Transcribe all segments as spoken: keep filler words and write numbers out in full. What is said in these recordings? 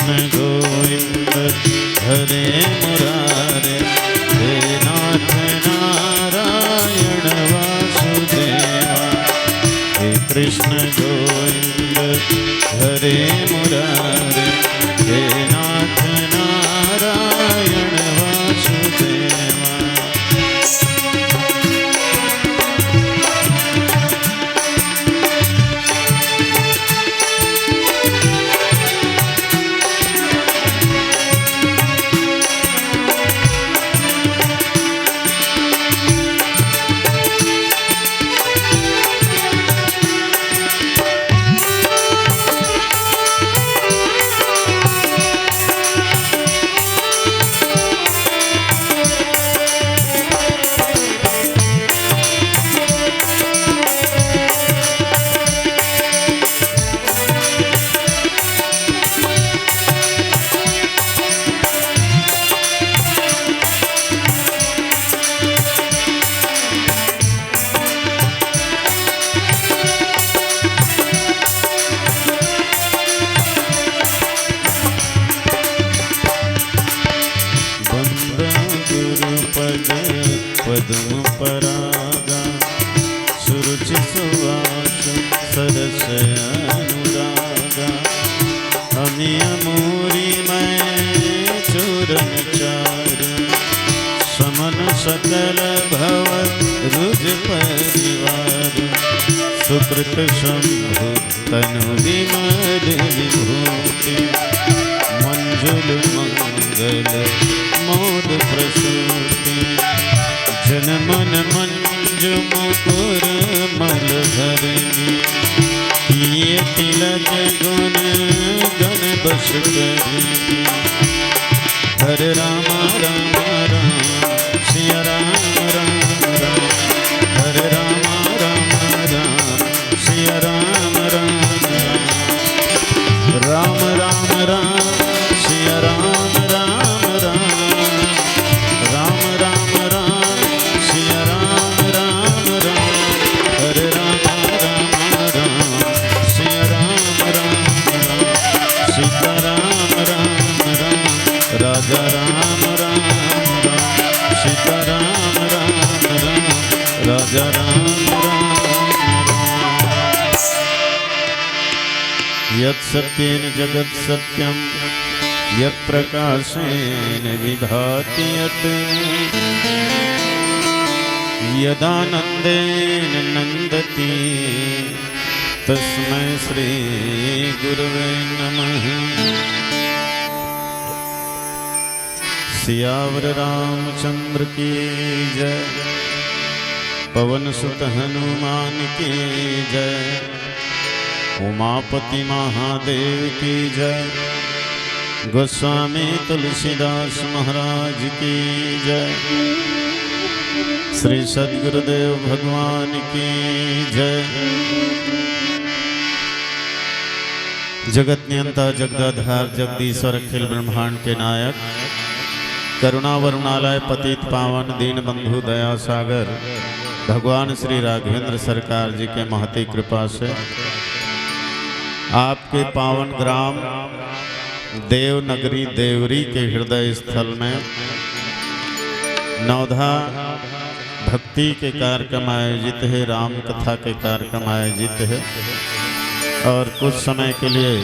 गोविंद हरे मुरारे, हे नाथ नारायण वासुदेवा। हे कृष्ण गोविंद हरे मुरारे, हे नाथ नारायण वासुदेवा। वंदा गुरु पद पद्म परागा, सुरुचि सुवास सरस अनुरागा। अमी अमूरी मैं चूरन चारु, समन सकल भव रुज परिवार। सुकृत शंभु तनु विमल विभूति, मंजुल मंगल मोद प्रसूति। जन मन मंजु मुकुर मल भरनी, किए तिलक गुण गण बस करनी। हरे राम राम राम, सिया राम राम राम। हरे राम राम राम, सिया राम राम राम। राम राम राम, सिया राम राम राम। राम राम राम, सिया राम राम राम। हरे राम राम राम, सिया राम राम राम। सीता राम राम राम, राजा राम राम राम। सीता राम राम राम, राजा राम राम राम। यत् सत्येन जगत् सत्यं, यत् प्रकाशेन विभाति यत्। यदानन्देन नन्दति तस्मै श्री गुरवे नमः। सियावर रामचंद्र की जय, पवन सुत हनुमान की जय, उमापति महादेव की जय, गोस्वामी तुलसीदास महाराज की जय, श्री सद्गुरुदेव भगवान की जय। जगत नियंता जगदाधार जगदीश्वर अखिल ब्रह्मांड के नायक, करुणा वरुणालय पतित पावन दीन बंधु दया सागर भगवान श्री राघवेंद्र सरकार जी के महती कृपा से आपके पावन ग्राम देवनगरी देवरी के हृदय स्थल में नवधा भक्ति के कार्यक्रम आयोजित है, राम कथा के कार्यक्रम आयोजित है। और कुछ समय के लिए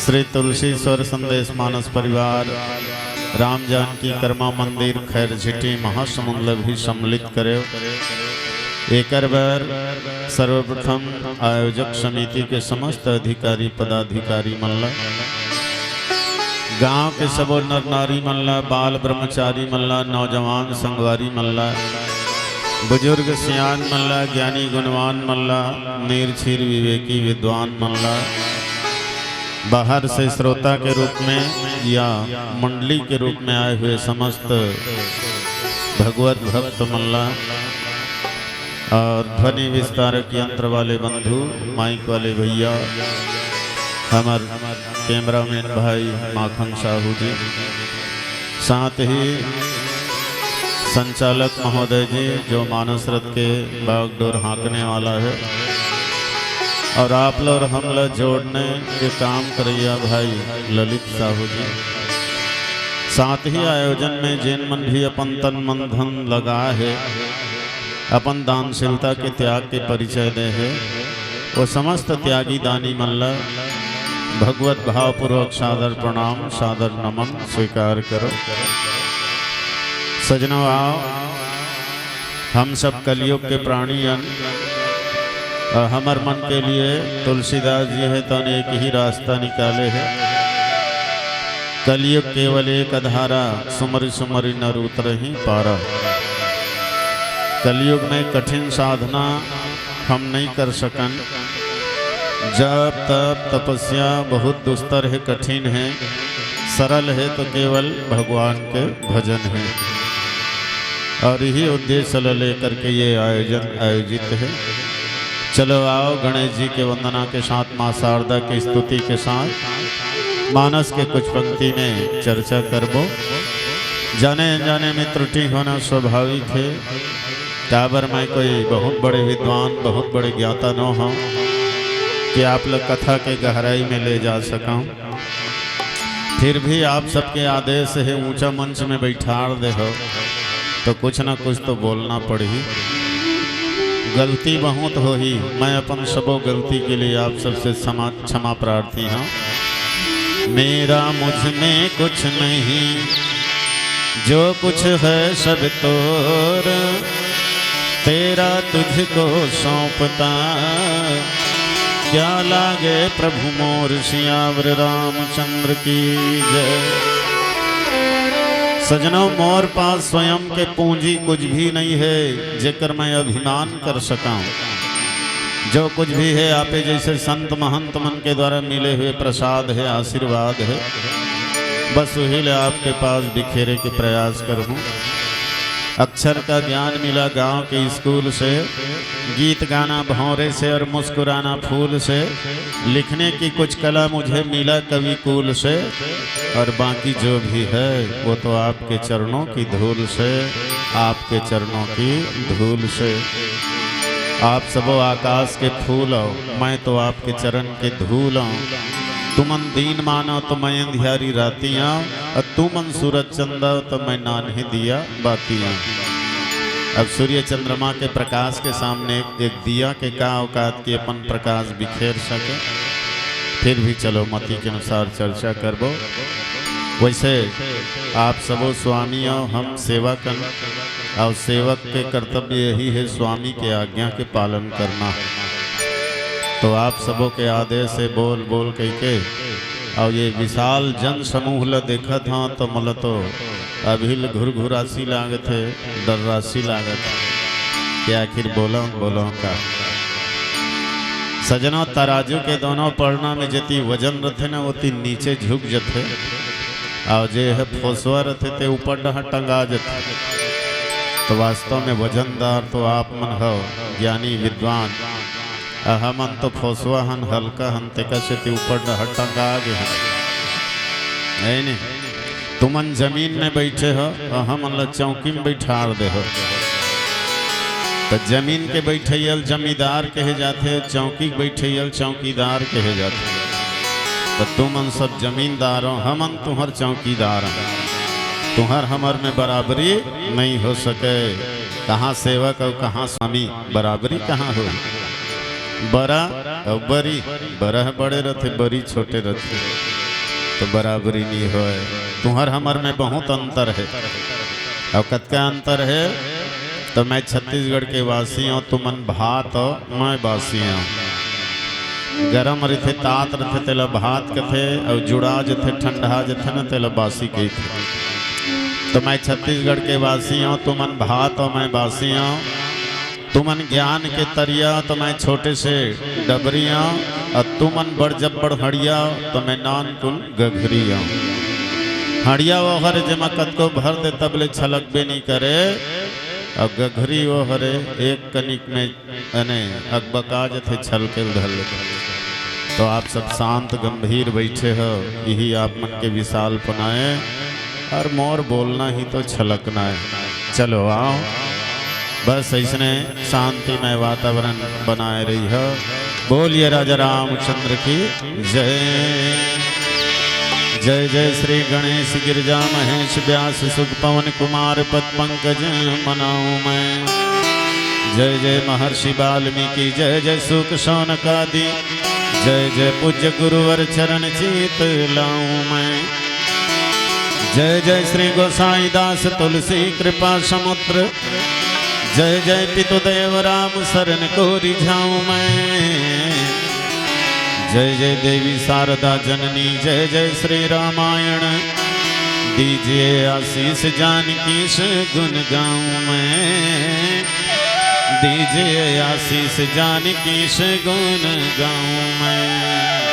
श्री तुलसी स्वर संदेश मानस परिवार, राम जानकी कर्मा मंदिर, खैर झिटी, महासमुंद ल भी सम्मिलित करे। एकर बर सर्वप्रथम आयोजक समिति के समस्त अधिकारी पदाधिकारी मन ल, गांव के सबो नर नारी मन ल, बाल ब्रह्मचारी मन ल, नौजवान संगवारी मन ल, बुजुर्ग सियान मन ल, ज्ञानी गुणवान मन ल, नीरछीर विवेकी विद्वान मन ल, बाहर से श्रोता के रूप में या मंडली के रूप में आए हुए समस्त भगवत भक्त मन ल, और ध्वनि विस्तारक यंत्र वाले बंधु, माइक वाले भैया, हमर कैमरामैन भाई माखन साहू जी, साथ ही संचालक महोदय जी, जो मानस रथ के बागडोर हाँकने वाला है, और आप ला और हम ला जोड़ने के काम करइया भाई ललित साहू जी, साथ ही आयोजन में जेन मन भी अपन तन मन धन लगा हे, अपन दानशीलता के त्याग के परिचय दे हे, वो समस्त त्यागी दानी मन ला भगवत भावपूर्वक सादर प्रणाम, सादर नमन स्वीकार करो। सजनो आओ, हम सब कलयुग के प्राणी अन, और हमर मन के लिए तुलसीदास जी हे तो एक ही रास्ता निकाले हे। कलयुग केवल एक अधारा, सुमरि सुमरि नर उतरहि पारा। कलयुग में कठिन साधना हम नहीं कर सकन। जप तप तपस्या बहुत दुस्तर हे, कठिन हे। सरल हे तो केवल भगवान के भजन हे, और यही उद्देश्य ल लेकर के ये आयोजन आयोजित हे। चलो आओ, गणेश जी के वंदना के साथ, माँ शारदा की स्तुति के साथ मानस के कुछ पंक्ति में चर्चा करबो। जाने अनजाने में त्रुटि होना स्वाभाविक हे, काबर मैं कोई बहुत बड़े विद्वान, बहुत बड़े ज्ञाता नो हूँ कि आप लोग कथा के गहराई में ले जा सकूँ। फिर भी आप सबके आदेश हे, ऊंचा मंच में बैठार दे हो, तो कुछ ना कुछ तो बोलना पड़ही। गलती बहुत होही, मैं अपन सबो गलती के लिए आप सबसे क्षमा, क्षमा प्रार्थी हूँ। मेरा मुझ में कुछ नहीं, जो कुछ है सब तोर, तेरा तुझको सौंपता। क्या लागे प्रभु मोर, सियावर रामचंद्र की जय। सजनो, मोर पास स्वयं के पूंजी कुछ भी नहीं हे, जेकर मैं अभिमान कर सकाऊं। जो कुछ भी हे, आपे जैसे संत महंत मन के द्वारा मिले हुए प्रसाद हे, आशीर्वाद हे, बस वही ले आपके पास बिखेरे के प्रयास करहूं। अक्षर का ज्ञान मिला गांव के स्कूल से, गीत गाना भौंरे से और मुस्कुराना फूल से, लिखने की कुछ कला मुझे मिला कवि कुल से, और बाकी जो भी है वो तो आपके चरणों की धूल से, आपके चरणों की धूल से। आप सबो आकाश के फूल हो, मैं तो आपके चरण के धूल हूँ। तुमन दीन मानो तो मैं अंधियारी राती आऊँ, और तुमन सूरज चंदा तो मैं नान्हे दिया बाती आऊँ। अब सूर्य चंद्रमा के प्रकाश के सामने एक दिया के का औकात कि अपन प्रकाश बिखेर सके। फिर भी चलो, मति के अनुसार चर्चा करबो। वैसे आप सबो स्वामी हो, हम सेवक हन, और सेवक के कर्तव्य यही हे स्वामी के आज्ञा के पालन करना। तो आप सबो के आदेश हे बोल बोल कहिके, और ये विशाल जन समूह ल देखत हंव तो मोला तो अभी ल घुरघुरासी लागत हे, डर्रासी लागत हे कि आखिर बोलंव बोलंव का। सजनो, तराजू के दोनों पलड़ा में जेती वजन रथे ना, ओती नीचे झुक जथे, और जे ह फोसवा रथे ते ऊपर डहार टंगा जथे। तो वास्तव में वजनदार तो आप मन हो, ज्ञानी विद्वान, अ हमन तो फोसवा हन, हल्का हन, तेकर सेती ऊपर डहार टंगा गे हन। हे नी? तुमन जमीन में बैठे हो, अ हमन ला चौकी में बैठार दे हो। तो जमीन के बैठइया ल जमींदार कहे जाथे, चौकी के बैठइया ल चौकीदार कहे जाथे। तो तुमन सब जमींदार हो, हमन तुहर चौकीदार हन। तुहर हमर में बराबरी नहीं हो सके। कहाँ सेवक अउ कहाँ स्वामी, बराबरी कहाँ हो? बड़ा अउ बरी, बरा ह बड़े रथे, बरी छोटे रथे, तो बराबरी नहीं होय। तुहर हमर में बहुत अंतर हे। अउ कतका अंतर हे? तो मैं छत्तीसगढ़ के वासी हूँ, तुमन भात हो, मैं बासी हूँ। गरम रथे, तात रथे, तेला भात कथे, अउ जुड़ा जथे, ठंडा जथे न, तेला बासी कहिथे। तो मैं छत्तीसगढ़ के वासी हूँ, तुमन भात हो, मैं बासी हूँ। तुमन ज्ञान के तरिया, तो मैं छोटे से डबरी हूँ, अउ तुमन बड़ जब्बड़ हड़िया, तो मैं नानकुन गघरी हूँ। हड़िया वो हरे, जेमा कतको भर दे, तब ले छलकबे नहीं करे, अउ गघरी वो हरे, एक कनिक में अने अकबका जथे, छलके ल धर लेथे। तो आप सब शांत गंभीर बैठे हो, यही आप मन के विशालपना हे, अउ मोर बोलना ही तो छलकना हे। चलो आओ, बस ऐसने शांतिमय वातावरण बनाए रही हो। बोलिए राजा रामचंद्र की जय। जय जय श्री गणेश गिरिजा महेश व्यास सुख पवन कुमार पद पंकज मनाऊं मैं। जय जय महर्षि वाल्मीकि जय जय सुख शौनक आदि। जय जय पूज्य गुरुवर चरण चीत लाऊं मैं। जय जय श्री गोसाई दास तुलसी कृपा समुद्र। जय जय पितुदेव राम शरण को रिझाऊं मैं। जय जय देवी शारदा जननी जय जय श्री रामायण। दीजिए आशीष जानकी से गुण गाऊं मैं। दीजिए आशीष जानकी से गुण गाऊं मैं।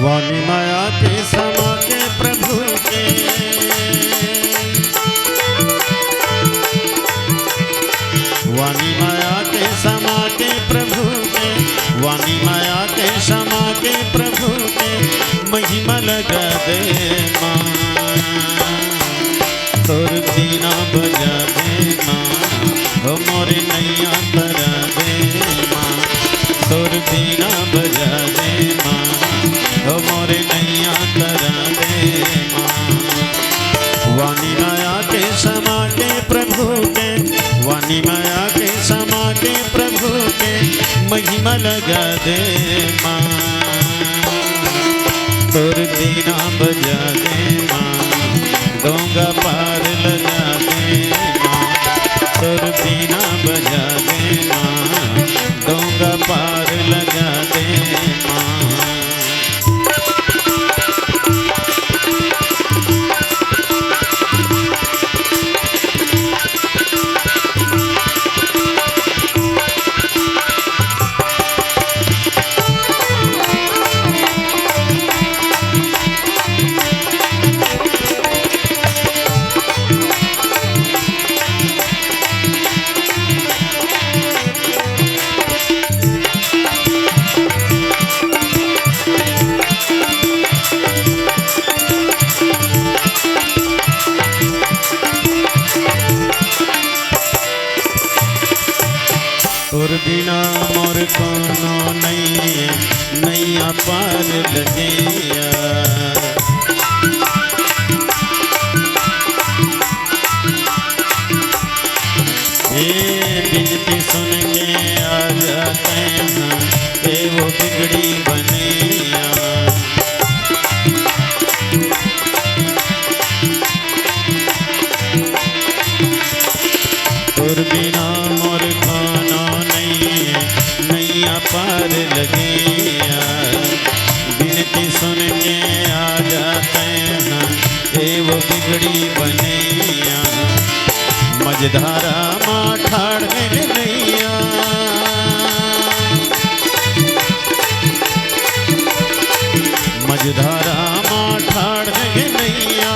वाणी माया के समा के प्रभु के। वाणी माया के समा के प्रभु के। वाणी माया के समा के प्रभु के। महिमा लगा दे माँ। तोर बीना बजा दे माँ, हो मोरे नैया तरा दे माँ। तोर बीना बजा दे माँ, हो मोरे नैया तरा दे माँ। वाणी माया के समा के प्रभु के, वाणी माया के समा के प्रभु के, महिमा लगा दे माँ। तोर बीना बजा दे माँ, डोंगा पार लगा दे माँ। तोर बीना बजा दे माँ, डोंगा पार लगा दे माँ। तोर बिना मोर कोनो नइये, नैया पार लगिया। ए बिनती सुन के आ जाते हैं, ए वो बिगड़ी बनैया। तोर बिना मोर कोनो नइये, नैया पार लगिया। बिनती सुन के आ जाते हैं, ए वो बिगड़ी बनैया। मझधारा मा ठाड़ हे नैया। मझधारा मा ठाड़ हे नैया,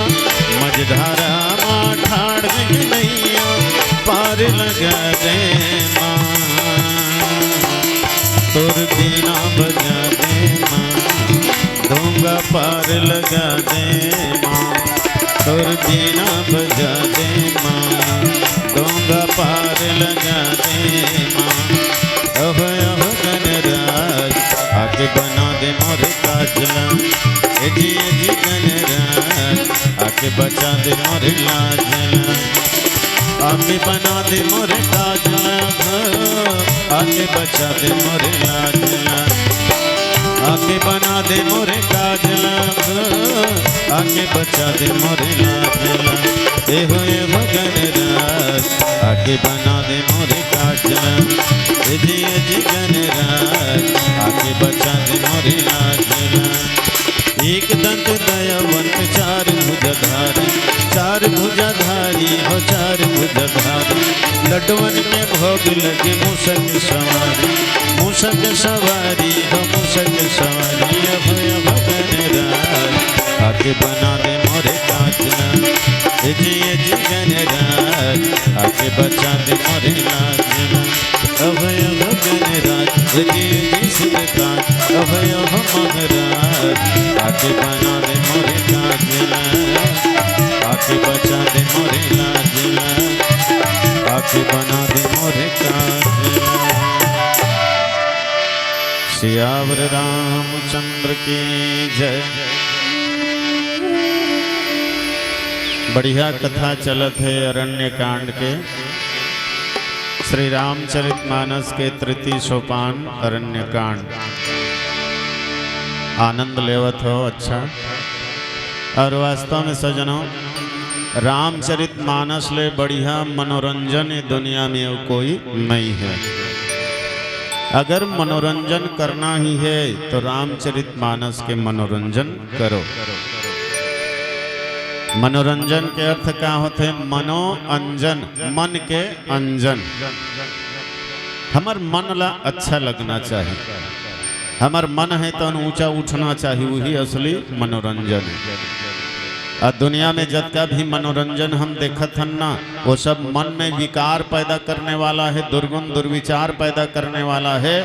मझधारा मा ठाड़ हे नैया, पार लगा दे माँ। तोर बीना बजा दे माँ, डोंगा पार लगा दे माँ। तोर बीना बजा दे माँ, डोंगा पार लगा दे माँ। ओहो, ओहो गणराज, आके बना दे मोर काजला। ए जी, ए जी गणराज, आके बचा दे मोर लाजला। आके बना दे मोर काजला, हो, आके बचा दे मोर लाजला। आके बना दे मोर काजला, हो, आके बचा दे मोर लाजला। ए हो, ए हो गणराज, आके बना दे मोर काजला। ए जी, ए जी गणराज, आके बचा दे मोर लाजला। एक दंत दयावंत चार भुजाधारी, चार भुजाधारी हो चार भुजाधारी। लड्डवन में भोग लगे मूसक सवारी, मूसक सवारी हो मूसक सवारी। अभय हो गणराज, आके बना दे मोरे काजना। ए जी, ए जी गणराज, आके बचा दे मोरे लाजना। अभय हो गणराज, ए जी, ए जी सुरताज। अभय हो महाराज, आके बना दे मोरे काजना। आके बचा दे मोरे लाजना। आके बना दे मोरे काजना। सियावर रामचंद्र की जय। बढ़िया कथा चलत हे अरण्य कांड के, श्री रामचरित मानस के तृतीय सोपान अरण्य कांड। आनंद लेवत हो, अच्छा। और वास्तव में सजनों, रामचरित मानस ले बढ़िया मनोरंजन ये दुनिया में अउ कोई नहीं है। अगर मनोरंजन करना ही है तो रामचरित मानस के मनोरंजन करो। मनोरंजन के अर्थ का होथे? मनोअंजन, मन के अंजन। हमर मन ला अच्छा लगना चाहिए। हमर मन हे तो ऊंचा उठना चाहिए, वही असली मनोरंजन है। और दुनिया में जतका भी मनोरंजन हम देखत हन ना, वो सब मन में विकार पैदा करने वाला है, दुर्गुण दुर्विचार पैदा करने वाला है,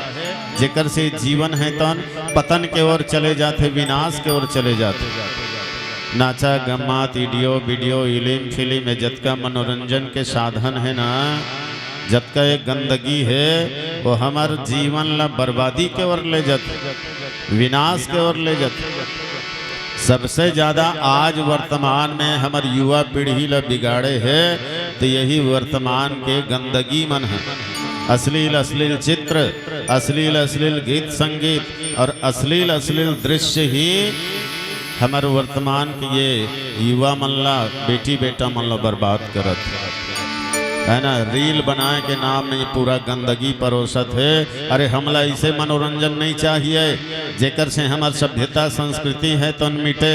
जेकर से जीवन है तन पतन के ओर चले जाथे, विनाश के ओर चले जाथे। नाचा गम्मात, इडियो बिडियो, इलिम फिलिम, ये जतका मनोरंजन के साधन है ना, जतका ये गंदगी है, वो हमर जीवन ला बर्बादी के ओर ले जाथे, विनाश के ओर ले जाथे। सबसे ज्यादा आज वर्तमान में हमर युवा पीढ़ी ला बिगाड़े है, तो यही वर्तमान के गंदगी मन है। अश्लील अश्लील चित्र, अश्लील अश्लील गीत संगीत और अश्लील अश्लील दृश्य ही हमर वर्तमान के ये युवा मन ला, बेटी बेटा मन ला बर्बाद करत हे, है ना। रील बनाए के नाम में ये पूरा गंदगी परोसत हे। अरे, हमला ऐसे मनोरंजन नहीं चाहिए, जेकर से हमर सभ्यता संस्कृति है तन मिटे,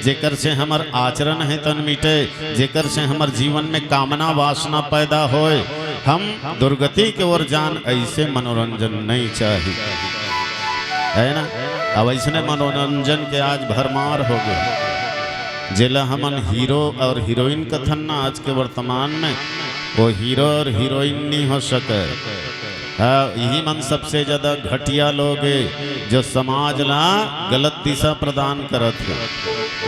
जेकर से हमर आचरण है तन मिटे, जेकर से हमर जीवन में कामना वासना पैदा होए, हम दुर्गति के ओर जान, ऐसे मनोरंजन नहीं चाहिए, है ना। अब ऐसने मनोरंजन के आज भरमार हो गए, जेला हमन हीरो और हीरोइन कथन ना आज के वर्तमान में, वो हीरो और हीरोइन नहीं हो सके। हाँ, यही मन सबसे ज्यादा घटिया लोग है, जो समाज ला गलत दिशा प्रदान करत है,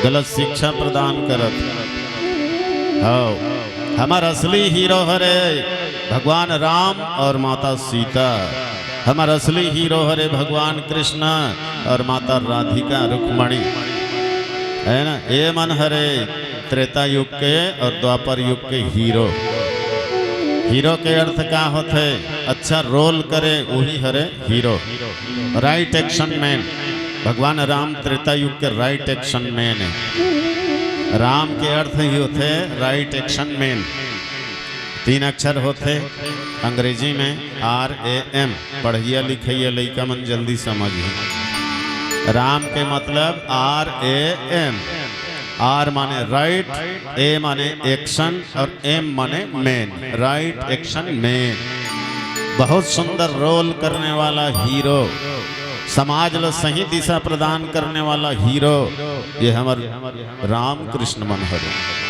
गलत शिक्षा प्रदान करत है। हाँ, हमर असली हीरो हरे भगवान राम और माता सीता। हमर असली हीरो हरे भगवान कृष्ण और माता राधिका रुक्मणी, है ना। ये मन हरे त्रेता युग के और द्वापर युग के हीरो। हीरो के अर्थ का होथे? अच्छा रोल करे, वही हरे हीरो। Right action man. भगवान राम त्रेता युग के राइट एक्शन मैन है। राम के अर्थ ही होथे राइट एक्शन मैन। तीन अक्षर होथे अंग्रेजी में, आर ए एम। पढ़इया लिखइया लइका मन जल्दी समझही। राम के मतलब आर ए एम। आर माने राइट, ए माने एक्शन और एम माने मैन। Right action man. बहुत सुंदर रोल करने वाला हीरो, समाज ला सही दिशा प्रदान करने वाला हीरो, ये हमर रामकृष्ण मन हरे।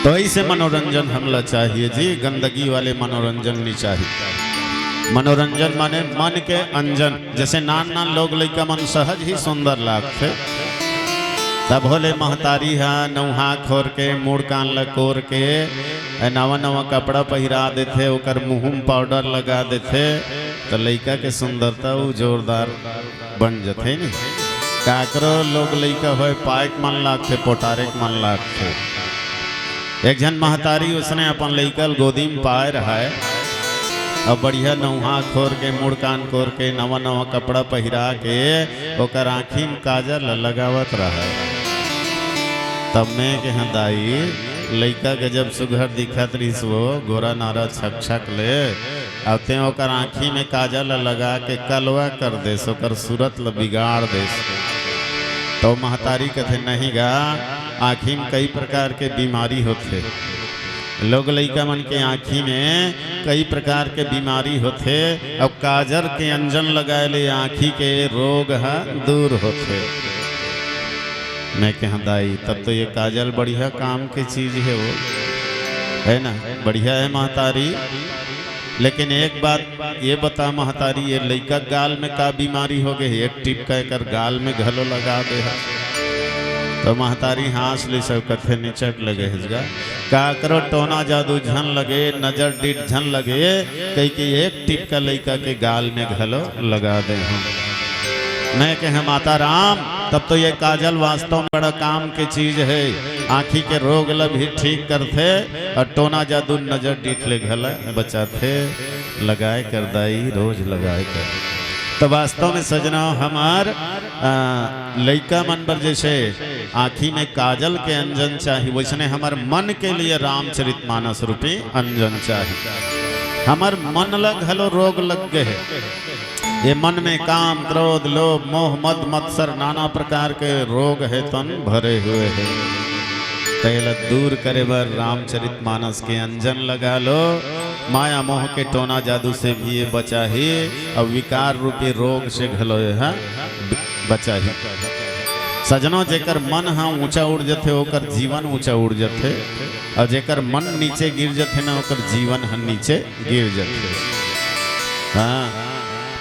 तो ऐसे मनोरंजन हमला चाहिए जी, गंदगी वाले मनोरंजन नहीं चाहिए। मनोरंजन माने मन के अंजन। जैसे नान नान लोग लइका मन सहज ही सुंदर लागथे, तभो ले महतारी हा नौहा खोर के, मुड़ कान ला कोर के, नवा नवा कपड़ा पहिरा देथे, ओकर मुंह में पाउडर लगा देथे, तो लइका के सुंदरता उ जोरदार बन जथे नी। काकरो लोग लइका होय, पाए के मन लागथे, पोटारे के मन लागथे। एक झन महतारी उसने अपन लइका ल गोदी में पाए रहय, अब बढ़िया नौहा खोर के, मुड़ कान कोर के, नवा नवा कपड़ा पहिरा के, ओकर आँखी में काजल ल लगावत रहय। तब मैं कहें, दाई, लइका गजब सुघर दिखत रहिस वो, गोरा नारा छक छक ले, अब तें ओकर आँखी में काजल ल लगा के कलवा कर देस, ओकर सूरत ल बिगाड़ देस। तो महतारी कथे, "नहीं गा, आँखी में कई प्रकार के बीमारी होथे।" लोग लइका मन के आँखी में कई प्रकार के बीमारी होथे, अउ काजल के अंजन लगाए ले आँखी के रोग ह दूर होथे। मैं कहा, "दाई, तब तो ये काजल बढ़िया काम के चीज हे वो, है ना, बढ़िया हे महतारी।" लेकिन एक बात ये बता महतारी, ये लइका गाल में का बीमारी हो गए, एक टीप का एकर गाल में घलो लगा दे ह। तो महतारी हाँस ले सब कथे, "निचट लगे हस गा, काकरो टोना जादू झन लगे, नजर डीठ झन लगे," कहि के एक टीप का लइका के गाल में घलो लगा दे हूँ। मैं कहे, "माता राम, तब तो ये काजल वास्तव में बड़ा काम के चीज है, आँखी के रोग ल भी ठीक करथे और टोना जादू नजर डीठ ले घला बचाथे।" लगाए कर दाई, रोज लगाए कर। तो वास्तव में सजना, हमार, आ, लइका मन बर जैसे आँखी में काजल के अंजन चाही, वैसने हमर मन के लिए रामचरित मानस रूपी अंजन चाही। हमर मन ल घलो रोग लग गए हे। ये मन में काम, क्रोध, लोभ, मोह, मद, मत्सर, नाना प्रकार के रोग हे तन भरे हुए हे। तेला दूर करे बर रामचरित मानस के अंजन लगा लो। माया मोह के टोना जादू से भी ये बचाही, अउ विकार रूपी रोग से घलो ये ह ब-, बचाही। सजनो, जेकर मन ह ऊंचा उड़ जथे, ओकर जीवन ऊंचा उड़ जथे, अउ जेकर मन नीचे गिर जथे ना, ओकर जीवन ह नीचे गिर जथे। हाँ,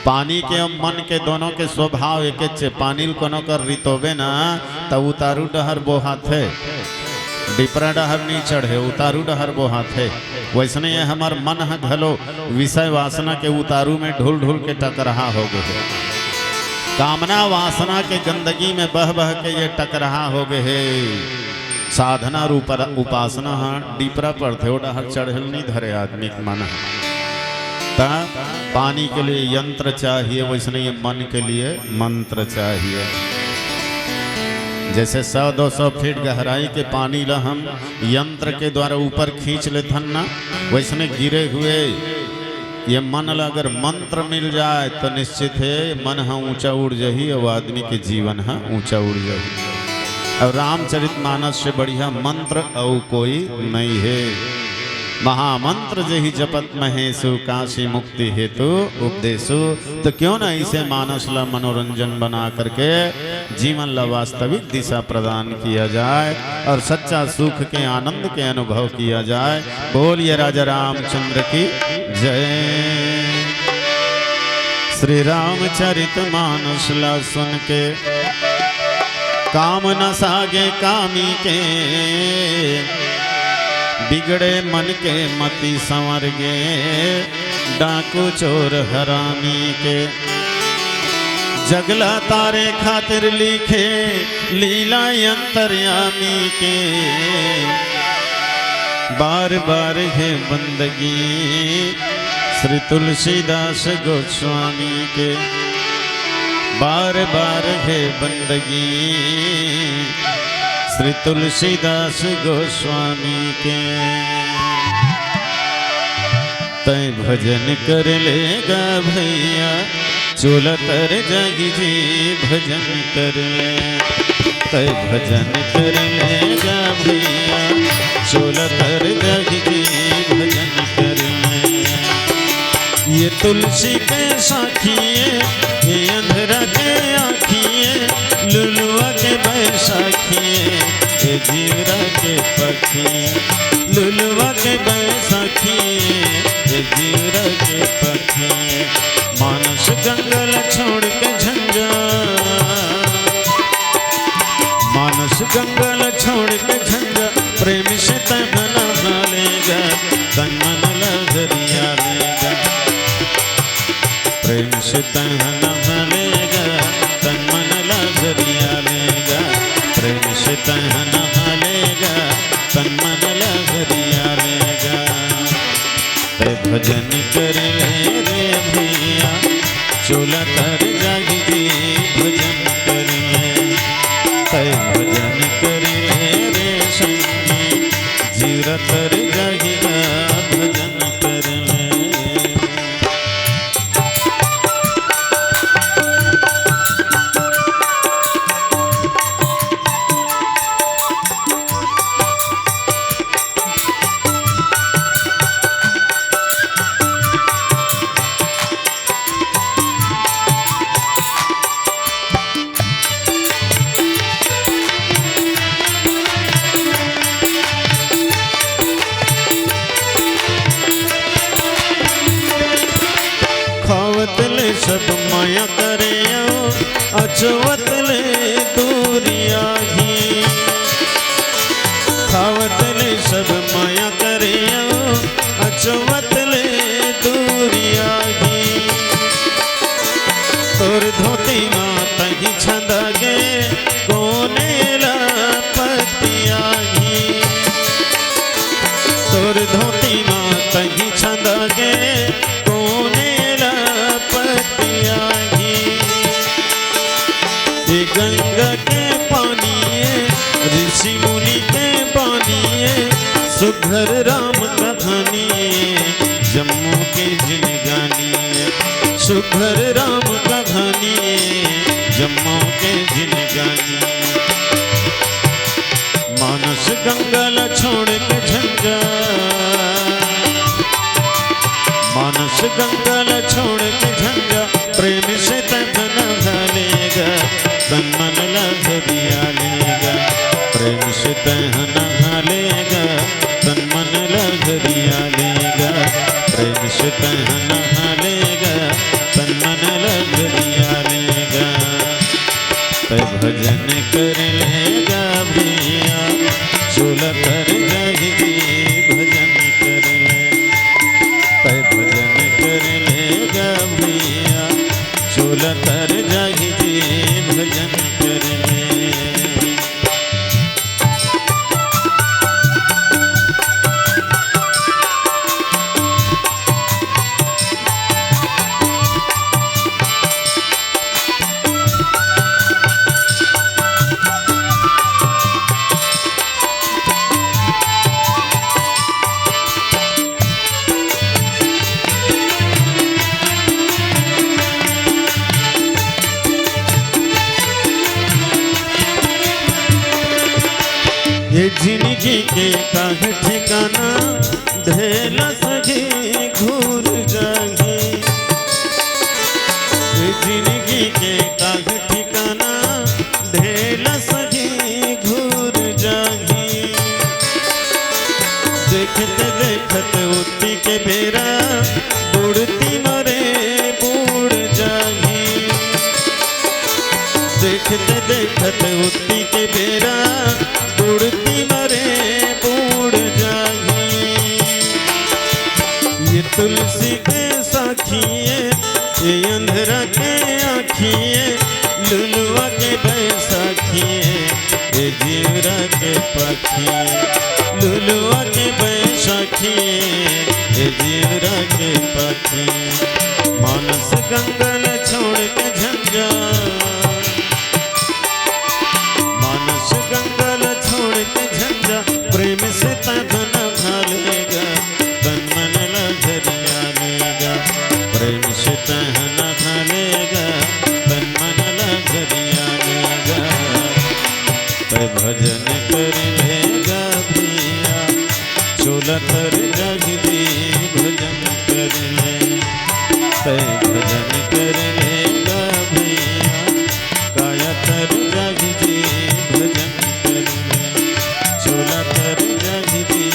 पानी के अउ मन के दोनों के स्वभाव एकेच हे। पानी ल कोनो कर रितोबे ना, त उतारू डहर बोहाथे, डिपरा डहर नी चढ़े, उतारू डहर बोहाथे। वैसने ये हमर मन ह घलो विषय वासना के उतारू में ढुल ढुल के टकरहा हो गए हे। कामना वासना के गंदगी में बह बह के ये टकरहा हो गए हे। साधना और उपर-, उपासना ह डिपरा पड़थे, ओ डहर चढ़े ल नी धरे आदमी के मन ह। त पानी के लिए यंत्र चाहिए, वैसने ये मन के लिए मंत्र चाहिए। जैसे सौ दो सौ फीट गहराई के पानी ला हम यंत्र के द्वारा ऊपर खींच लेथन ना, वैसने गिरे हुए ये मन ला अगर मंत्र मिल जाए तो निश्चित हे मन ह ऊंचा उड़ जही अउ आदमी के जीवन ह ऊंचा उड़ जही। अउ रामचरित मानस से बढ़िया मंत्र अउ कोई नइ हे। महामंत्र जेहि जपत महेसु, काशी मुक्ति हेतु उपदेसु। तो क्यों ना इसे मानस ला मनोरंजन बना करके जीवन ला वास्तविक दिशा प्रदान किया जाए और सच्चा सुख के आनंद के अनुभव किया जाए। बोलिए राजा रामचंद्र की जय। श्री रामचरित मानस ला सुन के काम न सागे कामी के, बिगड़े मन के मति संवर गे, डाकू चोर हरामी के। जगला तारे खातिर लिखे लीला अंतर्यामी के। बार बार हे बंदगी श्री तुलसीदास गोस्वामी के। बार बार हे बंदगी श्री तुलसीदास गोस्वामी के। तै भजन कर ले गा भैया, चोला तर जाही जी भजन कर ले। तै भजन कर ले गा भैया, चोला तर जाही जी भजन कर ले। ये तुलसी के साखी ए, ये अंधरा के आँखी ए, लुलुआ के बैसाखी ए, ये जीवरा के पखी ए, लुलुआ के बैसाखी ए, ये जीवरा के पखी ए। मानस गंगा ला छोड़ के झंझा, मानस गंगा ला छोड़ के झंझा, प्रेम से तै नहा ले गा, तन मन ला हरिया ले गा। प्रेम से तै नहा ले गा, तन मन ला हरिया ले गा। प्रेम से तै नहा ले गा, तन मन ला हरिया ले गा। तै भजन कर ले रे भैया, चोला तर जाही जी भजन कर ले। तै भजन कर ले रे संगी, जीवरा तर जाही गा भजन कर ले। अचवत ले दूरिया ही, खावत ले सब माया करे, अचवत ले दूरिया ही। तोर धोती मा तही छंदा गे, कोने ला पतिया ही। तोर धोती मा तही छंदा गे, कोने ला पतिया ही। ये गंगा के पानी ये, ऋषि मुनि के बानी ये, सुघर राम कहानी ये, जम्मो के जिनगानी ये। सुघर राम कहानी ये, जम्मो के जिनगानी ये। मानस गंगा ला छोड़ के झंझा, मानस गंगा ला छोड़ के झंझा, प्रेम से तह नहा लेगा, तन मन ला घरिया लेगा। प्रेम से तह नहा लेगा, तन मन ला घरिया लेगा। प्रेम से तह नहा लेगा, तन मन ला घरिया लेगा। तै भजन कर लेगा भैया, चोला तर जाही जी, भजन कर ले। तै भजन कर लेगा भैया, चोला तर जाही जी, भजन कर ले। ये जिनगी के काहे ठिकाना, ढेला सही घूर जाही। ये जिनगी के काहे ठिकाना, ढेला सही घूर जाही। देखत देखत उती के बेरा, बुड़ती मरे बूड़ जाही। देखत देखत उती के बेरा, बुड़ती मरे बूड़ जाही। ये तुलसी के साखी ये, ये अंधरा के आँखी ये, लुलुआ के बैसाखी ये, ये जीवरा के पाखी ये, लुलुआ के बैसाखी ये, ये जीवरा के पाखी। मानस गंगा ला छोड़ के झंझा, मानस गंगा ला छोड़ के झंझा, प्रेम से तह नहा लेगा, तन मन ला घरिया लेगा। प्रेम से तह नहा लेगा, तन मन ला घरिया लेगा। तै भजन कर लेगा भैया, चोला तर जाही जी, भजन कर ले। तै भजन कर लेगा भैया, काया तर जाही जी, भजन कर ले। चोला तर जाही जी,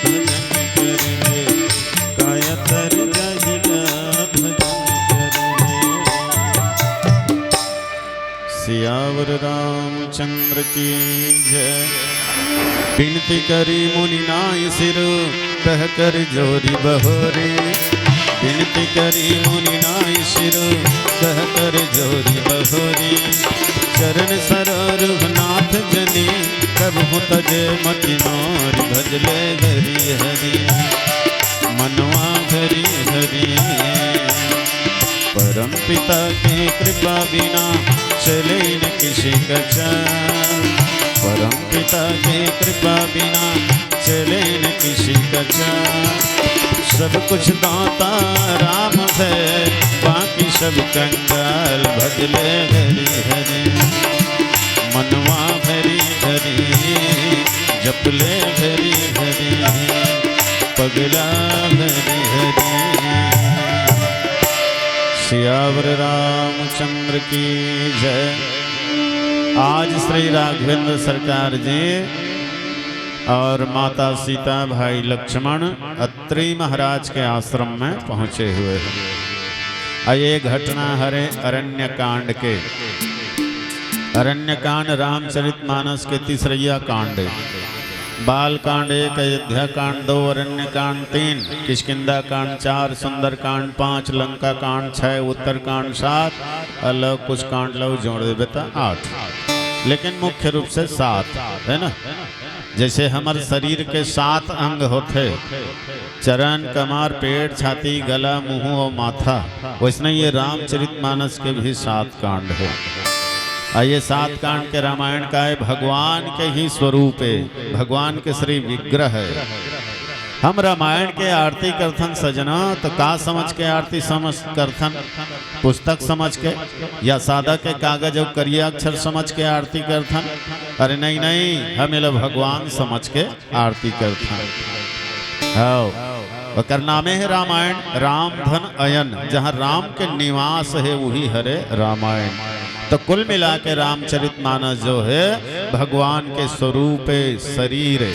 भजन कर ले। काया तर जाही गा, भजन कर ले। सियावर रामचंद्र की जय। बिनती करी मुनि नाई सिर, कह कर जोरी बहोरी। बिनती करी मुनि नाई सिर, कह कर जोरी बहोरी। चरण सरोरुह नाथ जनी, कबहु तजे मति मोरी। भजले हरि हरि, मनवा हरि हरि। परम पिता के कृपा बिना चले न किसी का चाल। परम पिता के कृपा बिना चले न किसी का चाल। सब कुछ दाता राम है, बाकी सब कंगाल। भजले हरि हरि, मनवा हरि हरि, जपले हरि हरि, पगला हरि हरि। सियावर रामचंद्र की जय। आज श्री राघवेंद्र सरकार जी और माता सीता, भाई लक्ष्मण अत्रि महाराज के आश्रम में पहुंचे हुए हैं। और ये घटना हरे अरण्य कांड के। अरण्य कांड रामचरित मानस के तीसरैया कांड ए। बाल कांड एक, अयोध्या कांड दो, अरण्य कांड तीन, किष्किंधा कांड चार, सुंदर कांड पाँच, लंका कांड छह, उत्तर कांड सात, अउ लव कुछ कांड लव जोड़ देबे त आठ, लेकिन मुख्य रूप से सात है ना। जैसे हमर शरीर के सात अंग होथे, चरण, कमर, पेट, छाती, गला, मुंह अउ माथा, वैसने ये रामचरित मानस के भी सात कांड हे। अउ ये सात कांड के रामायण का हे, भगवान के ही स्वरूप हे, भगवान के श्री विग्रह हे। हम रामायण के आरती करथन सजना, त का समझ के आरती समझ करथन? पुस्तक समझ के, या सादा के कागज अउ करिया अक्षर समझ के आरती करथन? अरे नहीं, नहीं, हम एला भगवान समझ के आरती करथन। हव, ओकर नामे हे रामायण, राम धन अयन, जहाँ राम के निवास हे, वही हरे रामायण। तो कुल मिला के रामचरित मानस जो हे, भगवान के स्वरूप हे, शरीर हे।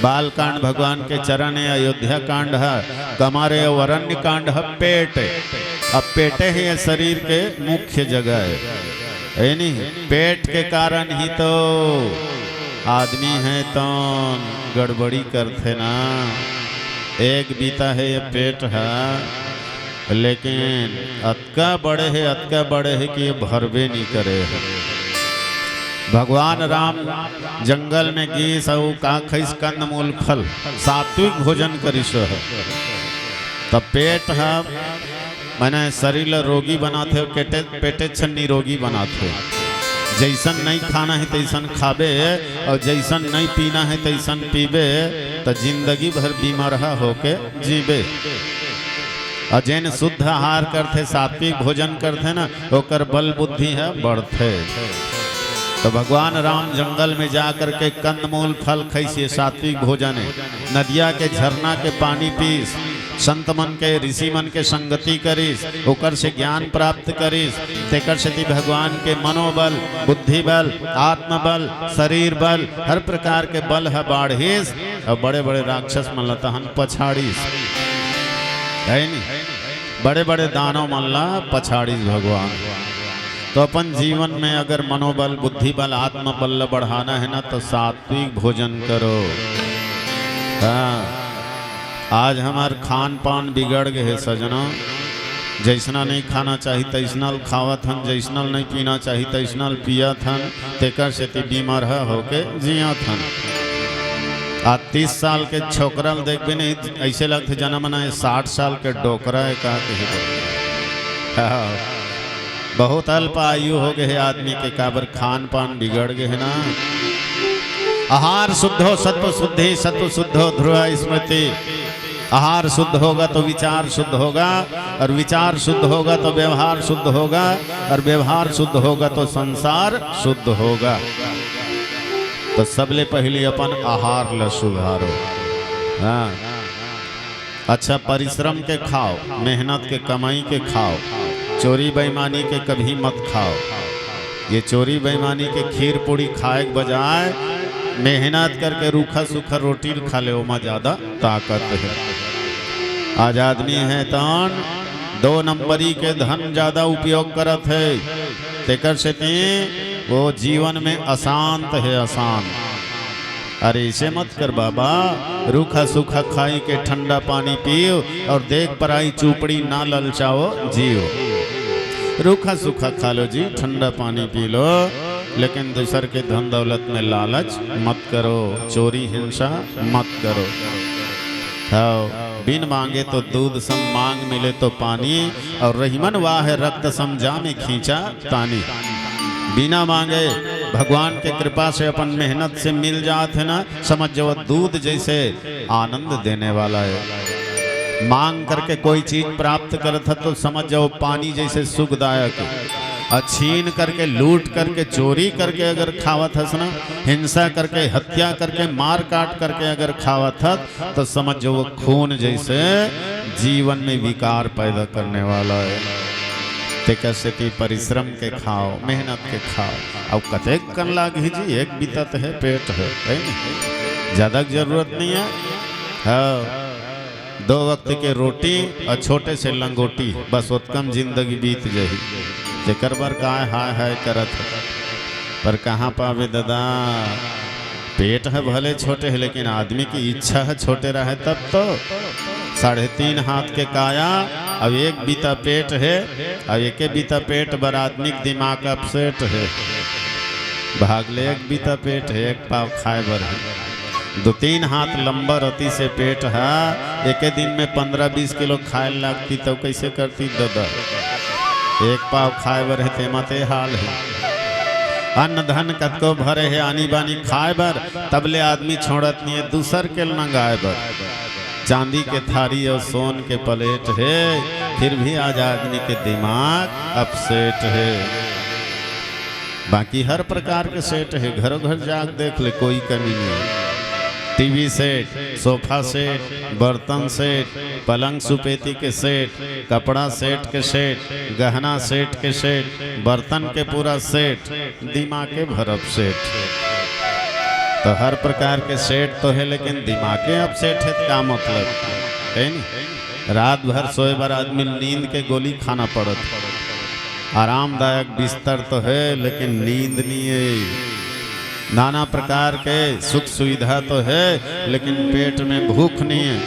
बाल कांड भगवान के चरण हे, अयोध्या कांड हे, कमर हे, अरण्य कांड हे, पेट हे। अब पेटे ही ये शरीर के मुख्य जगह हे, हे नहीं? पेट के कारण ही तो आदमी हे तो गड़बड़ी करथे ना। एक बीता हे ये पेट हे, लेकिन अतका बड़े हे, अतका बड़े हे कि ये भरबे नहीं करे हे। भगवान राम जंगल में गीस अउ का खइस? कंदमूल फल, सात्विक भोजन करिस हे। तब पेट हे, माने शरीर ल रोगी बनाथे, पेटे, पेटे छ निरोगी बनाथे। जैसन नहीं खाना हे तैसन खाबे, अउ जैसन नहीं पीना हे तैसन पीबे, त जिंदगी भर बीमारहा होके जीबे। अउ जेन शुद्ध आहार करथे, सात्विक भोजन करथे ना, ओकर बल बुद्धि हे बढ़थे। तो भगवान राम जंगल में जा करके कंदमूल फल खइस, ये सात्विक भोजन हे। नदिया के, झरना के पानी पीस, संत मन के, ऋषि मन के संगति करिस, ओकर से ज्ञान प्राप्त करिस। तेकर सेती भगवान के मनोबल, बुद्धि बल, आत्मबल, शरीर बल, हर प्रकार के बल ह बाढ़िस अउ बड़े-बड़े राक्षस मन ल तहन पछाड़िस। हे नी? बड़े-बड़े दानव मन ल पछाड़िस भगवान। तो अपन जीवन में अगर मनोबल, बुद्धि बल, आत्मबल ल बढ़ाना हे ना, तो सात्विक भोजन करो। हाँ, आज हमर खान पान बिगड़ गे हे सजना। जैसना नहीं खाना चाही तैसना ल खावत हन, जैसना ल नहीं पीना चाही तैसना ल पियत हन, तेकर सेती बीमारहा होके जियत हन। आज तीस साल के छोकरा ल देखबे नहीं, ऐसे लगथे जना मना ये साठ साल के डोकरा हे का कही। हाँ, बहुत अल्प आयु हो गे हे आदमी के, काबर खान पान बिगड़ गे हे ना। आहार शुद्धो सत्व शुद्धि, सत्व शुद्धो ध्रुव स्मृति। आहार शुद्ध होगा तो विचार शुद्ध होगा, और विचार शुद्ध होगा तो व्यवहार शुद्ध होगा, और व्यवहार शुद्ध होगा तो संसार शुद्ध होगा। तो सबले पहले अपन आहार ल सुधारो। हाँ, अच्छा परिश्रम के खाओ, मेहनत के कमाई के खाओ, चोरी बेईमानी के कभी मत खाओ। ये चोरी बेईमानी के खीर पूड़ी खाए के बजाय मेहनत करके रूखा सूखा रोटी ल खा ले, ओमा ज्यादा ताकत हे। आज आदमी हे तन दो नंबरी के धन ज्यादा उपयोग करत हे, तेकर सेती वो जीवन में अशांत हे, अशांत। अरे इसे मत कर बाबा, रूखा सूखा खाई के ठंडा पानी पीव और देख पराई चूपड़ी ना ललचाओ जीव। रूखा सूखा खा लो जी, ठंडा पानी पी लो, लेकिन दूसर के धन दौलत में लालच मत करो, चोरी हिंसा मत करो। हाँ, बिन मांगे तो दूध सम, मांग मिले तो पानी, और रहिमन वाह रक्त सम, जामे खींचा तानी। बिना मांगे भगवान के कृपा से अपन मेहनत से मिल जात हे ना, समझ जाओ दूध जैसे आनंद देने वाला हे। मांग करके कोई चीज प्राप्त करत ह तो समझ जाओ पानी जैसे सुखदायक हे। और छीन करके, लूट करके, चोरी करके अगर खावत हस ना, हिंसा करके, हत्या करके, मार काट करके अगर खावत हस, तो समझ जाओ वो खून जैसे जीवन में विकार पैदा करने वाला हे। तेकर सेती परिश्रम के खाओ, मेहनत के खाओ। अब कतेक कन लागही जी, एक बितत हे, पेट हे, हे नहीं? ज्यादा के जरूरत नहीं हे। हाँ, दो वक्त के रोटी और छोटे से लंगोटी, बस ओतकम जिंदगी बीत जाही। तेकर बर काय हाय हाय करत हे? पर कहाँ पावे ददा? पेट ह भले छोटे हे, लेकिन आदमी के इच्छा ह छोटे रहे तब तो। साढ़े तीन हाथ के काया, अब एक बीता पेट हे, अब एके बीता पेट बर आदमी के दिमाग अपसेट हे। भाग ले, एक बीता पेट हे, एक पाव खाए बर हे, दो तीन हाथ लंबा रतिस पेट ह, एके दिन में पन्द्रह बीस किलो खाए लागतिस, तो कैसे करतिस ददा? एक पाव खाए बर हे, तेमा ते हाल हे। अन्न धन कतको भरे हे आनी बानी खाए बर, तब ले आदमी छोड़त नइ हे दूसर के ल नंगाए बर। चांदी के थारी अउ सोन के प्लेट हे, फिर भी आज आदमी के दिमाग अपसेट हे। बाकी हर प्रकार के सेट हे, घरों घर जाके देख ले, कोई कमी नइ हे। टीवी सेट, सोफा सेट, बर्तन सेट, पलंग सुपेती के सेट, कपड़ा सेट के सेट, गहना सेट के सेट, बर्तन के पूरा सेट, दिमाग के भर अपसेट। तो हर प्रकार के सेट तो हे, लेकिन दिमाग के अपसेट हे, तो का मतलब? हे नी? रात भर सोए बर आदमी नींद के गोली खाना पड़त। आरामदायक बिस्तर तो हे, लेकिन नींद नइ हे। नाना प्रकार के सुख सुविधा तो हे, लेकिन पेट में भूख नइ हे,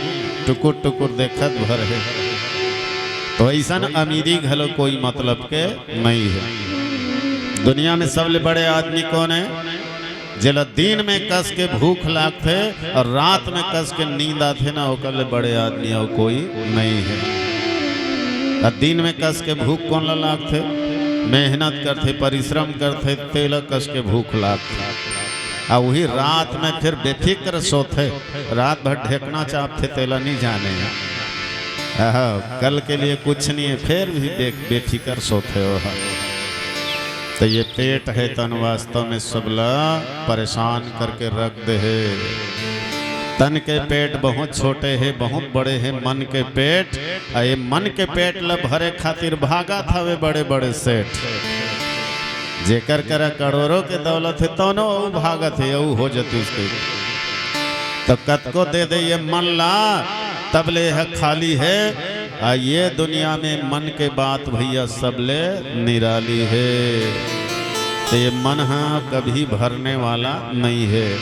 टुकुर टुकुर देखत भर हे। तो अइसन अमीरी घलो कोई मतलब के नइ हे। दुनिया में सबले बड़े आदमी कोन हे? जेला दिन में कस के भूख लागथे अउ रात में कस के नींद आथे ना, ओकर ले बड़े आदमी अउ कोई नइ हे। अउ दिन में कस के भूख कोन ला लागथे? मेहनत करथे, परिश्रम करथे, तेला कस के भूख लागथे। अउ उही रात में फिर बेफिक्र सोथे, रात भर ढेकना चापथे, तेला नइ जाने। आहा, कल के लिए कुछ नइ हे, फिर भी बे-, बेफिक्र सोथे ओह। तो ये पेट हे तन वास्तव में सबला परेशान करके रख दे हे। तन के पेट बहुत छोटे हे, बहुत बड़े हे मन के पेट। अउ ये मन के पेट ल भरे खातिर भागत हवे बड़े बड़े सेठ। जेकर करा करोड़ों के दौलत हे, तौनो अउ भागत हे, अउ हो जतिस के। तो कतको दे दे ये मन ला, तब ले यह खाली हे। अउ ये दुनिया में मन के बात भैया सबले निराली हे। तो ये मन ह कभी भरने वाला नइ हे।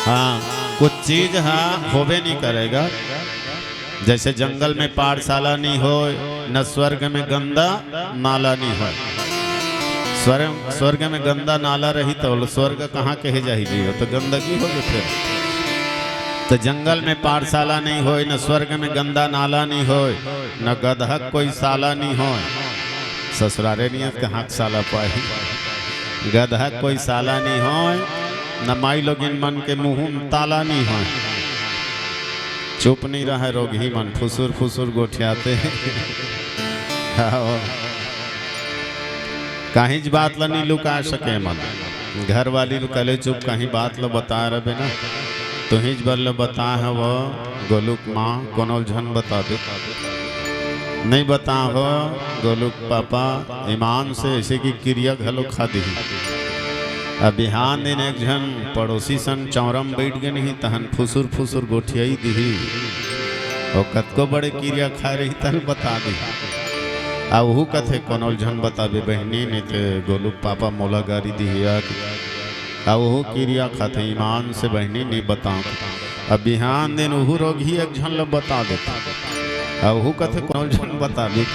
हाँ, कुछ चीज ह होबे नइ करेगा। जइसे जंगल में पाठशाला नइ होय, न स्वर्ग में गंदा नाला नइ होय। स्वर्ग, स्वर्ग में गंदा नाला रही तो स्वर्ग कहाँ कहे जाही जी, वो तो गंदगी हो जाथे। तो जंगल में पाठशाला नइ होय, न स्वर्ग में गंदा नाला नइ होय, न गदहा कोई साला नइ होय। ससुरारे नियत कहाँ के साला पाही? गदहा कोई साला नइ होय, न माई लोगिन मन के मुंह में ताला नइ होय। चुप नइ रहय रोगही मन, फुसुर फुसुर गोठियाथे। हाँ। काहींच बात ल नइ लुका सके मन। घर वाली ल कले चुप, काहीं बात ल बताए रबे ना, तुहींच बर ल बताए हव गोलुक माँ, कोनो ल झन बताबे। नइ बताव गोलुक पापा, ईमान से, अइसे कि किरिया घलो खा दिही। अब बिहान दिन एक झन पड़ोसी सन चौरा म बइठ गे नहीं, तहन फुसुर फुसुर गोठियाई दिही। अउ कतको बड़े किरिया खाए रही, तहन बता दिही। अउ ओहू कथे, कोनो ल झन बताबे बहिनी, नइ ते गोलुक पापा मोला गारी दिही। आ अउ ओहू किरिया खाथे, ईमान से बहिनी नइ बतांव। अब बिहान दिन ओहू रोगही एक झन ल बता देथे। अउ ओहू कथे, कोनो ल झन बताबे।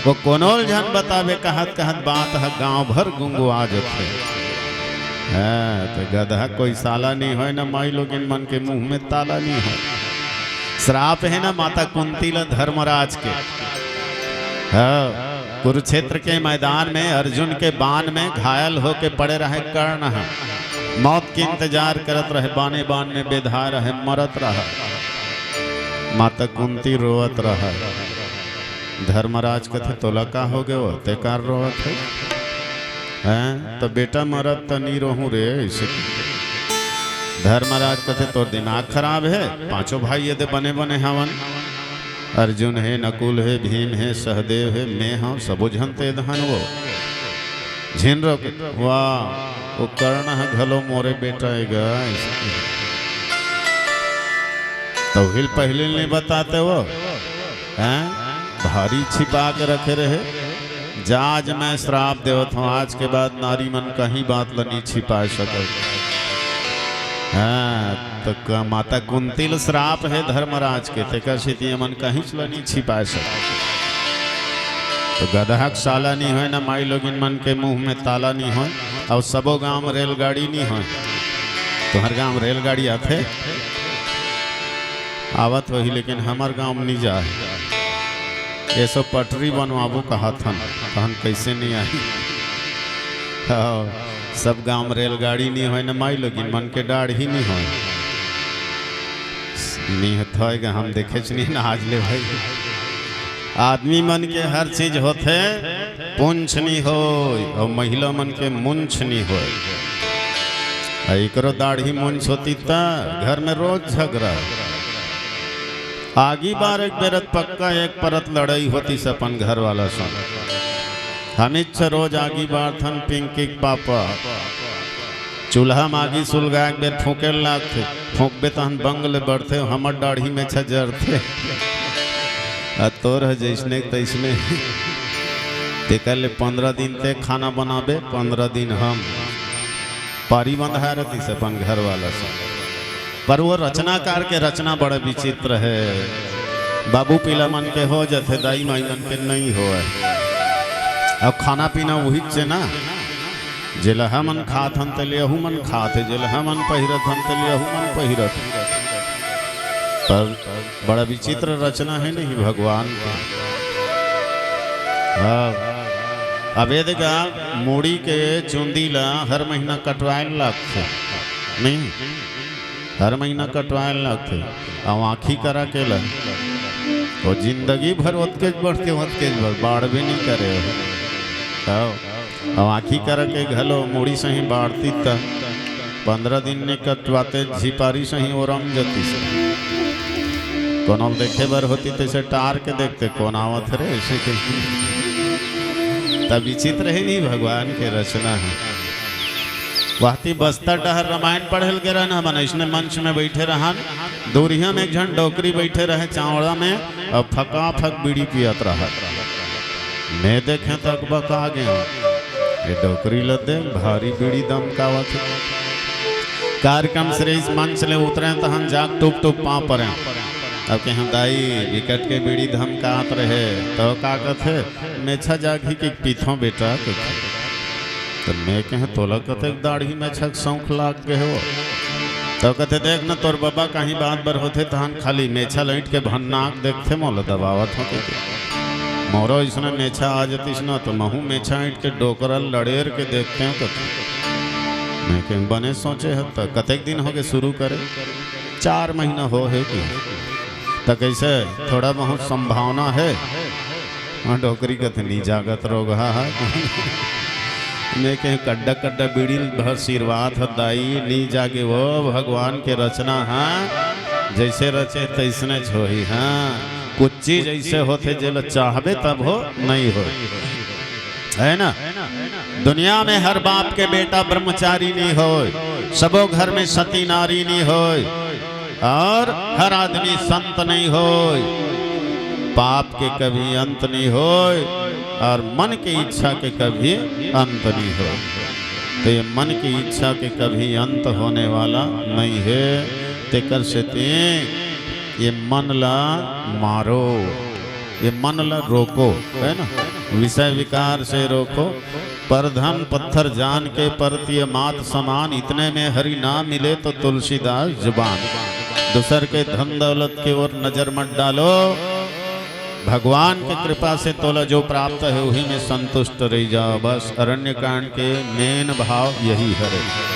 वो कोनो ल झन बताबे कहत कहत बात ह गांव भर गुंगुआ जथे। हाँ, तो गदहा कोई साला नइ होय, न माई लोगिन मन के मुंह में ताला नइ होय। श्राप हे ना माता कुंती ल धर्मराज के। हाँ, कुरुक्षेत्र के मैदान में अर्जुन के बाण में घायल होके पड़े रहे कर्ण ह। मौत के इंतजार करत रहे, बाने बान में बेधा रहे, मरत रहे। माता कुंती रोवत रहे। धर्मराज कथे, "तोला का हो गे वो? ते कार रोवत हे?" हैं? तो बेटा मरत त नी रोहूं रे, अइसे। धर्मराज कथे, "तोर दिमाग खराब हे, पांचों भाई एदे बने बने हवन। अर्जुन हे, नकुल हे, भीम हे, सहदेव हे, मैं हंव, सबो झन ते दहन वो। झिन रो के, वाह, वो कर्ण ह घलो मोरे बेटा हे गा," अइसे। तो हिल पहले नइ बताते वो, हैं? भारी छिपा के रखे रहे। जा, आज मैं श्राप देवत हूँ, आज के बाद नारी मन कहीं बात ल नहीं छिपा सकत। हाँ, तो क-, माता कुंती ल श्राप है धर्मराज के, तेकर सेती ये मन कहीं ल नहीं छिपा सकत। तो गदहा के साला नहीं होय ना, माई लोगिन मन के मुंह में ताला नहीं होय, अउ सबो गांव में रेलगाड़ी नहीं होय। तुम्हर गांव में रेलगाड़ी आथे? आवत होही, लेकिन हमर गांव में नहीं जाए। ये सब पटरी बनवाबो कहत हन, तहन कैसे नहीं आही? हाँ, सब गांव में रेलगाड़ी नहीं होय ना, माई लोगिन मन के डाढ़ी नहीं होय। नहीं होय गा, हम देखे च नहीं ना आज ले भाई। आदमी मन के हर चीज होथे, पूंछ नहीं होय, अउ महिला मन के मुंछ नहीं होय। आ एकरो दाढ़ी मुंछ होती त घर में रोज झगड़ा। आगी बार एक बेरत पक्का एक परत लड़ाई होती से अपन घर वाला संग। हम इच्छा रोज आगी बारथन पिंकी के पापा। चूल्हा म आगी सुलगाए के बेर फूंके लागथे, फूंकबे तहन बंग ले बढ़थे, हमर डाढ़ी मेछा जरथे। आ तोर ह जैसने के तैसने। तेकर ले पंद्रह दिन ते खाना बनाबे, पंद्रह दिन हम। पारी बंधाए रहती से अपन घर वाला से। पर वो रचनाकार के रचना बड़ा विचित्र है। बाबू पीला मन के हो जथे, दाई माई मन के नहीं होय। अब खाना पीना वही से ना, जेला हमन खात हन, तेले अहू मन खात हे, जेला हमन पहिरत हन, तेले अहू मन पहिरत हे। पर बड़ा विचित्र रचना है नहीं भगवान के। हाँ। अब ये देखा, मुड़ी के चुंदी ला हर महीना कटवाए लागथे, नहीं? हर महीना कटवाए लागथे। अब आँखी करा के ला, वो जिंदगी भर ओतकेच बढ़ के, ओतकेच बढ़, बाढ़ भी नहीं करे हो। तब अब आँखी करा के घलो मुड़ी सही बाढ़ती त पंद्रह दिन ने कटवाते झिपारी सही ओरम जतिस। कोनो ल देखे बर होती तैसे टार के देखते, "कौन आवत रे?" ऐसे कही। तब विचित्र ही नहीं भगवान के रचना है। वहती बस्तर डहर रामायण पढ़े ल गे रहन, हमन अइसने मंच में बैठे रहन, दूरिहा में एक झन डोकरी बैठे रहे चावड़ा में, अउ फकाफक बीड़ी पियत रहत। मैं देखें त अकबका गे हंव। ये डोकरी ल दे, भारी बीड़ी दमकावत हे। कार्यक्रम श्रेष्ठ मंच ले उतरे तहन जाग टुप टुप पाँव परे। अब कहें, "दाई, बिकट के बीड़ी धमकात रहे," तो का कथे, "मेछा जागही कि पीथों बेटा," कथे। तो मैं कहें, "तोला कतेक दाढ़ी मेछा के शौक लाग गे हो?" तो कथे, "देख न, तोर बबा कहीं बात बर होथे, तहन खाली मेछा लइट के भन्नाक देखथे, मोला दबावत हो," कथे। "मोरो इसने मेछा आ जतिस न, तो महू मेछा ईट के डोकरा लड़ेर के देखते हो," कथे। मैं कहें, "बने सोचे ह, त कतेक दिन होगे शुरू करे?" "चार महीना हो हे," कहे। "त कैसे, थोड़ा बहुत संभावना हे?" हाँ, डोकरी कथे, "नी जागत रोगहा हा।" मैं कहें, "कड्डा कड्डा बीड़ी ल भर सिरवात ह दाई, नी जागे वो भगवान के रचना हा, जैसे रचे तैसने च होही।" हाँ, कुछ चीज ऐसे होथे जेला चाहबे तब हो, नहीं हो, है ना? दुनिया में हर बाप के बेटा ब्रह्मचारी नहीं होय, सबो घर में सती नारी नहीं होय, और हर आदमी संत नहीं होय। पाप के कभी अंत नहीं होय और मन के इच्छा के कभी अंत नहीं होय। तो ये मन के इच्छा के कभी अंत होने वाला नहीं है। तेकर सेती ये मन ला मारो, ये मन ला रोको, है ना? विषय विकार से रोको। "परधन पत्थर जान के परत ये मात समान, इतने में हरि ना मिले तो तुलसीदास जुबान।" दूसर के धन दौलत के ओर नजर मत डालो, भगवान के कृपा से तोला जो प्राप्त है, वही में संतुष्ट रह जाओ। बस अरण्य कांड के main भाव यही हरे।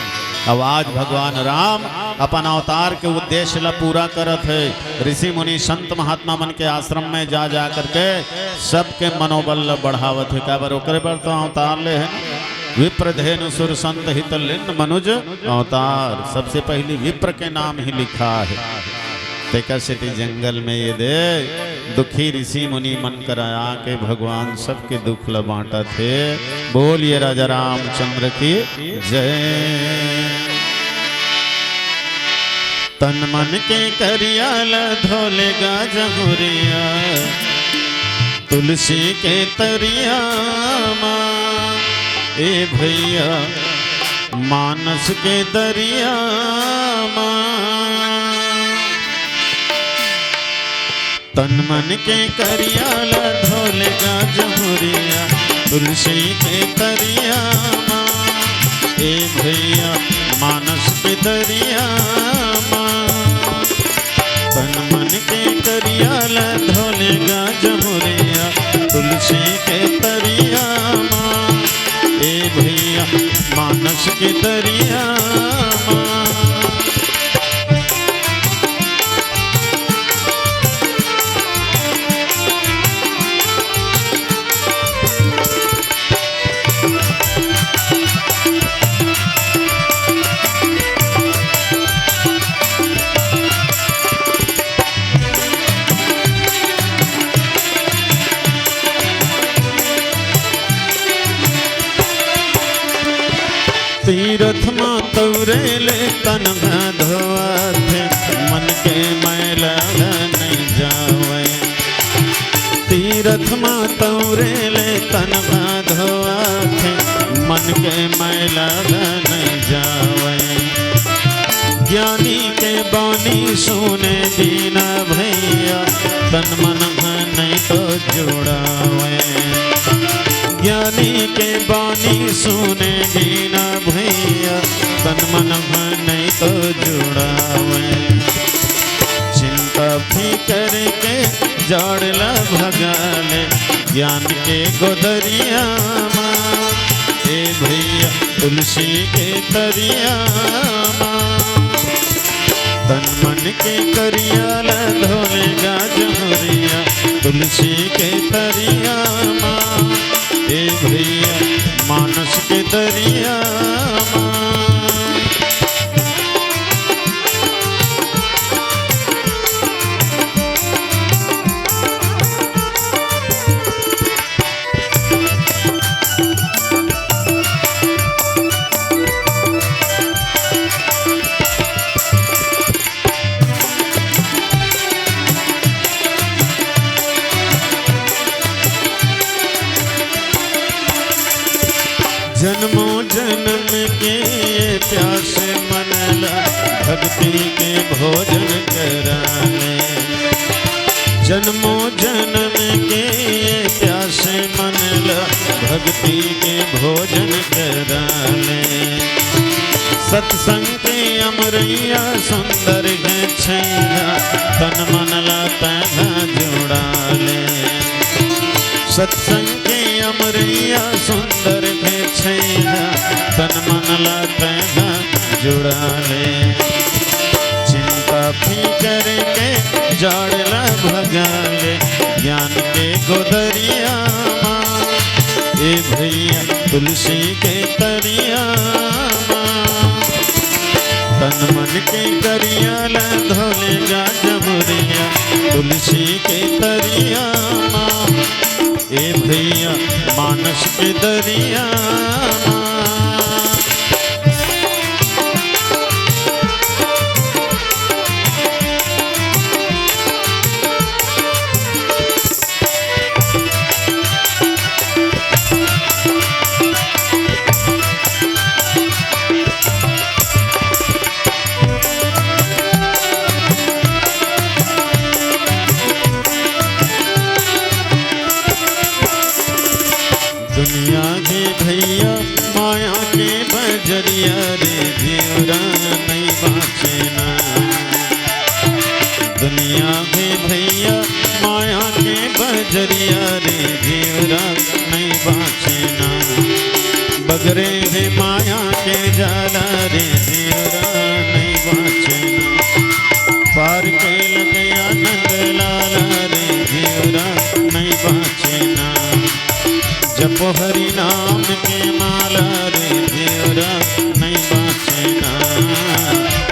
अब आज भगवान राम अपन अवतार के उद्देश्य ला पूरा करत है। ऋषि मुनि संत महात्मा मन के आश्रम में जा जा करके सबके मनोबल ला बढ़ावत है। काबर, ओकरे बर तो अवतार ले है ना। विप्र धेनु सुर संत हित लिन मनुज अवतार। सबसे पहली विप्र के नाम ही लिखा है। तेकर सेती जंगल में ये दे दुखी ऋषि मुनि मन करा आके भगवान सबके दुख ल बांटत हे। बोलिए राजा रामचंद्र की जय। तन मन के करिया ल धोलेगा जमुरिया, तुलसी के तरिया मा, ए भैया, मानस के दरिया मा। तन मन के करिया ला धोले गा जमुरिया, तुलसी के तरिया मा, ए भैया, मानस के दरिया मा। तन मन के करिया ला धोले गा जमुरिया, तुलसी के तरिया मा, ए भैया, मानस के दरिया मा। तीरथ मा तौरे ले तन ह धोवाथे, मन के मैला ह नइ जावय। तीरथ मा तौरे ले तन ह धोवाथे, मन के मैला ह नइ जावय। ज्ञानी के बानी सुने बिना भैया, तन मन ह नइ तो जुड़ावय। ज्ञानी के बानी सुने बिना भैया, तन मन ह नइ तो जुड़ावय। चिंता फिकर के जाड़ ला भगा ले, ज्ञान के गोदरिया मा, ए भैया, तुलसी के तरिया मा। तन मन के करिया ला धोले गा जमुरिया, तुलसी के तरिया मा, ए भैया, मानस के दरिया मा। जन्मों जन्म के प्यास मन ला, भक्ति के भोजन करा ले। जन्मों जन्म के प्यास मन ला, भक्ति के भोजन करा ले। सत्संग के अमरैया सुंदर हे छैया, तन मन ला तैं ह जुड़ा ले। सत्संग के अमरैया सुंदर हे छैया, तन मन ला तैं ह जुड़ा ले। चिंता फिकर के जाड़ ला भगा ले, ज्ञान के गोदरिया मा, ए भैया, तुलसी के तरिया मा। तन मन के करिया ला धोले गा जमुरिया, तुलसी के तरिया मा, ए भैया, मानस के दरिया मा। दुनिया हे भैया माया के बजरिया रे, जीवरा नइ बाँचे ना। दुनिया हे भैया माया के बजरिया रे, जीवरा नइ बाँचे ना। बगरे हे माया के जाला रे, जीवरा नइ बाँचे ना। पार के लगे आनंद लाला रे, जीवरा नइ बाँचे ना। जपो हरि नाम के माला रे, जीवरा नइ बाँचे ना।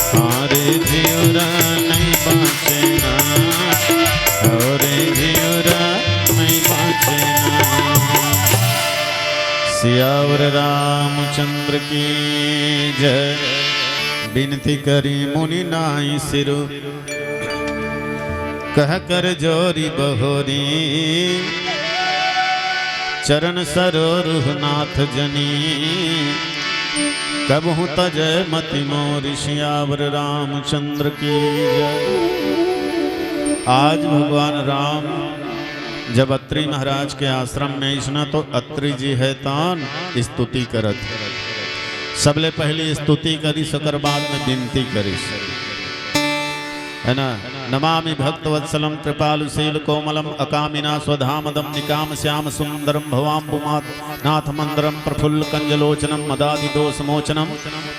हाँ रे, जीवरा नइ बाँचे ना। हाँ रे, जीवरा नइ बाँचे ना। सियावर रामचंद्र की जय। बिनती करी मुनि नाई सिरु, कह कर जोरी बहोरी। चरण सरोरुह नाथ जनी, कबहु तजय मति मोर। सियावर रामचंद्र की जय। आज भगवान राम जब अत्रि महाराज के आश्रम में अइस न, तो अत्रि जी हे तहान स्तुति करत हे। सबले पहली स्तुति करिस, ओकर बाद में बिनती करिस, हे ना? नमामि भक्तवत्सलं कृपालुशीलकोमलं, अकामिना स्वधामदं निकामश्याम सुंदरं भवाम्बुमा नाथमंदरं प्रफुल्लकंजलोचनं मदादिदोषमोचनं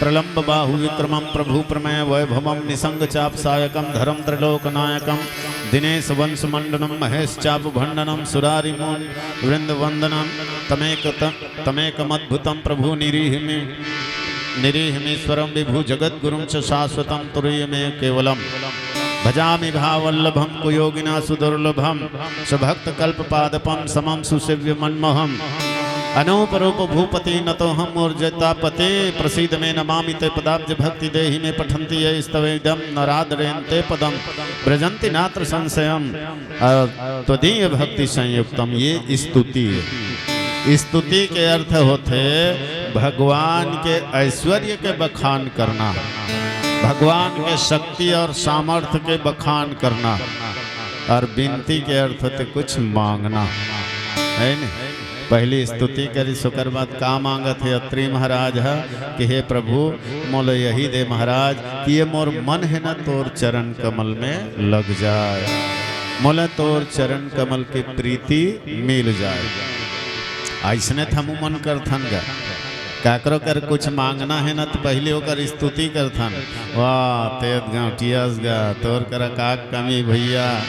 प्रलंबबाहुविक्रमं प्रभुप्रमेयवैभवं निसंगचापसायकं धरं त्रिलोकनायकं दिनेशवंशमंडनं महेशचापभंडनं सुरारिमुनिवृंदवंदनं तमेक-, त-, तमेकमद्भुतं प्रभु निरीहिमि-, निरीहिमीश्वरं विभु जगद्गुरुं च शाश्वतं तुरीयमेव केवलम्। भजामि भाववल्लभं कुयोगिना सुदुर्लभं स्वभक्तकल्पपादपं समं सुसेव्यमन्मोहम्। अनूपरूप भूपति नतोऽहं मोर जटापति प्रसीद मे नमामि ते पदाब्ज भक्ति देहि मे पठन्ति ये स्तवेदं नरादरेन्ते पदं व्रजन्ति नात्र संशयम्। अ, त्वदीय भक्ति संयुक्तम, ये स्तुति हे। स्तुति के अर्थ होथे भगवान के ऐश्वर्य के बखान करना, भगवान के शक्ति और सामर्थ्य के बखान करना, और बिनती के अर्थ होथे कुछ मांगना, हे न? पहली स्तुति करिस, ओकर बाद का मांगत हे अत्रि महाराज ह कि हे प्रभु, मोला यही दे महाराज कि ये मोर मन हे ना, तोर चरण कमल में लग जाय, मोला तोर चरण कमल के प्रीति मिल जाय। अइसने त हमू मन करथन गा, काकरो कर कुछ मांगना हे ना, त पहली ओकर स्तुति करथन। वाह, तें त गौंटियास गा, तोर करा का कमी भइया,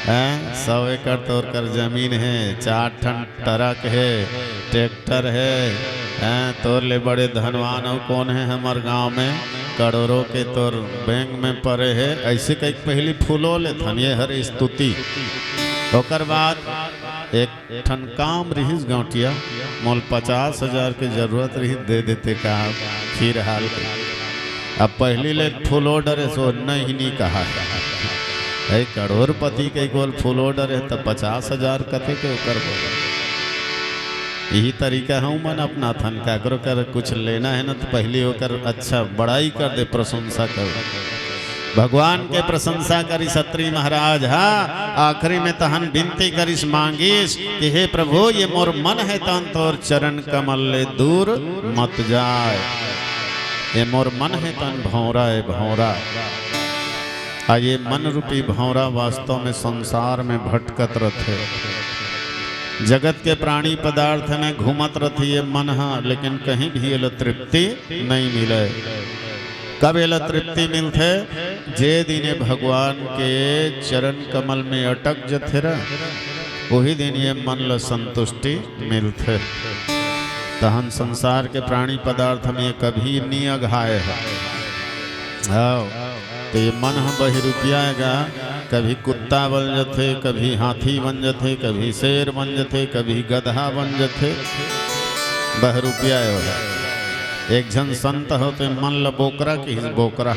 हैं? सौ एकड़ तोर कर जमीन हे, चार ठन ट्रक हे, ट्रैक्टर हे, हैं, तोर ले बड़े धनवान अउ कोन हे हमर गांव में, करोड़ों के तोर बैंक में परे हे, अइसे कहिके पहली फूलो लेथन, ये हरे स्तुति। ओकर बाद एक ठन काम रिहिस गौंटिया, मोल पचास हजार के जरूरत रिहिस, दे देते का, फिर हाल के। अब पहली ले फुल ऑर्डर हे, सो नहीं, नहीं कहा हे। हे करोड़पति के गोल फुल ऑर्डर हे, त पचास हजार कथे के ओकर बोल। यही तरीका हे, मन अपनाथन, काकरो कर कुछ लेना हे ना, त पहली ओकर अच्छा बड़ाई कर दे, प्रशंसा कर। भगवान के प्रशंसा करिस अत्रि महाराज ह। आखिरी में तहन बिनती करिस, मांगिस कि हे प्रभु, ये मोर मन हे तन तोर चरण कमल ले दूर मत जाय। ये मोर मन हे तन भौंरा हे, भौंरा। आ ये मन रूपी भौंरा वास्तव में संसार में भटकत रथे। जगत के प्राणी पदार्थ में घूमत रथे ये मन ह, लेकिन कहीं भी एला तृप्ति नहीं मिले। कब एला तृप्ति मिलथे? जे दिन ये भगवान के चरण कमल में अटक जथे रा, वही दिन ये मन ल संतुष्टि मिलथे। तहन संसार के प्राणी पदार्थ में ये कभी नी अघाए हे। हव, त ये मन ह बहिरूपिया हे गा, कभी कुत्ता बन जथे, कभी हाथी बन जथे, कभी शेर बन जथे, कभी गदहा बन जथे। बहिरूपिया हे ओला। एक झन संत होते मन ल बोकरा किहिस, बोकरा।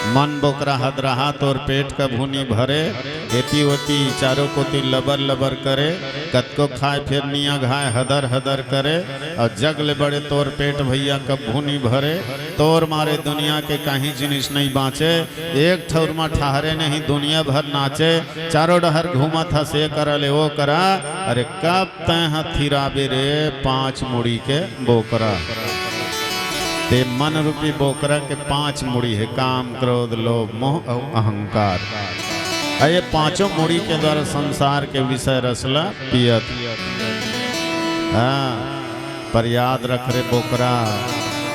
मन बोकरा हदरहा, तोर पेट कभू नी भरे, एती ओती चारों कोती लबर लबर करे, कतको खाय फेर नी अघाय, हदर हदर करे, अउ जग ले बड़े तोर पेट भइया कभू नी भरे, तोर मारे दुनिया के काहीं जिनिस नहीं बाँचे, एक ठउर म ठहरे नहीं दुनिया भर नाचे, चारों डहर घूमत हस ये करा ले वो करा। अरे कब तैं ह थिराबे रे पांच मुड़ी के बोकरा। ते मन रूपी बोकरा के पांच मुड़ी हे, काम, क्रोध, लोभ, मोह अउ अहंकार। अ ये पांचों मुड़ी के द्वारा संसार के विषय रस ल पियत। हाँ, पर याद रख रे बोकरा,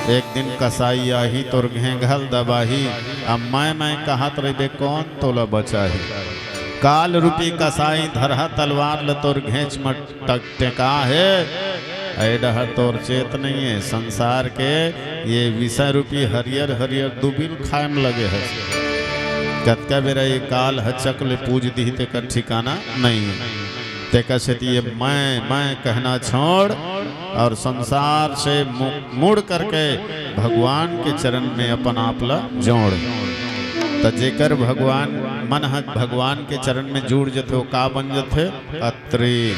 एक दिन कसाई आही तोर घेंघल दबाही। अब मैं, मैं कहत रहिबे, कौन तोला बचाही? काल रूपी कसाई धरहा तलवार ल तोर घेंच म टक-, टेका हे। ए डहर तोर चेत नहीं हे। संसार के ये विषय रूपी हरियर हरियर दुबिल खाए म लगे हे। कतका बेरा ये काल ह चक ले पूज दिही, तेकर ठिकाना नहीं हे। तेकर सेती ये मैं, मैं कहना छोड़ और संसार से मु-, मुड़ करके भगवान के चरण में अपन आप ला जोड़। त जेकर भगवान, मन ह भगवान के चरण में जुड़ जथे, वो का बन जथे? अत्रि।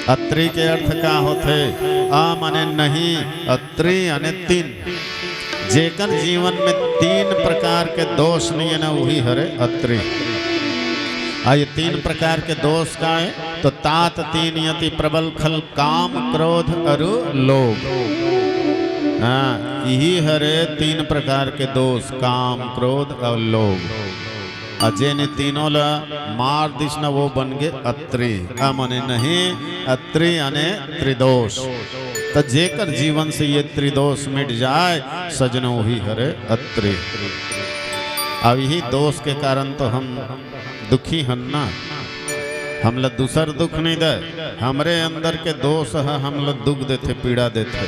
अत्रि के अर्थ का होथे? अ माने नहीं, अत्रि याने तीन। जेकर जीवन में तीन प्रकार के दोष नइ हे ना, उही हरे अत्रि। आ ये तीन प्रकार के दोष का हे? तो तात तीन अति प्रबल खल, काम, क्रोध अरु लोभ। हाँ, इही हरे तीन प्रकार के दोष, काम, क्रोध अउ लोभ। अउ जेन ए तीनों ला मार दिस ना, वो बन गे अत्रि। अ माने नहीं, अत्रि याने त्रिदोष। त जेकर जीवन से ये त्रिदोष मिट जाय, सजनो, उही हरे अत्रि। अब इही दोष के कारण तो हम दुखी हन ना। हमला दूसर दुख नइ दय, हमरे अंदर के दोष ह हमला दुख देथे, पीड़ा देथे।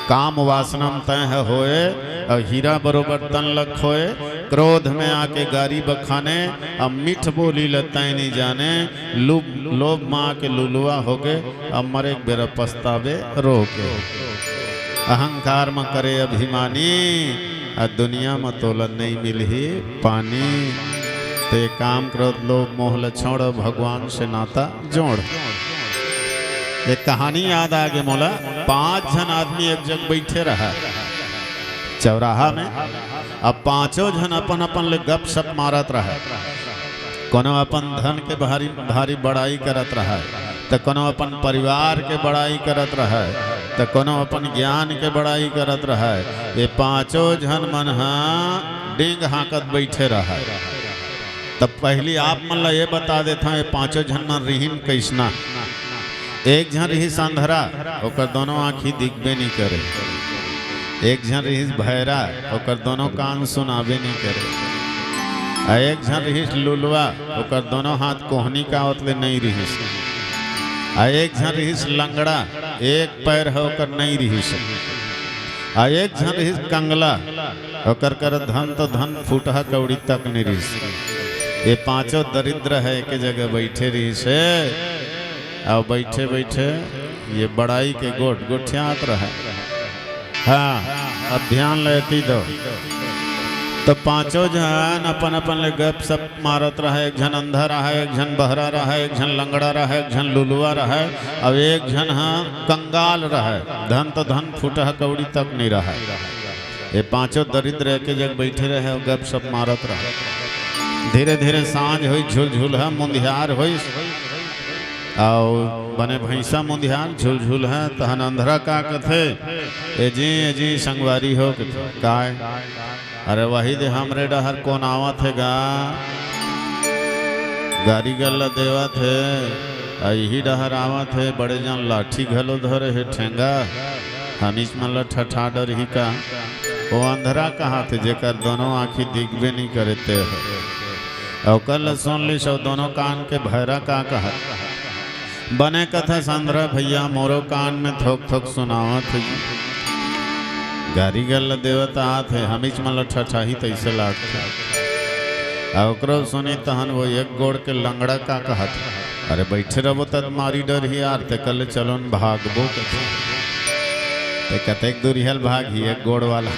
काम वासना म तैं ह होए, अउ हीरा बरोबर तन ल खोए, क्रोध में आके गारी बखाने, अउ मीठ बोली ल तैं नइ जाने, लुभ, लोभ म आके लुलवा होगे, अउ मरे के बेरा पछताबे रो के। अहंकार म करे अभिमानी, अ दुनिया म तोला नइ मिलही पानी। ते काम, क्रोध, लोभ, मोह ल छोड़, भगवान से नाता जोड़। एक कहानी याद आ गे मोला। पांच झन आदमी एक जग बइठे रहय चौराहा में। अब पांचों झन अपन-अपन ले गपशप मारत रहय। कोनो अपन धन के भारी, भारी बड़ाई करत रहय, त कोनो अपन परिवार के बड़ाई करत रहय, त कोनो अपन ज्ञान के बड़ाई करत रहय। ये पांचों झन मन ह डींग हाँकत बइठे रहय। त पहिली आप मन ल ये बता देथंव, ये पांचों झन मन रिहिन कइसना। एक झन रिहिस अंधरा, ओकर दोनों आँखी दिखबे नइ करे। एक झन रिहिस भैरा, ओकर दोनों कान सुनाबे नइ करे। अउ एक झन रिहिस लुलवा, ओकर दोनों हाथ कोहनी कावत ले नइ रिहिस। अउ एक झन रिहिस लंगड़ा, एक पैर ह ओकर नइ रिहिस। अउ एक झन रिहिस कंगला, ओकर करा धन तो धन, फुटहा कौड़ी तक नइ रिहिस। ये पांचों दरिद्र ह एके जगह बइठे रिहिस हे, अउ बइठे बइठे ये बड़ाई के गोठ गोठियात रहय। हाँ, अब ध्यान ल एती दो। त पांचों झन अपन अपन ले गपशप मारत रहय। एक झन अंधा रहय, एक झन बहरा रहय, एक झन लंगड़ा रहय, एक झन लुलवा रहय, अउ एक झन ह कंगाल रहय, धन त धन, फुटहा कौड़ी तक नइ रहय। ये पांचों दरिद्र एके जग बइठे रहय अउ गपशप मारत रहय। धीरे धीरे सांझ होइस, झुलझुलहा मुंधियार होइस, अउ बने भैंसा मुंधियार झुलझुलहा। तहन अंधरा का कथे, "ए जी, ए जी, संगवारी हो," कथे, "काय?" "अरे वही दे हमरे डहर कोन आवत हे गा, गारी गल्ला देवत हे, अ इही डहर आवत हे, बड़े जन लाठी घलो धरे हे, ठेंगा, हमीच मन ल ठठा डरही का?" वो अंधरा कहाथे, जेकर दोनों आँखी दिखबे नइ करे ते ह। अउ ओकर ल सुन लिस अउ दोनों कान के भैरा का कहत, "बने कथस अंधरा भैया, मोरो कान में थोक थोक सुनावत हे जी। गारी गल्ला देवत आत हे, हमीच मन ल ठठाही तइसे लागथे।" अउ ओकरो सुनी तहन वो एक गोड़ के लंगड़ा का कहत, "अरे बइठे रहिबो तब मारी डरही यार, तेकर ले चलो न भागबो," कथे। "ते कतेक दूरिहा ल भागही एक गोड़ वाला।"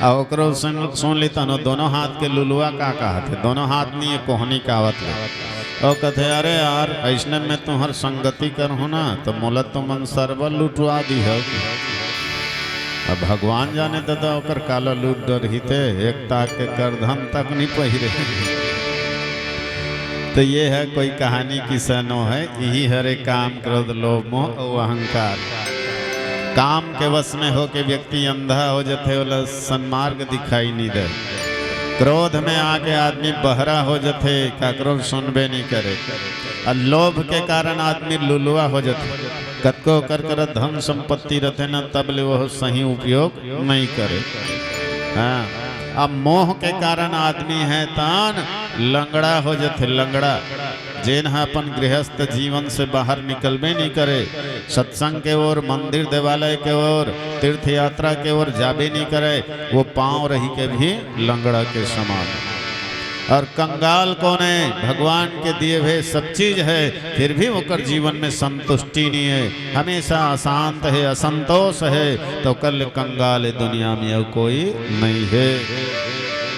अउ ओकरो सुन, सुन ली तहन वो दोनों हाथ के लुलवा का कहत हे, दोनों हाथ नइ हे, कोहनी कावत ले। अउ कथे, "अरे यार, अइसने में तुंहर संगति करहूं ना, त मोला तुमन सरबा लुटवा दिहव।" अब भगवान जाने ददा ओकर काला लूट डरही ते, एक ताक के करधन तक नइ पहिरे। त ये ह कोई कहानी किस्सा नो हे, इही हरे काम, क्रोध, लोभ, मोह अउ अहंकार। काम के वश में होके व्यक्ति अंधा हो जथे, ओला सन्मार्ग दिखाई नइ दे। क्रोध में आके आदमी बहरा हो जथे, काकरो सुनबे नइ करे। अउ लोभ के कारण आदमी लुलवा हो जथे। कतको ओकर करा धन संपत्ति रथे न, तब ले वो सही उपयोग नइ करे। हाँ, अब मोह के कारण आदमी हे तहन लंगड़ा हो जथे, लंगड़ा। जेन ह अपन गृहस्थ जीवन से बाहर निकलबे नइ करे, सत्संग के ओर, मंदिर देवालय के ओर, तीर्थ यात्रा के ओर जाबे नइ करे, वो पांव रहिके भी लंगड़ा के समान। अउ कंगाल कोन हे? भगवान के दिए हुए सब चीज हे, फिर भी ओकर जीवन में संतुष्टि नइ हे, हमेशा अशांत हे, असंतोष हे, त ओकर ले कंगाल ए दुनिया में अउ कोई नइ हे।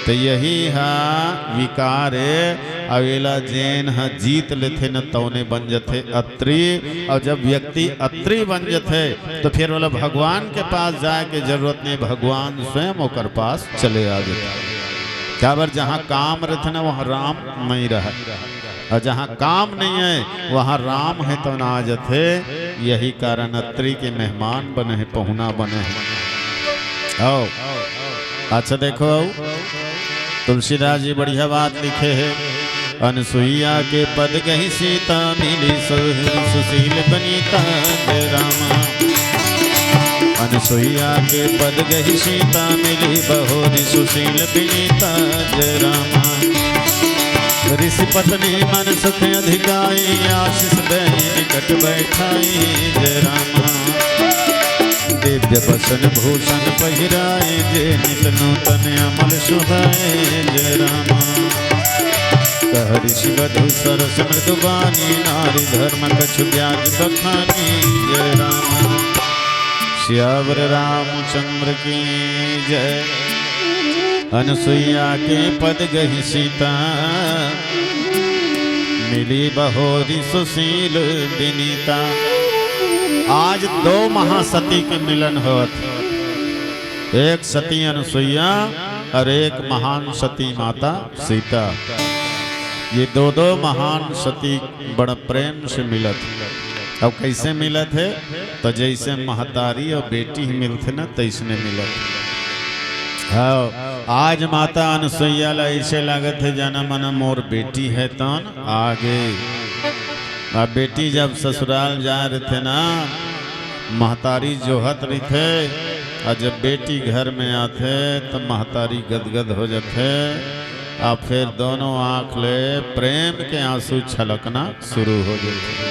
त यही ह विकार ए। अउ एला जेन ह जीत लेथे न, तौने बन जथे अत्री। अउ जब व्यक्ति अत्री बन जथे, त फेर ओला भगवान के पास जाए के जरूरत नहीं, भगवान स्वयं ओकर पास चले आ जथे। काबर, जहाँ काम रथे न, वहाँ राम नहीं रहय। अउ जहाँ काम नहीं हे, वहाँ राम हे तौन आ जथे। यही कारण अत्री के मेहमान बने हे, पहुना बने हे। आओ, अच्छा देखो, तुलसीदास जी बढ़िया बात लिखे हे। अनसुईया के पद गहि सीता, मिली सु-, सुशील बनीता। जय रामा। अनसुईया के पद गहि सीता, मिली बहोरी सुशील बनीता। जय रामा। ऋषि पत्नी मन सुख अधिकाई, आशीष दहि निकट बैठाई। जय रामा। दिव्य बसन भूषण पहिराए, जे नित नूतन अमल सुहाए। जय रामा। कह ऋषि वधु सरस मृदु बानी, नारी धर्म कछु ब्याज बखानी। जय रामा। सियावर रामचंद्र की जय। अनसुईया के पद गहि सीता, मिली बहोरी सुशील बिनीता। आज दो महासती के मिलन होत, एक सती अनसुईया और एक महान सती माता सीता। ये दो दो महान सती बड़ प्रेम से मिलत हे। अब कैसे मिलत हे? तो जैसे महतारी और बेटी ही मिलथे ना, तैसने मिलत हे। हाँ, आज माता अनसुईया ला ऐसे लागत हे, जाना माना मोर बेटी हे तन आगे। अब बेटी जब ससुराल जा रथे ना, महतारी जोहत रथे, और जब बेटी घर में आथे, तो महतारी गदगद हो जाथे, और फिर दोनों आँख ले प्रेम के आंसू छलकना शुरू हो जाथे।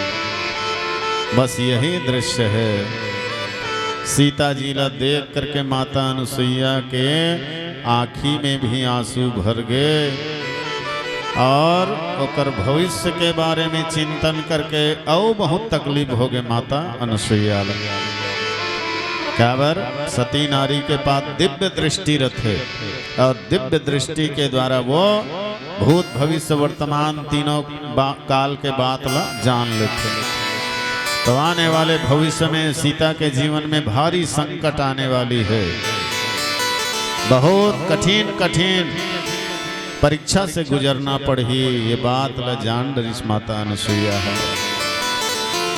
बस यही दृश्य हे। सीता जी ला देख करके माता अनुसुईया के आँखी में भी आंसू भर गे और ओकर भविष्य के बारे में चिंतन करके अउ बहुत तकलीफ हो गे माता अनुसुईया ला। काबर सती नारी के पास दिव्य दृष्टि रथे और दिव्य दृष्टि के द्वारा वो भूत भविष्य वर्तमान तीनों बा-, काल के बात ला जान लेथे। तो आने वाले भविष्य में सीता के जीवन में भारी संकट आने वाली है, बहुत कठिन कठिन परीक्षा से गुजरना पड़ही, ये बात ला जान डरिस माता अनुसुईया ह।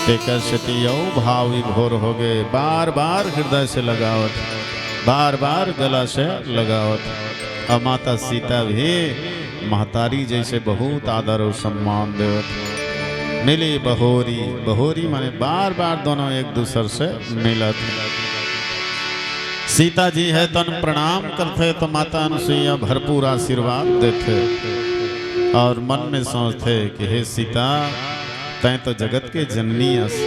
तेकर सेती अउ भाव विभोर हो गे, बार बार हृदय से लगावत, बार बार गला से लगावत। अउ माता सीता भी महतारी जैसे बहुत आदर अउ सम्मान देवत। मिली बहोरी, बहोरी माने बार बार दोनों एक दूसर से मिलत। सीता जी हे तन प्रणाम करथे तो माता अनुसुईया भरपूर आशीर्वाद देथे और मन में सोचथे कि हे सीता, तैं तो जगत के जननी अस,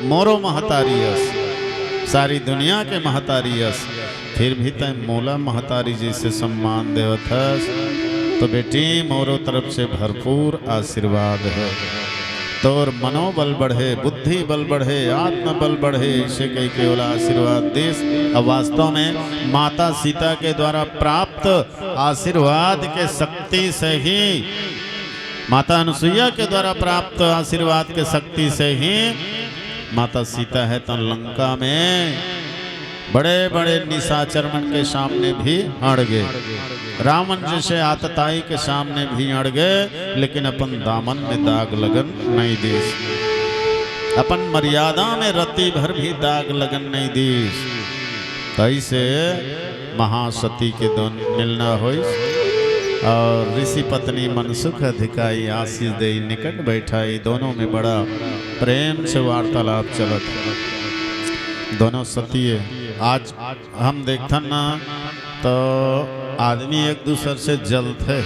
मोरो महतारी अस, सारी दुनिया के महतारी अस, फिर भी तैं मोला महतारी जैसे सम्मान देवत हस, तो बेटी मोरो तरफ से भरपूर आशीर्वाद है। तोर मनोबल बढ़े, बुद्धि बल बढ़े, आत्मबल बढ़े, ऐसे कह के ओला आशीर्वाद दिस। अब वास्तव में माता सीता के द्वारा प्राप्त आशीर्वाद के शक्ति से ही, माता अनुसुईया के द्वारा प्राप्त आशीर्वाद के शक्ति से ही माता सीता हे तन लंका में बड़े बड़े निशाचर मन के सामने भी अड़ गे, रावण जैसे आतताई के सामने भी अड़ गे, लेकिन अपन दामन में दाग लगन नहीं दिस, अपन मर्यादा में रत्ती भर भी दाग लगन नहीं दिस। तैसे महासती के दोन मिलना होइस और ऋषि पत्नी मन सुख अधिकाई, आशीष देई निकट बैठाई। दोनों में बड़ा प्रेम से वार्तालाप चलत हे। दोनों सती हे। आज हम देखथन ना तो आदमी एक दूसर से जलथे,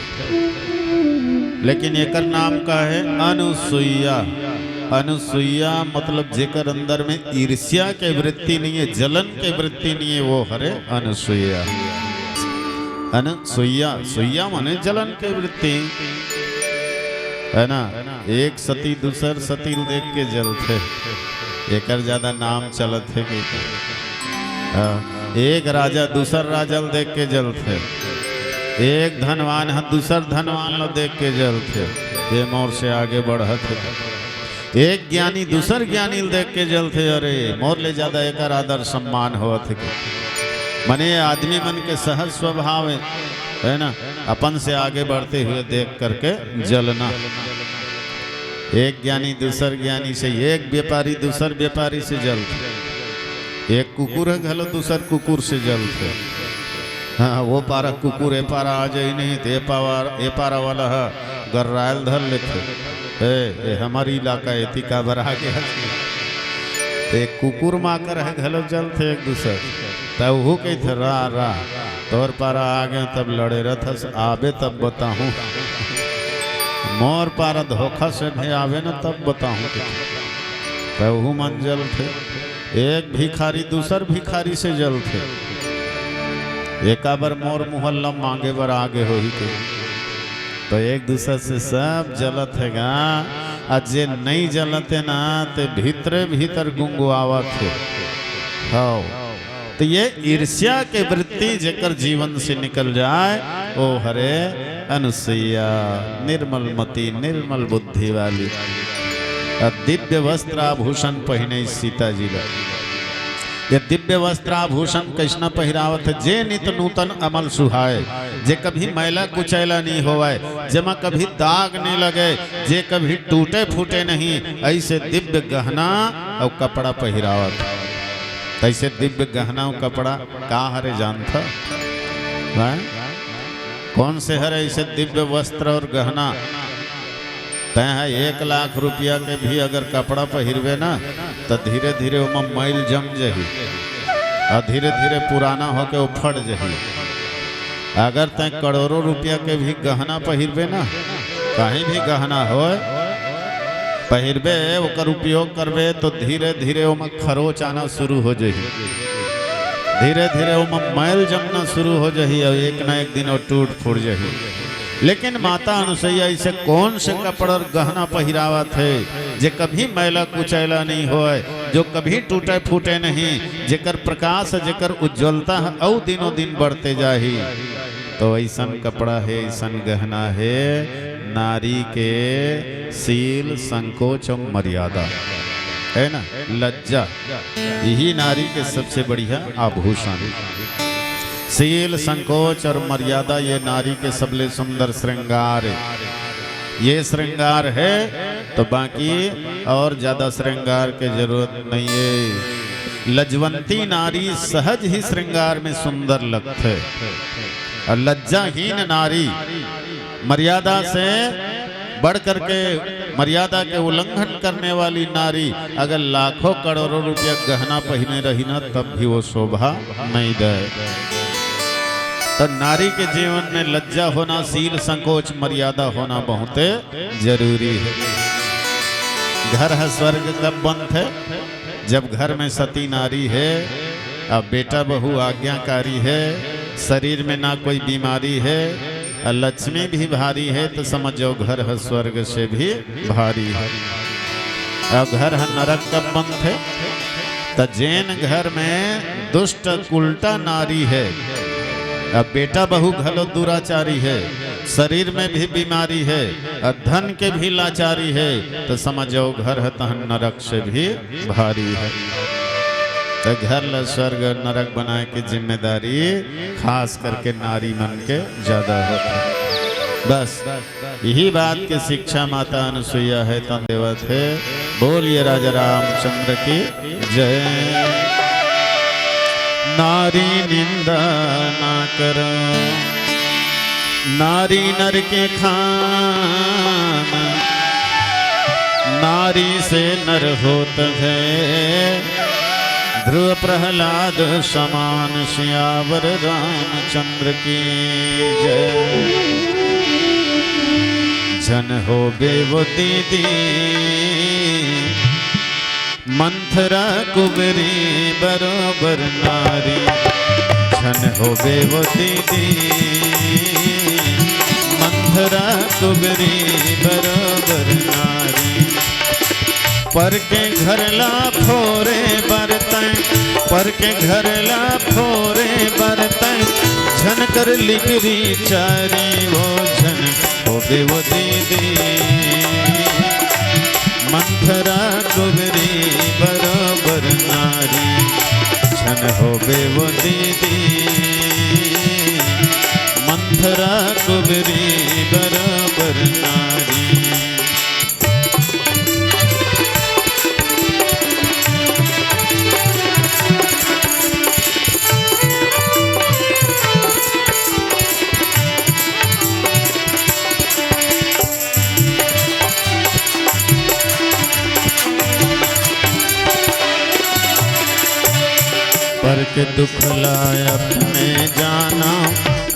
लेकिन एकर नाम का हे? अनुसुईया। अनुसुईया मतलब जेकर अंदर में ईर्ष्या के वृत्ति नहीं हे, जलन के वृत्ति नहीं हे, वो हरे अनुसुईया। अनुसुईया, सुईया माने जलन के वृत्ति, है ना? एक सती दूसर सती ल देख के जलथे, एकर ज्यादा नाम चलत हे कि? हाँ, एक राजा दूसर राजा ल देख के जलथे, एक धनवान ह दूसर धनवान ल देख के जलथे, ये मोर से आगे बढ़त हे। एक ज्ञानी दूसर ज्ञानी ल देख के जलथे, अरे मोर ले ज्यादा एकर आदर सम्मान होवत हे। माने ये आदमी मन के सहज स्वभाव हे, है ना, अपन से आगे बढ़ते हुए देख करके जलना। एक ज्ञानी दूसर ज्ञानी से, एक व्यापारी दूसर व्यापारी से जलथे, एक कुकुर ह घलो दूसर कुकुर से जलथे। हाँ, वो पारा कुकुर ए पारा आ जाही नहीं, तो ए पारा, ए पारा वाला ह गर्रायल धर लेथे। ए, ए हमर इलाका, एती काबर आ गया? तो एक कुकुर माकर ह घलो जलथे एक दूसर। त उहू कहिथे, "रा, रा, तोर पारा आ गए तब लड़े रहथस, आबे तब बताहूँ। मोर पारा धोखा से भी आबे न तब बताहूँ।" त उहू मन जलथे। एक भिखारी दूसर भिखारी से जलथे। ए काबर मोर मुहल्ला मांगे बर आगे होही के। तो एक दूसर से सब जलत हे गा, आ जे नई जलत हे ना, ते भीतरे भीतर गुंगुआवत हे। हव। तो ये ईर्ष्या के वृत्ति जेकर जीवन से निकल जाए, ओ हरे अनुसुईया, निर्मल मति, निर्मल बुद्धि वाली। आ दिव्य वस्त्र आभूषण पहिने सीता जी ला। ये दिव्य वस्त्र आभूषण कइसना पहिरावत हे, जे नित नूतन अमल सुहाए, जे कभी मैला कुचैला नहीं होवय, जेमा कभी दाग नहीं लगे, जे कभी टूटे फूटे नहीं, ऐसे दिव्य गहना अउ कपड़ा पहिरावत हे। तैसे दिव्य गहना अउ कपड़ा का हरे जानथा? हैं? कौन से हरे ऐसे दिव्य वस्त्र और गहना? तैं ह एक लाख रुपया के भी अगर कपड़ा पहिरबे ना, त धीरे-धीरे ओमा मैल जम जही, अउ धीरे-धीरे पुराना होके ओ फट जही। अगर तैं करोड़ों रुपया के भी गहना पहिरबे ना, कहीं भी गहना होय, पहिरबे, ओकर उपयोग करबे, तो धीरे-धीरे ओमा खरोच आना शुरू हो जही, धीरे-धीरे ओमा मैल जमना शुरू हो जही, अउ एक ना एक दिन ओ टूट फूट जही। लेकिन माता अनुसुईया ऐसे कौन से कपड़ा और गहना पहिरावत हे, जे कभी मैला कुचैला नहीं होय, जो कभी टूटे फूटे नहीं, जेकर प्रकाश, जेकर उज्ज्वलता ह अउ दिनों दिन बढ़ते जाही। तो ऐसन कपड़ा हे, ऐसन गहना हे, नारी के शील, संकोच और मर्यादा, है ना, लज्जा, यही नारी के सबसे बढ़िया आभूषण। शील, संकोच और मर्यादा, ये नारी के सबले सुंदर श्रृंगार हे। ये श्रृंगार हे तो बाकी और ज्यादा श्रृंगार के जरूरत नहीं हे। लजवंती नारी सहज ही श्रृंगार में सुंदर लगथे, और लज्जाहीन नारी मर्यादा से बढ़ करके, मर्यादा के उल्लंघन करने वाली नारी अगर लाखों करोड़ों रुपया गहना पहिने रही ना, तब भी वो शोभा नहीं दे। तो नारी के जीवन में लज्जा होना, शील, संकोच, मर्यादा होना बहुत जरूरी हे। घर ह स्वर्ग कब बनथे? जब घर में सती नारी हे, अब बेटा बहू आज्ञाकारी हे, शरीर में ना कोई बीमारी हे, अउ लक्ष्मी भी भारी हे, तो समझ जाओ घर ह स्वर्ग से भी भारी हे। अउ घर ह नरक कब बनथे? त जेन घर में दुष्ट कुलटा नारी हे, अब बेटा बहू घलो दुराचारी हे, शरीर में भी बीमारी हे, अउ धन के भी लाचारी हे, तो समझ जाओ घर ह तहन नरक से भी भारी हे। तो घर ल स्वर्ग नरक बनाए के जिम्मेदारी खास करके नारी मन के ज्यादा होथे। बस यही बात के शिक्षा माता अनुसुईया हे तन देवत हे। बोलिए राजा रामचंद्र की जय। नारी निंदा ना करो, नारी नर के खान, नारी से नर होत है ध्रुव प्रहलाद समान। सियावर रामचंद्र की जय। झन होबे वो दीदी मंथरा कुबरी बरोबर नारी। झन होबे वो दीदी मंथरा कुबरी बरोबर नारी। पर के घर ला फोरे बर तैं, पर के घर ला फोरे बर तैं, झन कर लिगरी चारी वो झन होबे वो दीदी। मंथरा कुबरी बरोबर नारी, झन होबे वो दीदी। मंथरा कुबरी बरोबर नारी। पर के दुख ला अपने जाना,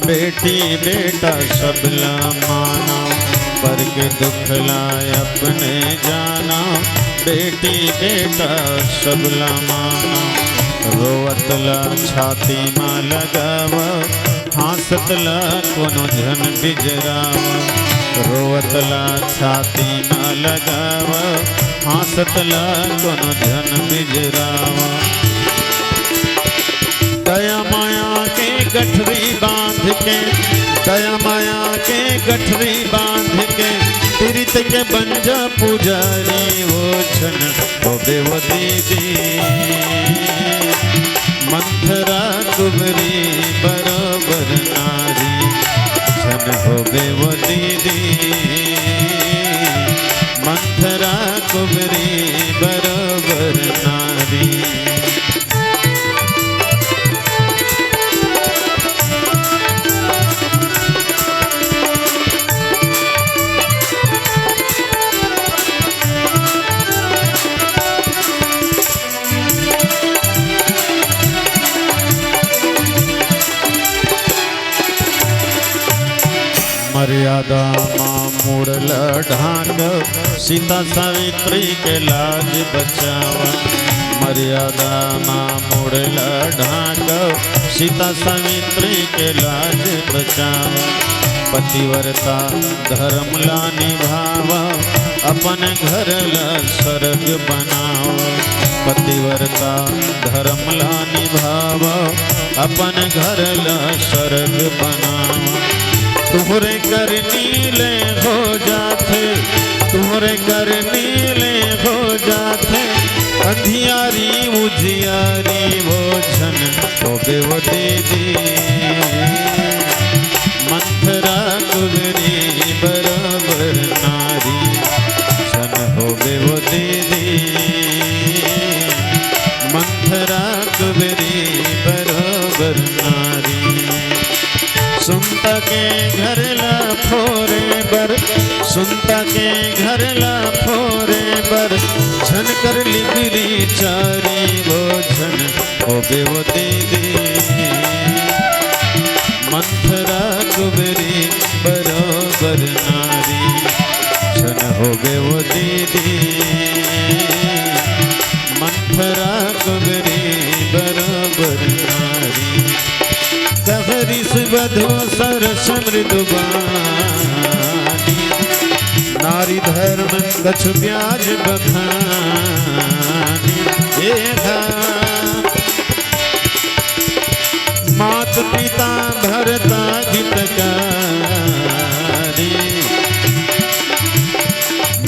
बेटी बेटा सब ला माना। पर के दुख ला अपने जाना, बेटी बेटा सब ला माना। रोवत ला छाती मा लगावा, हाँसत ला कोनो झन बिजरावा। रोवत ला छाती मा लगावा, हाँसत ला कोनो झन बिजरावा। दया माया के गठरी बांध के, दया माया के गठरी बांध के, पीरित के बन जा पुजारी वो झन होबे वो दीदी। मंथरा कुबरी बरोबर नारी, झन होबे वो दीदी। मंथरा कुबरी बरोबर नारी। मर्यादा मा मुड़ ल ढांक, सीता सावित्री के लाज बचावा। मर्यादा मा मुड़ ल ढांक, सीता सावित्री के लाज बचावा। पतिव्रता धर्म ला निभावा, अपन घर ला स्वर्ग बनावा। पतिव्रता धर्म ला निभावा, अपन घर ला स्वर्ग बनावा। तुहरे करनी ले हो जाथे, तुहरे करनी ले हो जाथे, अंधियारी उजियारी वो झन होबे वो दीदी। मंथरा कुबरी बरोबर नारी, झन होबे वो दीदी। मंथरा कुबरी बरोबर नारी। सुनता के घर ला फोरे बर, सुनता के घर ला फोरे बर, झन कर लिगरी चारी वो झन होबे वो दीदी। मंथरा कुबरी बरोबर नारी, झन होबे वो दीदी। मंथरा कुबरी बरोबर नारी। कहरिस वधू सरस मृदु बानी, नारी धर्म कछु ब्याज बखानी। ए हा मात पिता भरता हितकारी,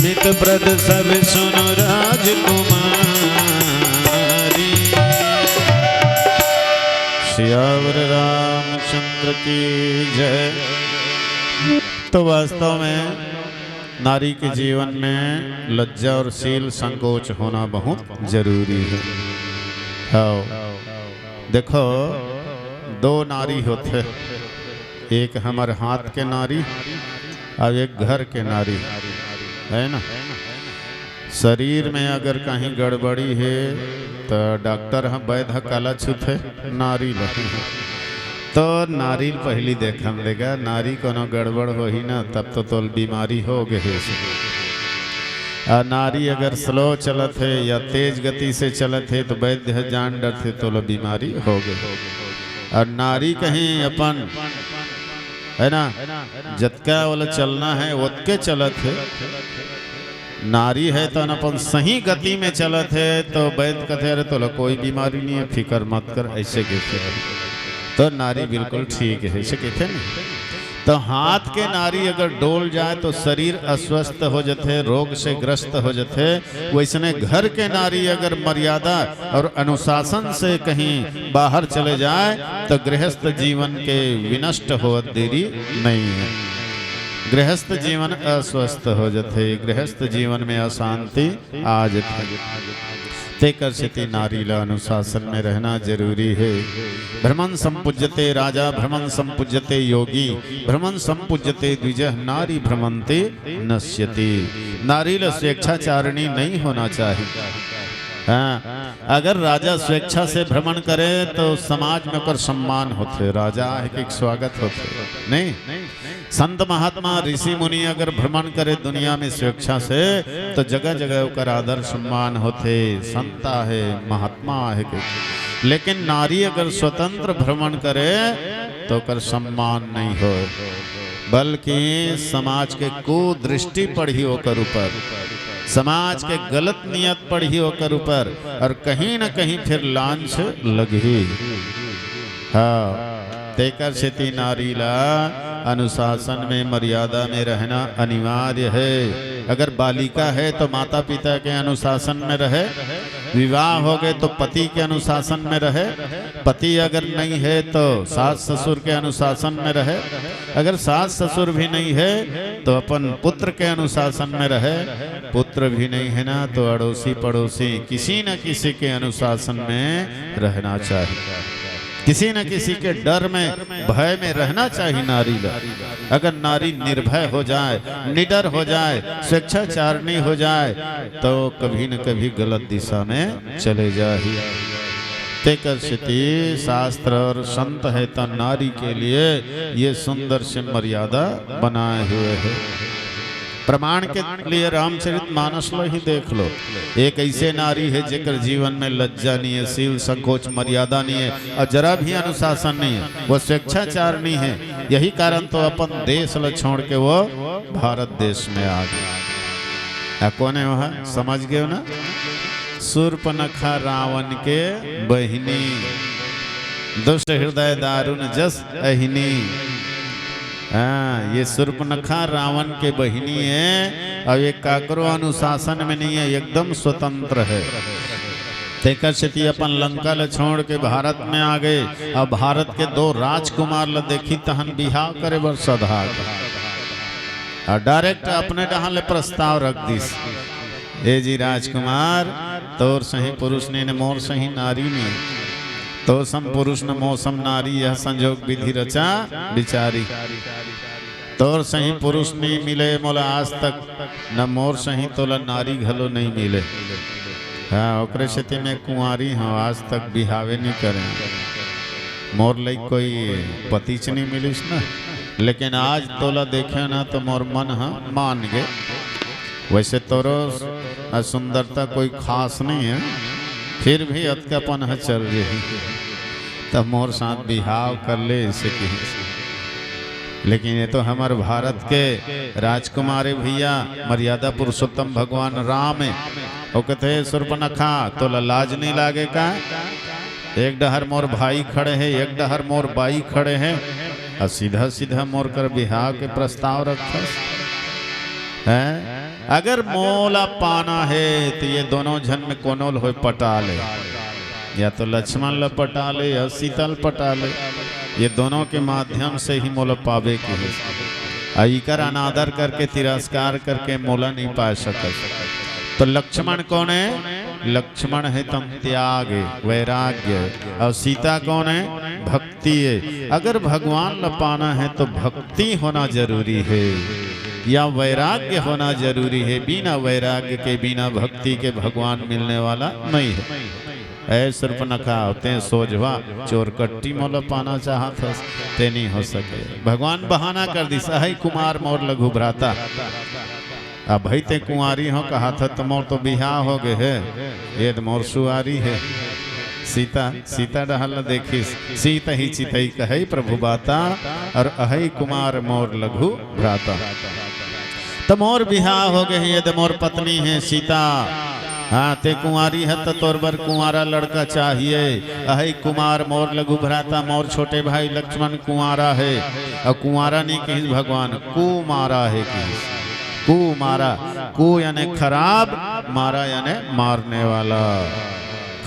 मित ब्रद सब सुन राजकुमारी। सियावर रामचंद्र की जय। तो वास्तव में नारी के जीवन में लज्जा और शील संकोच होना बहुत जरूरी है। हाँ, देखो, दो नारी होथे, एक हमर हाथ के नारी और एक घर के नारी, है ना। शरीर में अगर कहीं गड़बड़ी हे, त डॉक्टर ह, वैद्य ह काला छूथे? नारी ल। तो नारी ल पहिली देखन दे गा, नारी कोनो गड़बड़ होही ना, तब तो तोल बीमारी हो गे हे। आ नारी अगर स्लो चलत हे या तेज गति से चलत हे, तो वैद्य ह जान डरथे, तोल बीमारी हो गे। और नारी कहीं अपन, है ना, जतका वाला चलना है, ओतके चलत हे। नारी है तो अपन सही गति में चलत हे, तो वैद्य कथे, "अरे, तोला कोई बीमारी नहीं है, फिकर मत कर," ऐसे कहथे। तो नारी बिल्कुल ठीक हे, इसे कहिथे ना। तो हाथ के नारी अगर डोल जाए तो शरीर अस्वस्थ हो जथे, रोग से ग्रस्त हो जथे। वैसने घर के नारी अगर मर्यादा और अनुशासन से कहीं बाहर चले जाए तो गृहस्थ जीवन के विनष्ट होवत देरी नहीं है। गृहस्थ जीवन अस्वस्थ हो जथे, गृहस्थ जीवन में अशांति आ जथे। तेकर सेती नारी ला अनुशासन में रहना जरूरी हे। भ्रमं सम्पुज्यते राजा, भ्रमं सम्पुज्यते योगी, भ्रमं सम्पुज्यते द्विजः, नारी भ्रमंती नश्यति। नारी ला स्वेच्छाचारिणी नहीं होना चाहिए। हाँ, अगर राजा स्वेच्छा से भ्रमण करे तो समाज में ओकर सम्मान होथे, राजा आए के स्वागत होथे, नहीं? संत महात्मा ऋषि मुनि अगर भ्रमण करे दुनिया में स्वेच्छा से, तो जगह जगह ओकर आदर सम्मान होथे, संत आहे, महात्मा आहे के। लेकिन नारी अगर स्वतंत्र भ्रमण करे, तो ओकर सम्मान नहीं होय, बल्कि समाज के कुदृष्टि पड़ही ओकर ऊपर, समाज के गलत नियत पड़ही ओकर ऊपर, और कहीं न कहीं फिर लांछ लगही। हाँ, तेकर सेती नारी ला अनुशासन में, मर्यादा में रहना अनिवार्य है। अगर बालिका है तो माता पिता के अनुशासन में रहे, विवाह हो गए तो पति के अनुशासन में रहे, पति अगर नहीं है तो सास ससुर के अनुशासन में रहे, अगर सास ससुर भी नहीं है तो अपन पुत्र के अनुशासन में रहे, पुत्र भी नहीं है ना तो अड़ोसी पड़ोसी किसी न किसी के अनुशासन में रहना चाहिए। किसी न किसी के डर में, भय में रहना चाहिए नारी ला। अगर नारी निर्भय हो जाए, निडर हो जाए, स्वेच्छाचारिणी हो जाए, तो कभी न कभी गलत दिशा में चले जाही। तेकर सेती शास्त्र और संत है तो नारी के लिए ये सुंदर से मर्यादा बनाए हुए है। प्रमाण के लिए रामचरित मानस ला ही देख लो। एक ऐसे नारी है जेकर जीवन में लज्जा नहीं है, शील संकोच मर्यादा नहीं है और जरा भी अनुशासन नहीं है, वो स्वेच्छाचारिणी है। यही कारण तो अपन देश ला छोड़ के वो भारत देश में आ गई। आ कोन है वह, समझ गए हो ना? सूर्पनखा रावण के बहिनी, दुष्ट हृदय दारुण जस अहिनी। हाँ, ये सूर्पनखा रावण के बहिनी है। अब ये काकरो अनुशासन में नहीं है, एकदम स्वतंत्र है। तेकर सेती अपन लंका ल छोड़ के भारत में आ गए। अब भारत के दो राजकुमार ल देखी तहन बिहाव करे बर सधा। और डायरेक्ट अपने डहान ले प्रस्ताव रख दिस, ए जी राजकुमार, तोर सही पुरुष नहीं ने मोर सही नारी नहीं, तोर सम पुरुष न मो सम नारी, यह संजोग विधि रचा बिचारी। तोर सही पुरुष नहीं मिले मोला आज तक, न मोर सही तोला नारी घलो नहीं मिले। हाँ, ओकरे सेती मैं कुंवारी हूँ, आज तक बिहावे नहीं करे। मोर लइक कोई पतिच नहीं मिलिस ना, लेकिन आज तोला देखे ना तो मोर मन ह मान गे। वैसे तोरो सुंदरता कोई खास नहीं है, फिर भी अतकापन ह चल रही, तब मोर साथ बिहाव कर ले, इसे कही। लेकिन ये तो हमर भारत के राजकुमार हे भैया, मर्यादा पुरुषोत्तम भगवान राम हे। वो कहते, "सूर्पनखा, तोला लाज नहीं लागे का? एक डहर मोर भाई खड़े हे, एक डहर मोर बाई खड़े हे, और सीधा सीधा मोर कर बिहाव के प्रस्ताव रखस हैं? अगर मोला पाना हे तो ये दोनों झन में कोनो ल होय पटा ले।" या तो लक्ष्मण ल पटा ले या सीता ल पटा ले, ये दोनों के माध्यम से ही मोला पावे के हे। आ इकर अनादर करके, तिरस्कार करके मोला नहीं पा सकत। तो लक्ष्मण कौन है? लक्ष्मण है तम त्याग, वैराग्य। और सीता कौन है? भक्ति है। अगर भगवान ल पाना है तो भक्ति होना जरूरी है, या वैराग्य होना जरूरी है। बिना वैराग्य के, बिना भक्ति के भगवान मिलने वाला नहीं है। ऐ सूर्पनखा, होते सोझवा चोरकट्टी मोला पाना चाहत हस, ते नहीं हो सके। भगवान बहाना कर दिस, "अहै कुमार मोर लघु भ्राता।" अब भाई ते कुंवारी हो कहा था, तो मोर तो बिहाव हो गए है, ये तो मोर सुआरी है। सीता, सीता डहल देखिस, "सीत ही चितई कहै प्रभु बाता, और अहै कुमार मोर लघु भ्राता।" तो मोर बिहाव हो गए है, ये तो मोर पत्नी है सीता। हाँ, ते कुंवारी है त तोर बर कुंवारा लड़का चाहिए। अहै कुमार मोर लघु भ्राता, मोर छोटे भाई लक्ष्मण कुंवारा है। अउ कुंवारा नहीं कहिस भगवान, कुमारा है कहिस। कुमारा, कु यानी खराब, मारा यानी मारने वाला।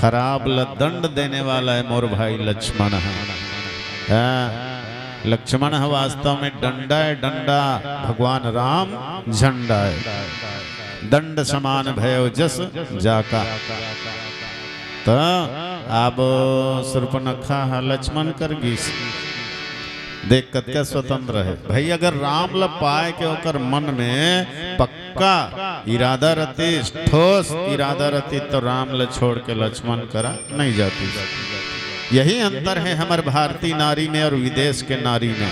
खराब ल दंड देने वाला है मोर भाई लक्ष्मण है। हाँ, लक्ष्मण ह वास्तव में डंडा है, डंडा भगवान राम झंडा है। दंड समान भयो जस जाका। त अब सूर्पनखा ह लक्ष्मण कर गिस। देख कतका स्वतंत्र है भाई। अगर राम ल पाए के ओकर मन में पक्का इरादा रहती, ठोस इरादा रहती, तो राम ल छोड़ के लक्ष्मण करा नहीं जाती। यही अंतर है हमर भारतीय नारी में और विदेश के नारी में।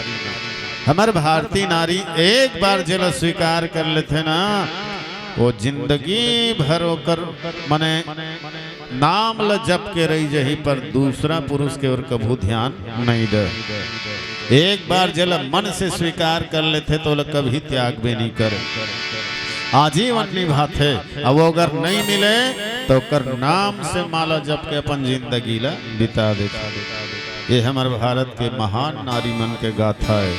हमर भारतीय नारी एक बार जेला स्वीकार कर लेथे ना, वो जिंदगी भर ओकर मने नाम ल जप के रही जही, पर दूसरा पुरुष के ओर कभू ध्यान नहीं दे। एक बार जेला मन से स्वीकार कर लेथे तो ओला कभी त्याग भी नहीं करे, आजीवन निभाथे। अब वो अगर नहीं मिले तो ओकर नाम से माला जप के अपन जिंदगी ला बिता देथे। ये हमर भारत के महान नारी मन के गाथा है।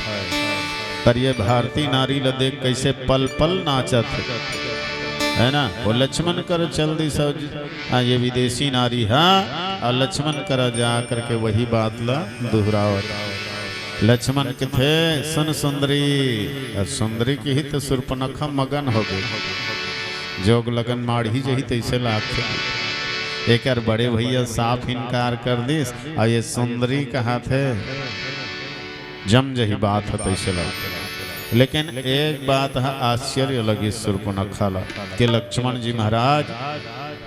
पर ये भारतीय नारी ला देख कैसे पल पल नाचत है, है ना? वो लक्ष्मण कर चल दी सब, हाँ, ये विदेशी नारी, हाँ, और लक्ष्मण करा जा करके वही बात ला दोहरावत। लक्ष्मण कथे, "सुन सुंदरी।" और सुंदरी कही तो सूर्पनखा मगन हो गई। जोग लगन माढ़ी जही तैसे लागथे। एकर बड़े भैया साफ इनकार कर दिस, और ये सुंदरी कहाथे, जम जही बात ह तैसे लगथे। लेकिन एक बात ह आश्चर्य लगी सूर्पनखा ला कि लक्ष्मण जी महाराज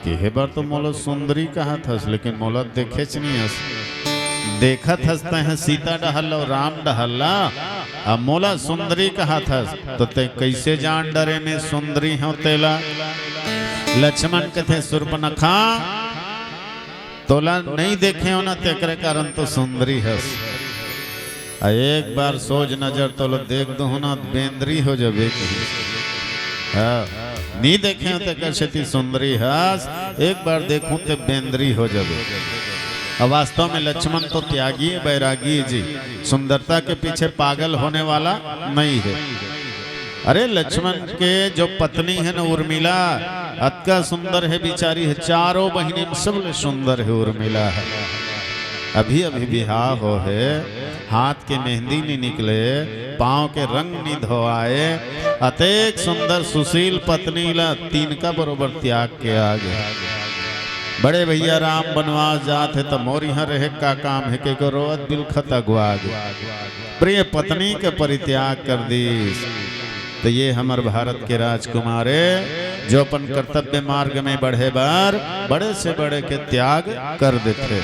केहे बर तो मोला सुंदरी कहाथस, लेकिन मोला देखेच नहीं हस। देखत हस तैं सीता डहर ल अउ राम डहर ल, अब मोला सुंदरी कहाथस, तो तैं कैसे जान डरे मैं सुंदरी हूँ तेला? लक्ष्मण कथे, "सूर्पनखा, तोला नहीं देखे हो ना, तेकरे कारण तो सुंदरी हस। आ एक बार सोझ नजर तोला देख दूँ ना, बेंदरी हो जाबे।" हाँ, नहीं देखे हो तेकर सेती सुंदरी हस, एक बार देखूं ते बेंदरी हो जाबे। अब वास्तव में लक्ष्मण तो त्यागी है, बैरागी है जी, सुंदरता के पीछे पागल होने वाला नहीं है। अरे लक्ष्मण के जो पत्नी है ना उर्मिला, अतका सुंदर है बिचारी है, चारों बहिनी में सबले सुंदर है उर्मिला है। अभी अभी बिहाव हो है, हाथ के मेहंदी नहीं निकले, पाँव के रंग नहीं धोआए, अतेक सुंदर सुशील पत्नी ला तिनका बरोबर त्याग के आगे। बड़े भैया राम बनवास जात है त मोर इहाँ रहे का काम है, के को रोवत बिलखत अगुआ गे। प्रिय पत्नी के परित्याग कर दीस। तो ये हमर भारत के राजकुमार है, जो अपन कर्तव्य मार्ग में बढ़े बर बड़े से बड़े के त्याग कर देथे।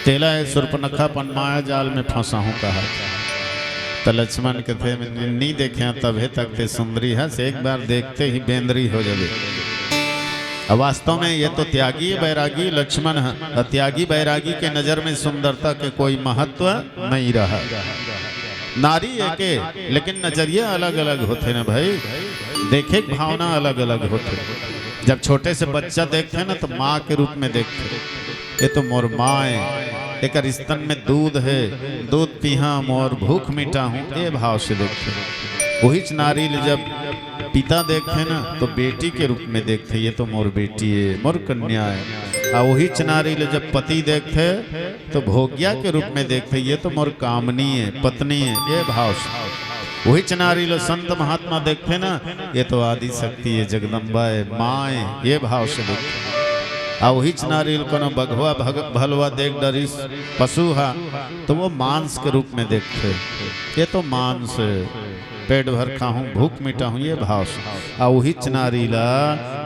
तेला ये सूर्पनखा अपन माया जाल में फंसाहूं कहा। तो लक्ष्मण कथे, "मैं नी देखे तभे तक ते सुंदरी हस, एक बार देखते ही बेंदरी हो जाबे।" अब वास्तव में ये तो त्यागी बैरागी लक्ष्मण है, और त्यागी बैरागी के नजर में सुंदरता के कोई महत्व नहीं रहा। नारी एके, लेकिन नजरिया अलग-अलग होथे ना भाई, देखे के भावना अलग-अलग होथे। जब छोटे से बच्चा देखथे ना, तो माँ के रूप में देखथे, "ये तो मोर माँ है, एकर स्तन में दूध है, दूध पीहा मोर भूख मिटाहूँ," ये भाव से देखथे। वहीच नारी ले जब पिता देखथे ना, तो बेटी के रूप में देखथे, "ये तो मोर बेटी है, मोर कन्या है।" आ वहीच नारी ले जब पति देखथे, तो भोग्या के रूप में देखथे, "ये तो मोर कामनी है, पत्नी है," ये भाव से। वहीच नारी ल संत महात्मा देखथे ना, "ये तो आदि शक्ति है, जगदम्बा है, माँ है," ये भाव से देखथे। आ वहीच नारी ल कोनो बघवा भग-, भलवा देख डरिस, पशु हा, तो वो मांस के रूप में देखथे, "ये तो मांस है, पेट भर खाहूँ, भूख मिटाहूँ," ये भाव से। आ वहीच नारी ला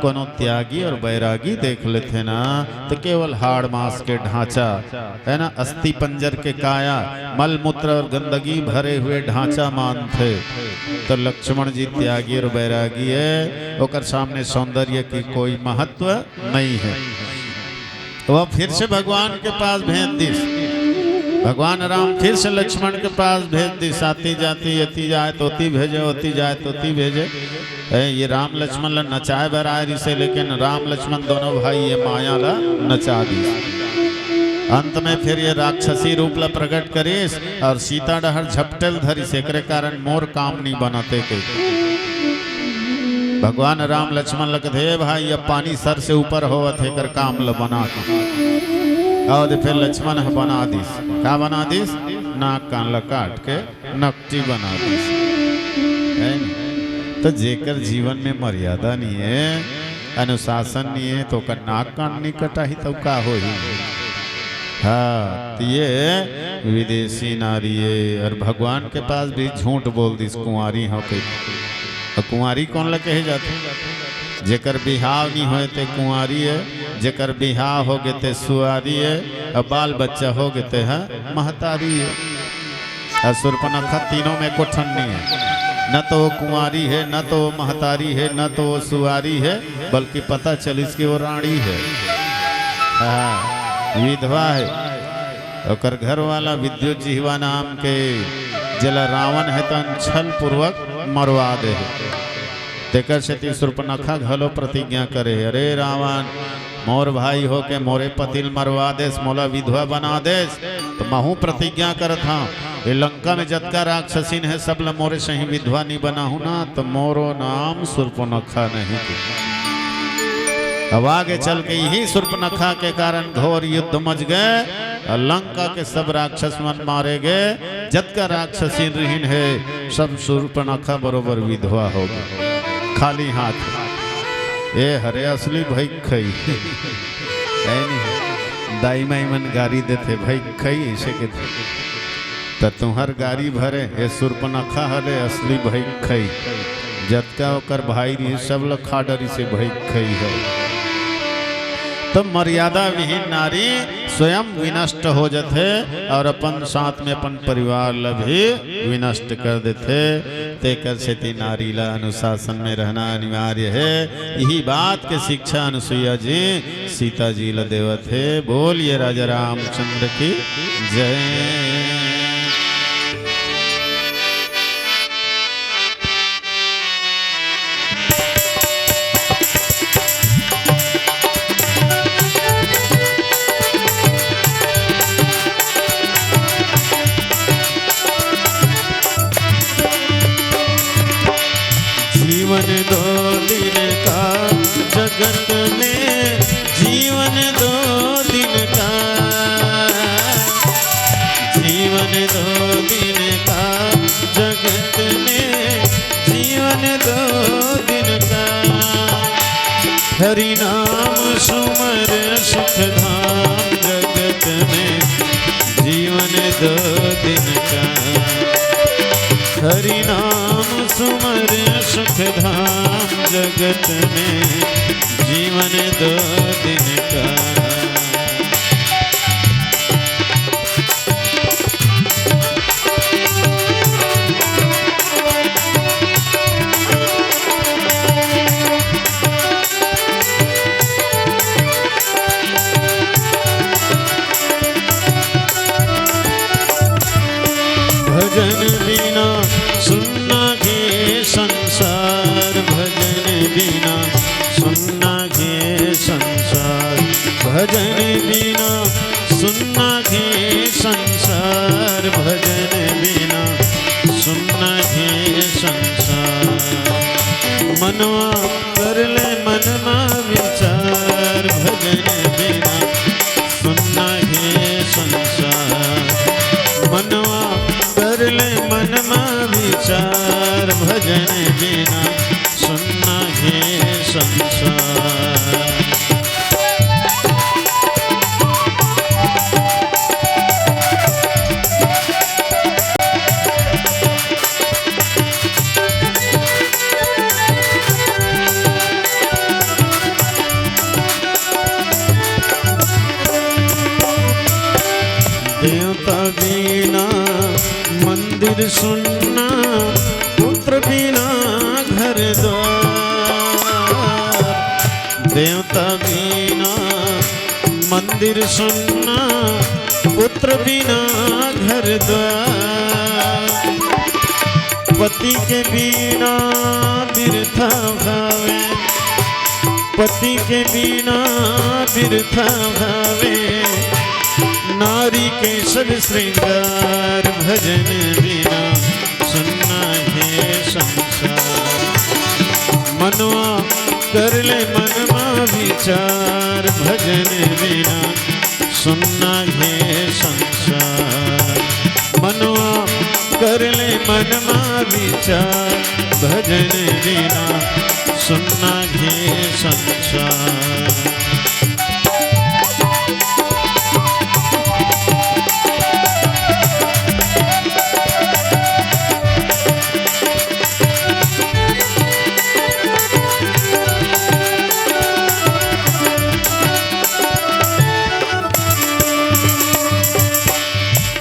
कोनो त्यागी और बैरागी देख लेथे ना, तो केवल हाड़ मांस के ढांचा, है ना, अस्थि पंजर के काया, मल मूत्र और गंदगी भरे हुए ढांचा मानथे। तो लक्ष्मण जी त्यागी और बैरागी है, ओकर सामने सौंदर्य की कोई महत्व नहीं है। तो वह फिर से भगवान के पास भेज दिस। भगवान राम फिर से लक्ष्मण के पास भेज दिस, आती जाती, एती जाय त ओती भेजे, ओती जाय त ओती भेजे। ए, ये राम लक्ष्मण ला नचाय बर आय रिसे, लेकिन राम लक्ष्मण दोनों भाई ये माया ला नचा दिस। अंत में फिर ये राक्षसी रूप ला प्रकट करिस और सीता डहर झपटे ल धरिस, एकरे कारण मोर काम नी बनत हे कहिके। भगवान राम लक्ष्मण ल कथे, "हे भाई, अब पानी सर से ऊपर होवत हे, एकर काम ल बना दे।" अउ दे फिर लक्ष्मण ह बना दिस। का बना दिस? नाक कान ल काट के नकटी बना दिस। है न? त जेकर जीवन में मर्यादा नहीं है, अनुशासन नहीं है, त ओकर नाक कान नहीं कटाही, त का होही? हाँ, त ये विदेशी नारी है, और भगवान के पास भी झूठ बोल दिस, कुंवारी हो के। अउ कुंवारी कोन ल कहे जाथे? जेकर बिहाव नहीं होय ते कुंवारी है, जेकर बिहाव होगे ते सुवारी है, अउ बाल बच्चा होगे ते ह महतारी है। अउ सुर्पनखा तीनों में कोठन नहीं है, न तो वो कुंवारी है, न तो वो महतारी है, न तो वो सुवारी है, बल्कि पता चलिस कि वो रांड़ी है। हाँ, विधवा है। ओकर घर वाला विद्युत जिह्वा नाम के, जेला रावण हे तन छल पूर्वक मरवा दे हे। तेकर सेती सुर्पनखा घलो प्रतिज्ञा करे हे, "अरे रावण, मोर भाई होके मोरे पति ल मरवा देस, मोला विधवा बना देस, त महूं प्रतिज्ञा करत हंव, ए लंका में जतका राक्षसिन हे, सब ल मोरे सही विधवा नी बनाहूं ना, त मोरो नाम सुर्पनखा नहीं।" अब आगे चल के इही सुर्पनखा के कारण घोर युद्ध मच गे, अउ लंका के सब राक्षस मन मारे गे। जतका राक्षसीन रिहिन हे, सब सुर्पनखा बरोबर विधवा हो गे, खाली हाथ। ए हरे असली भई खई। है नी? दाई माई मन गारी देथे, "भई खई," ऐसे के। त तुंहर गारी भरे, ए सुर्पनखा हरे असली भई खई। जतका ओकर भाई रिहिस, सब ल खा डरिस ए भई खई ह। त मर्यादा विहीन नारी स्वयं विनष्ट हो जथे अउ अपन साथ में अपन परिवार ल भी विनष्ट कर देथे। तेकर सेती नारी ल अनुशासन में रहना अनिवार्य हे। इही बात के शिक्षा अनुसुईया जी सीता जी ल देवत हे। बोलिए राजा रामचंद्र की जय। जीवन दो दिन का जगत में, जीवन दो दिन का, जीवन दो दिन का जगत में, जीवन दो दिन का। हरि नाम सुमर सुख धाम जगत में, जीवन दो दिन का। हरि नाम सुमर सुख धाम जगत में, जीवन दो दिन का। भजन बिना सुन्ना घे संसार, भजन बिना सुन्ना घे संसार, भजन बिना सुन्ना घे संसार, भजन बिना सुन्ना घे संसार। मनवा कर ले मनमा विचार, भजन बिना सुन्ना घे संसार। मनवा कर ले मनमा विचार, भजन बिना सुन्ना घे संसार। देवता बिना मंदिर सुन्ना, पुत्र बिना घर द्वार। देवता बिना मंदिर सुन्ना, पुत्र बिना घर द्वार, पति के बिना बिरथा भावे, पति के बिना बिरथा भावे। नारी के सब श्रृंगार, भजन बिना सुन्ना हे संसार। मनवा कर ले मनमा विचार, भजन बिना सुन्ना हे संसार। मनवा कर ले मनमा विचार, भजन बिना सुन्ना हे संसार।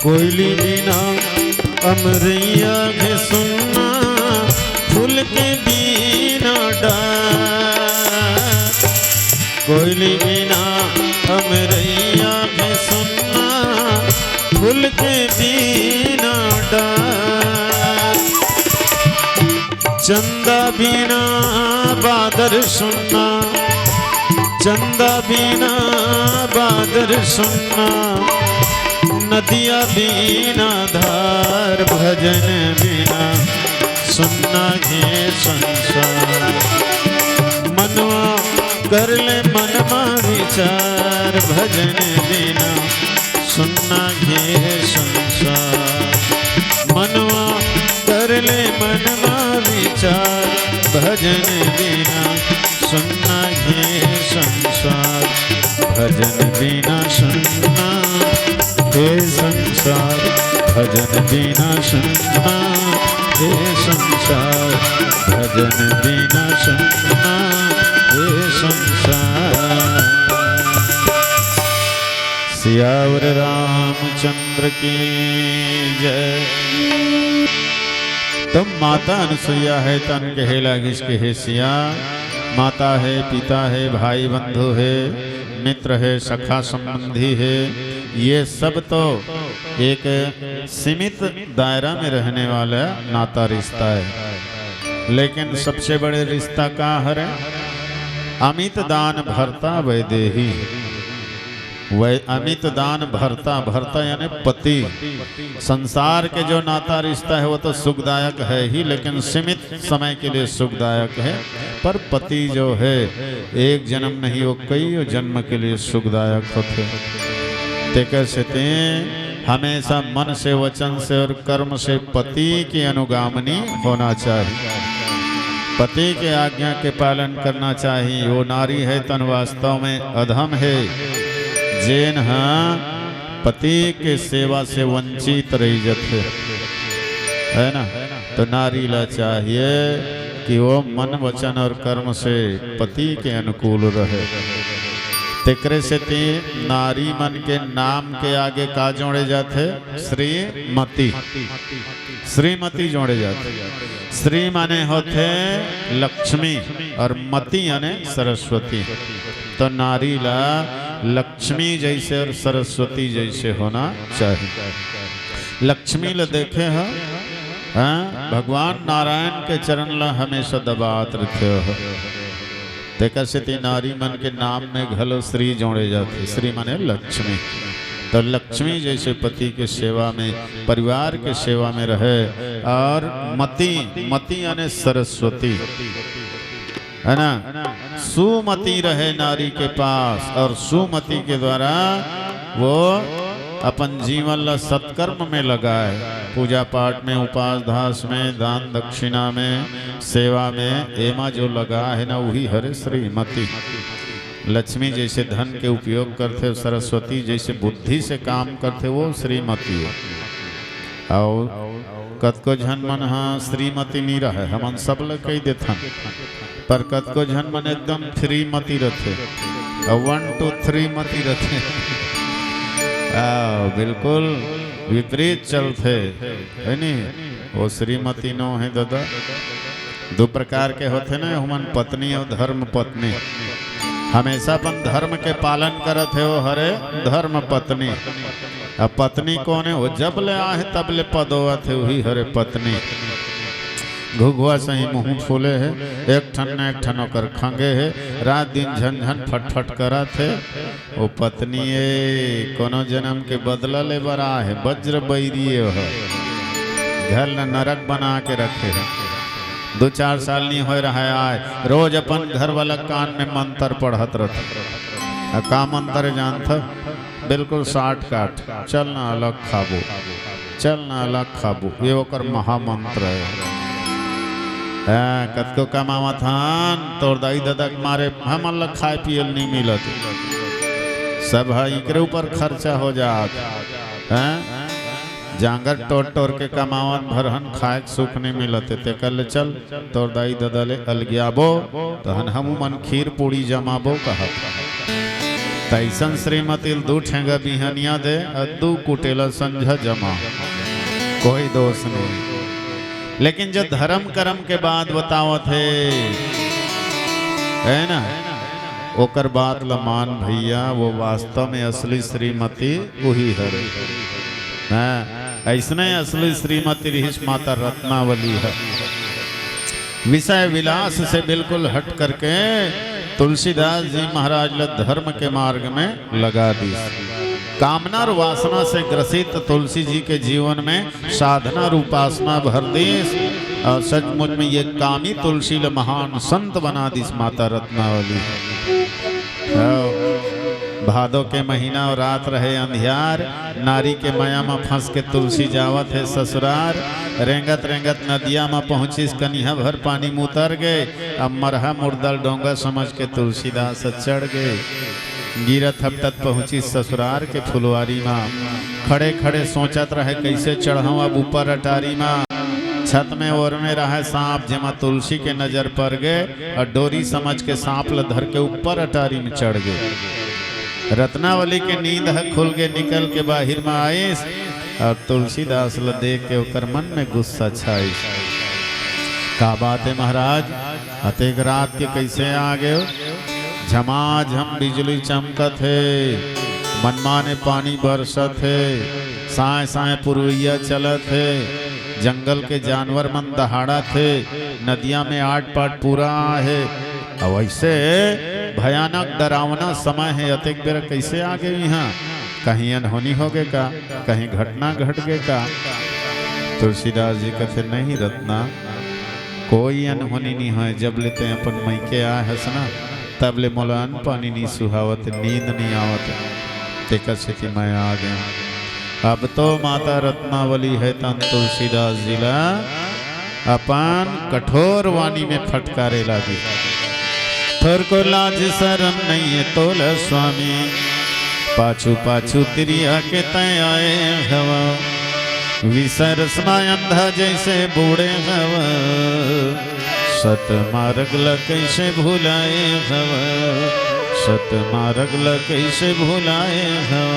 कोयली बिना अमरैया के सुन्ना, फूल के बिना डार। कोयली बिना अमरैया के सुन्ना, फूल के बिना डार। चंदा बिना बादर सुन्ना, चंदा बिना बादर सुन्ना, नदिया बिना धार। भजन बिना सुन्ना हे संसार। मनवा कर ले मनमा विचार, भजन बिना सुन्ना हे संसार। मनवा कर ले मनमा विचार, भजन बिना सुन्ना हे संसार। भजन बिना सुन्ना हे संसार, भजन बिना सुन्ना हे संसार, भजन बिना सुन्ना हे संसार। सियावर रामचंद्र की जय। तो माता अनुसुईया हे तन कहे लागिस कि हे सिया, माता हे, पिता हे, भाई बंधु हे, मित्र हे, सखा संबंधी हे, ये सब तो एक सीमित दायरा में रहने वाला नाता रिश्ता हे। लेकिन सबसे बड़े रिश्ता का हरे? अमित दान भरता वैदेही। वै-, अमित दान भरता, भरता यानी पति। संसार के जो नाता रिश्ता हे वो तो सुखदायक हे ही, लेकिन सीमित समय के लिए सुखदायक हे। पर पति जो हे, एक जन्म नहीं, वो कई जन्म के लिए सुखदायक होथे। तेकर सेती हमेशा मन से, वचन से और कर्म से पति की अनुगामनी होना चाहिए। पति के आज्ञा के पालन करना चाहिए। वो नारी हे तन वास्तव में अधम हे, जेन हा पति के सेवा से वंचित रहि जथे, है ना? तो नारी ला चाहिए कि वो मन, वचन और कर्म से पति के अनुकूल रहे। तेकरे सेती नारी मन के नाम के आगे का जोड़े जाथे? श्रीमती। श्रीमती जोड़े जाथे। श्री माने होथे लक्ष्मी और मती याने सरस्वती। तो नारी ला लक्ष्मी जैसे और सरस्वती जैसे होना चाहिए। लक्ष्मी ला देखे ह, हाँ, भगवान नारायण के चरण ला हमेशा दबात रखे हो। तेकर सेती नारी मन के नाम में घलो श्री जोड़े जाथे। श्री माने लक्ष्मी। तो लक्ष्मी जैसे पति के सेवा में, परिवार के सेवा में रहे। और मती, मती यानी सरस्वती, है ना, सुमति रहे नारी के पास, और सुमति के द्वारा वो अपन जीवन ला सत्कर्म में लगाए, पूजा पाठ में, उपास धास में, दान दक्षिणा में, सेवा में, एमा जो लगा हे ना, वही हरे श्रीमती। लक्ष्मी जैसे धन के उपयोग करथे, सरस्वती जैसे बुद्धि से काम करथे, वो श्रीमती हे। अउ कतको झन मन ह श्रीमती नी रहय, हमन सब ल कहि देथन, पर कतको झन मन एकदम श्रीमती रथे, अउ वन टू थ्री मती रथे। आ, बिल्कुल विपरीत चलथे, है नी? वो श्रीमती नो हे ददा, दू प्रकार के होथे ना, ओमन पत्नी अउ धर्म पत्नी। हमेशा अपन धर्म के पालन करत हे, वो हरे धर्म पत्नी। अब पत्नी कोन हे? वो जब ले आहे तब ले पदोवत हे, वही हरे पत्नी। घुघुआ सही मुंह फूले हे, एक ठन न एक ठन ओकर खंगे हे, रात दिन झन झन फटफट करत हे। वो पत्नी ए कोनो जन्म के बदला ले बर आहे, वज्र बैरी ए ह। घर ल नरक बना के रखे हे। दो चार साल नहीं होए रहा आए, रोज अपन घर वाला कान में मंत्र पढ़त रहत। आ का मंत्र जानत? बिल्कुल shortcut, "चल ना अलग खाबो, चल ना अलग खाबो।" ये ओकर महामंत्र हे। हाँ, कतको कमावत हन, तोर दाई ददा के मारे हमन ल खाए पिए ल नहीं मिलत। सब ह इकरे ऊपर खर्चा हो जात। हैं? जांगर टोर टोर के कमावत भर हन, खाए के सुख नहीं मिलत हे। तेकर ले चल, तोर दाई ददा ले अलगियाबो, तहन हमू मन खीर पूड़ी जमाबो कहत। तैसन श्रीमती ल दू ठेंगा बिहनिया दे, अउ दू कुटेला संझा जमा। कोई दोष नहीं। लेकिन जो धर्म कर्म के बात बतावत हे, है ना, ओकर बात ल मान भैया, वो वास्तव में असली श्रीमती वही हरे। हाँ, ऐसने असली श्रीमती रिहिस माता रत्नावली ह। विषय विलास से बिल्कुल हट करके तुलसीदास जी महाराज ल धर्म के मार्ग में लगा दिस। कामना और वासना से ग्रसित तुलसी जी के जीवन में साधना और उपासना भर दिस और सचमुच में ये कामी तुलसी ल महान संत बना दिस माता रत्नावली। हाँ, भादो के महीना और रात रहे अंधियार, नारी के मया म फंस के तुलसी जावत हे ससुरार। रेंगत रेंगत नदिया म पहुंचिस, कनिहा भर पानी म उतर गे। अब मरहा मुर्दा ल डोंगा समझ के तुलसीदास चढ़ गे। गिरत हपटत पहुंचिस ससुरार के फुलवारी म। खड़े खड़े सोचत रहे, कैसे चढ़व अब ऊपर अटारी म। छत में ओर में रहे सांप, जेमा तुलसी के नजर पर गे और डोरी समझ के सांप ल धर के ऊपर अटारी में चढ़ गे। रत्नावली के नींद ह खुल गे, निकल के बाहिर म आइस और तुलसीदास ल देख के ओकर मन में गुस्सा छाइस। का बात हे महाराज, अतेक रात के कैसे आ गेव? झमाझम बिजली चमकत हे, मनमाने पानी बरसत हे, साय साय पुरवैया चलत हे, जंगल के जानवर मन दहाड़त हे, नदिया में आट पाट पूरा हे। अब ऐसे भयानक डरावना समय हे, अतेक बेरा कैसे आ गेव इहाँ? कहीं अनहोनी हो गे का? कहीं घटना घट गे का? तुलसीदास जी कथे, नहीं रत्ना, कोई अनहोनी नहीं होय। जब ले तैं अपन मइके आय हस ना, तब ले मोला अन्न पानी नहीं सुहावत, नींद नहीं आवत, तेकर सेती मैं आ गेंव। अब तो माता रत्नावली हे तहन तुलसीदास जी ला अपन कठोर वाणी में फटकारे लागिस। थोरको लाज सरम नइये तोला स्वामी, पाछू पाछू तिरिया के तैं आए हव। विसरस मा अंधा जैसे बूड़े हव, सत मारग ल कैसे भुलाए हव, सत मारग ल कैसे भुलाए हव।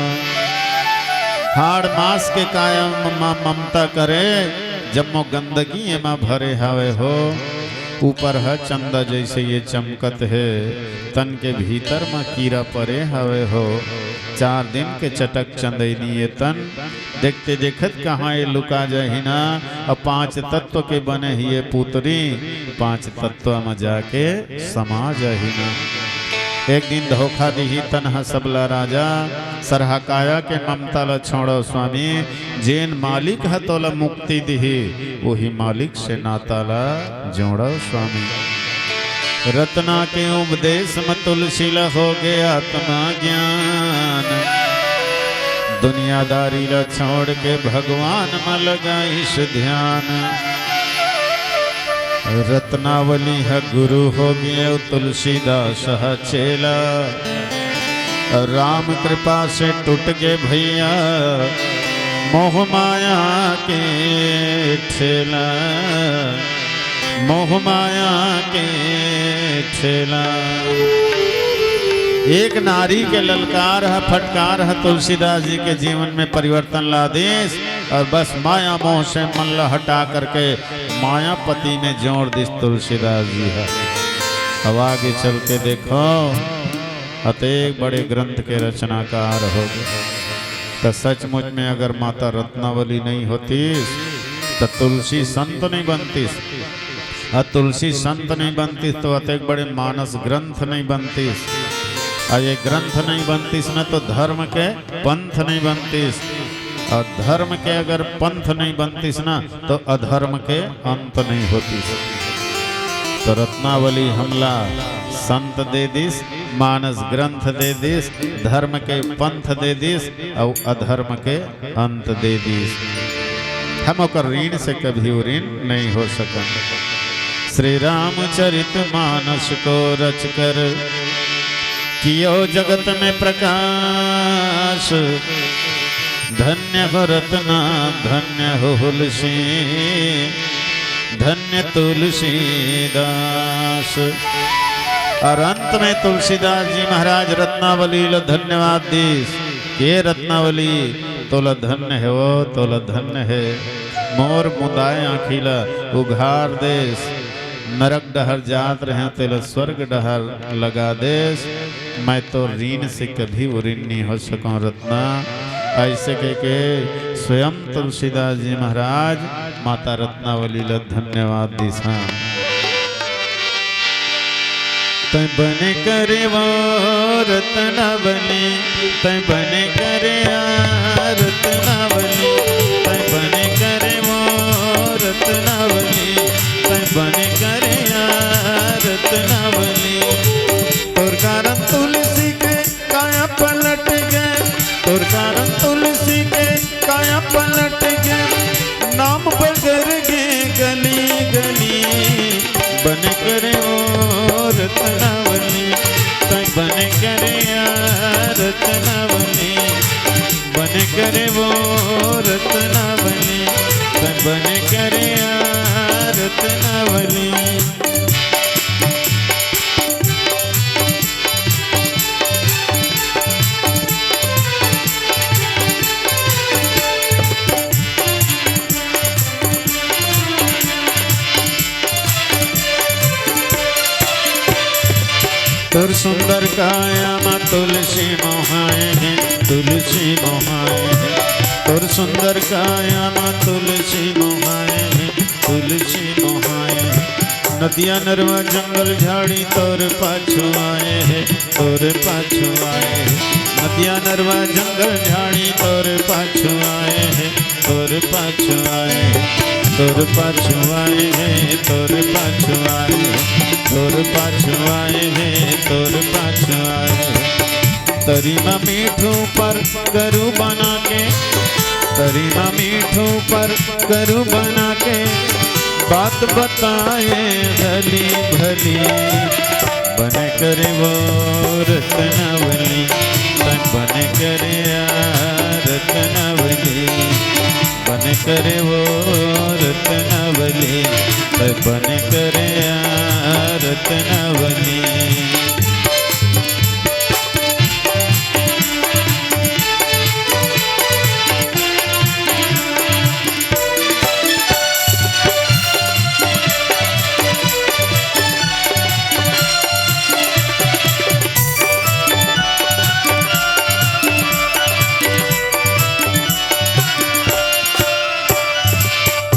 हाड़ मांस के काया म-, म-, ममता करे, जम्मो गंदगी एमा भरे हवे हो। ऊपर ह चंदा जैसे ये चमकत हे, तन के भीतर म कीरा परे हवे हो। चार दिन के चटक चंदैनी ये तन, देखते देखत कहाँ ये लुका जाही ना। अब पांच तत्व के बने ही ये पुतरी, पांच तत्व म जाके समा जाही ना। एक दिन धोखा दिही तन ह सबला राजा, सरहा काया के ममता ल छोड़व स्वामी, जेन मालिक ह तोला मुक्ति दिही, वही मालिक से नाता ला जोड़व स्वामी। रत्ना के उपदेश म तुलसी ला हो गे आत्मा ज्ञान, दुनियादारी ला छोड़ के भगवान म लगाइस ध्यान। रत्नावली ह गुरु हो गे, तुलसीदास ह चेला। राम कृपा से टूट गे भैया मोह माया के ठेला, मोह माया के ठेला। एक नारी के ललकार ह, फटकार ह, तुलसीदास जी के जीवन में परिवर्तन ला दिस। और बस माया मोह से मन ला हटा करके मायापति में जोड़ दिस तुलसीदास जी ह। अब आगे चल के देखो, अतेक बड़े ग्रंथ के रचनाकार हो गे। त सचमुच में अगर माता रत्नावली नहीं होतिस, त तुलसी संत नहीं बनतिस। अउ तुलसी संत नहीं बनतिस, त अतेक बड़े मानस ग्रंथ नहीं बनतिस। अउ ये ग्रंथ नहीं बनतिस न, त धर्म के पंथ नहीं बनतिस। अउ धर्म के अगर पंथ नहीं बनतिस न, त अधर्म के अंत नहीं होतिस। त रत्नावली हमला संत दे दिस, मानस ग्रंथ दे दिस, धर्म के पंथ दे दिस, अउ अधर्म के अंत दे दिस। हम ओकर ऋण से कभी ऋण नहीं हो सकन। श्री रामचरित मानस को रचकर कियो जगत में प्रकाश। धन्य हो रत्ना, धन्य हो हुलसी, धन्य तुलसीदास। अउ अंत में तुलसीदास जी महाराज रत्नावली ल धन्यवाद दिस। हे रत्नावली, तोला धन्य हे वो, तोला धन्य हे। मोर मुंदाय आँखी ल उघार देस। नरक डहर जात रहेंव, तेला स्वर्ग डहर लगा देस। मैं तोर ऋण से कभी ऋण नहीं हो सकंव रत्ना। अइसे कहिके स्वयं तुलसीदास जी महाराज माता रत्नावली ल धन्यवाद दिस। हाँ। तैं बने करे वो रत्नावली, तैं बने करे आ रत्नावली, तैं बने करे वो रत्नावली, तैं बने करे आ रत्नावली। तोर कारण तुलसी के काया पलट गे, तोर कारण तुलसी के काया पलट गे, नाम बगर गे गली गली। बने करे वो रत्नावली, तैं बने करे आ रत्नावली, बने करे वो रत्नावली, तैं बने करे आ रत्नावली। तोर सुंदर काया म तुलसी मोहाय हे, तुलसी मोहाय हे। तोर सुंदर काया म तुलसी मोहाय हे, तुलसी मोहाय हे। नदिया नरवा जंगल झाड़ी तोर पाछू आए हे, तोर पाछू आए हे। नदिया नरवा जंगल झाड़ी तोर पाछू आए हे, तोर पाछू आए हे, तोर पाछू आए हे, तोर पाछू आए हे, तोर पाछू आए हे, तोर पाछू आए हे। तरी म मीठू पर गरू बना के, तरी म मीठू पर गरू बना के, बात बताए हली भली। बने करे वो रत्नावली, तैं बने करे आ रत्नावली। बने करे वो रत्नावली, तैं बने करे आ रत्नावली।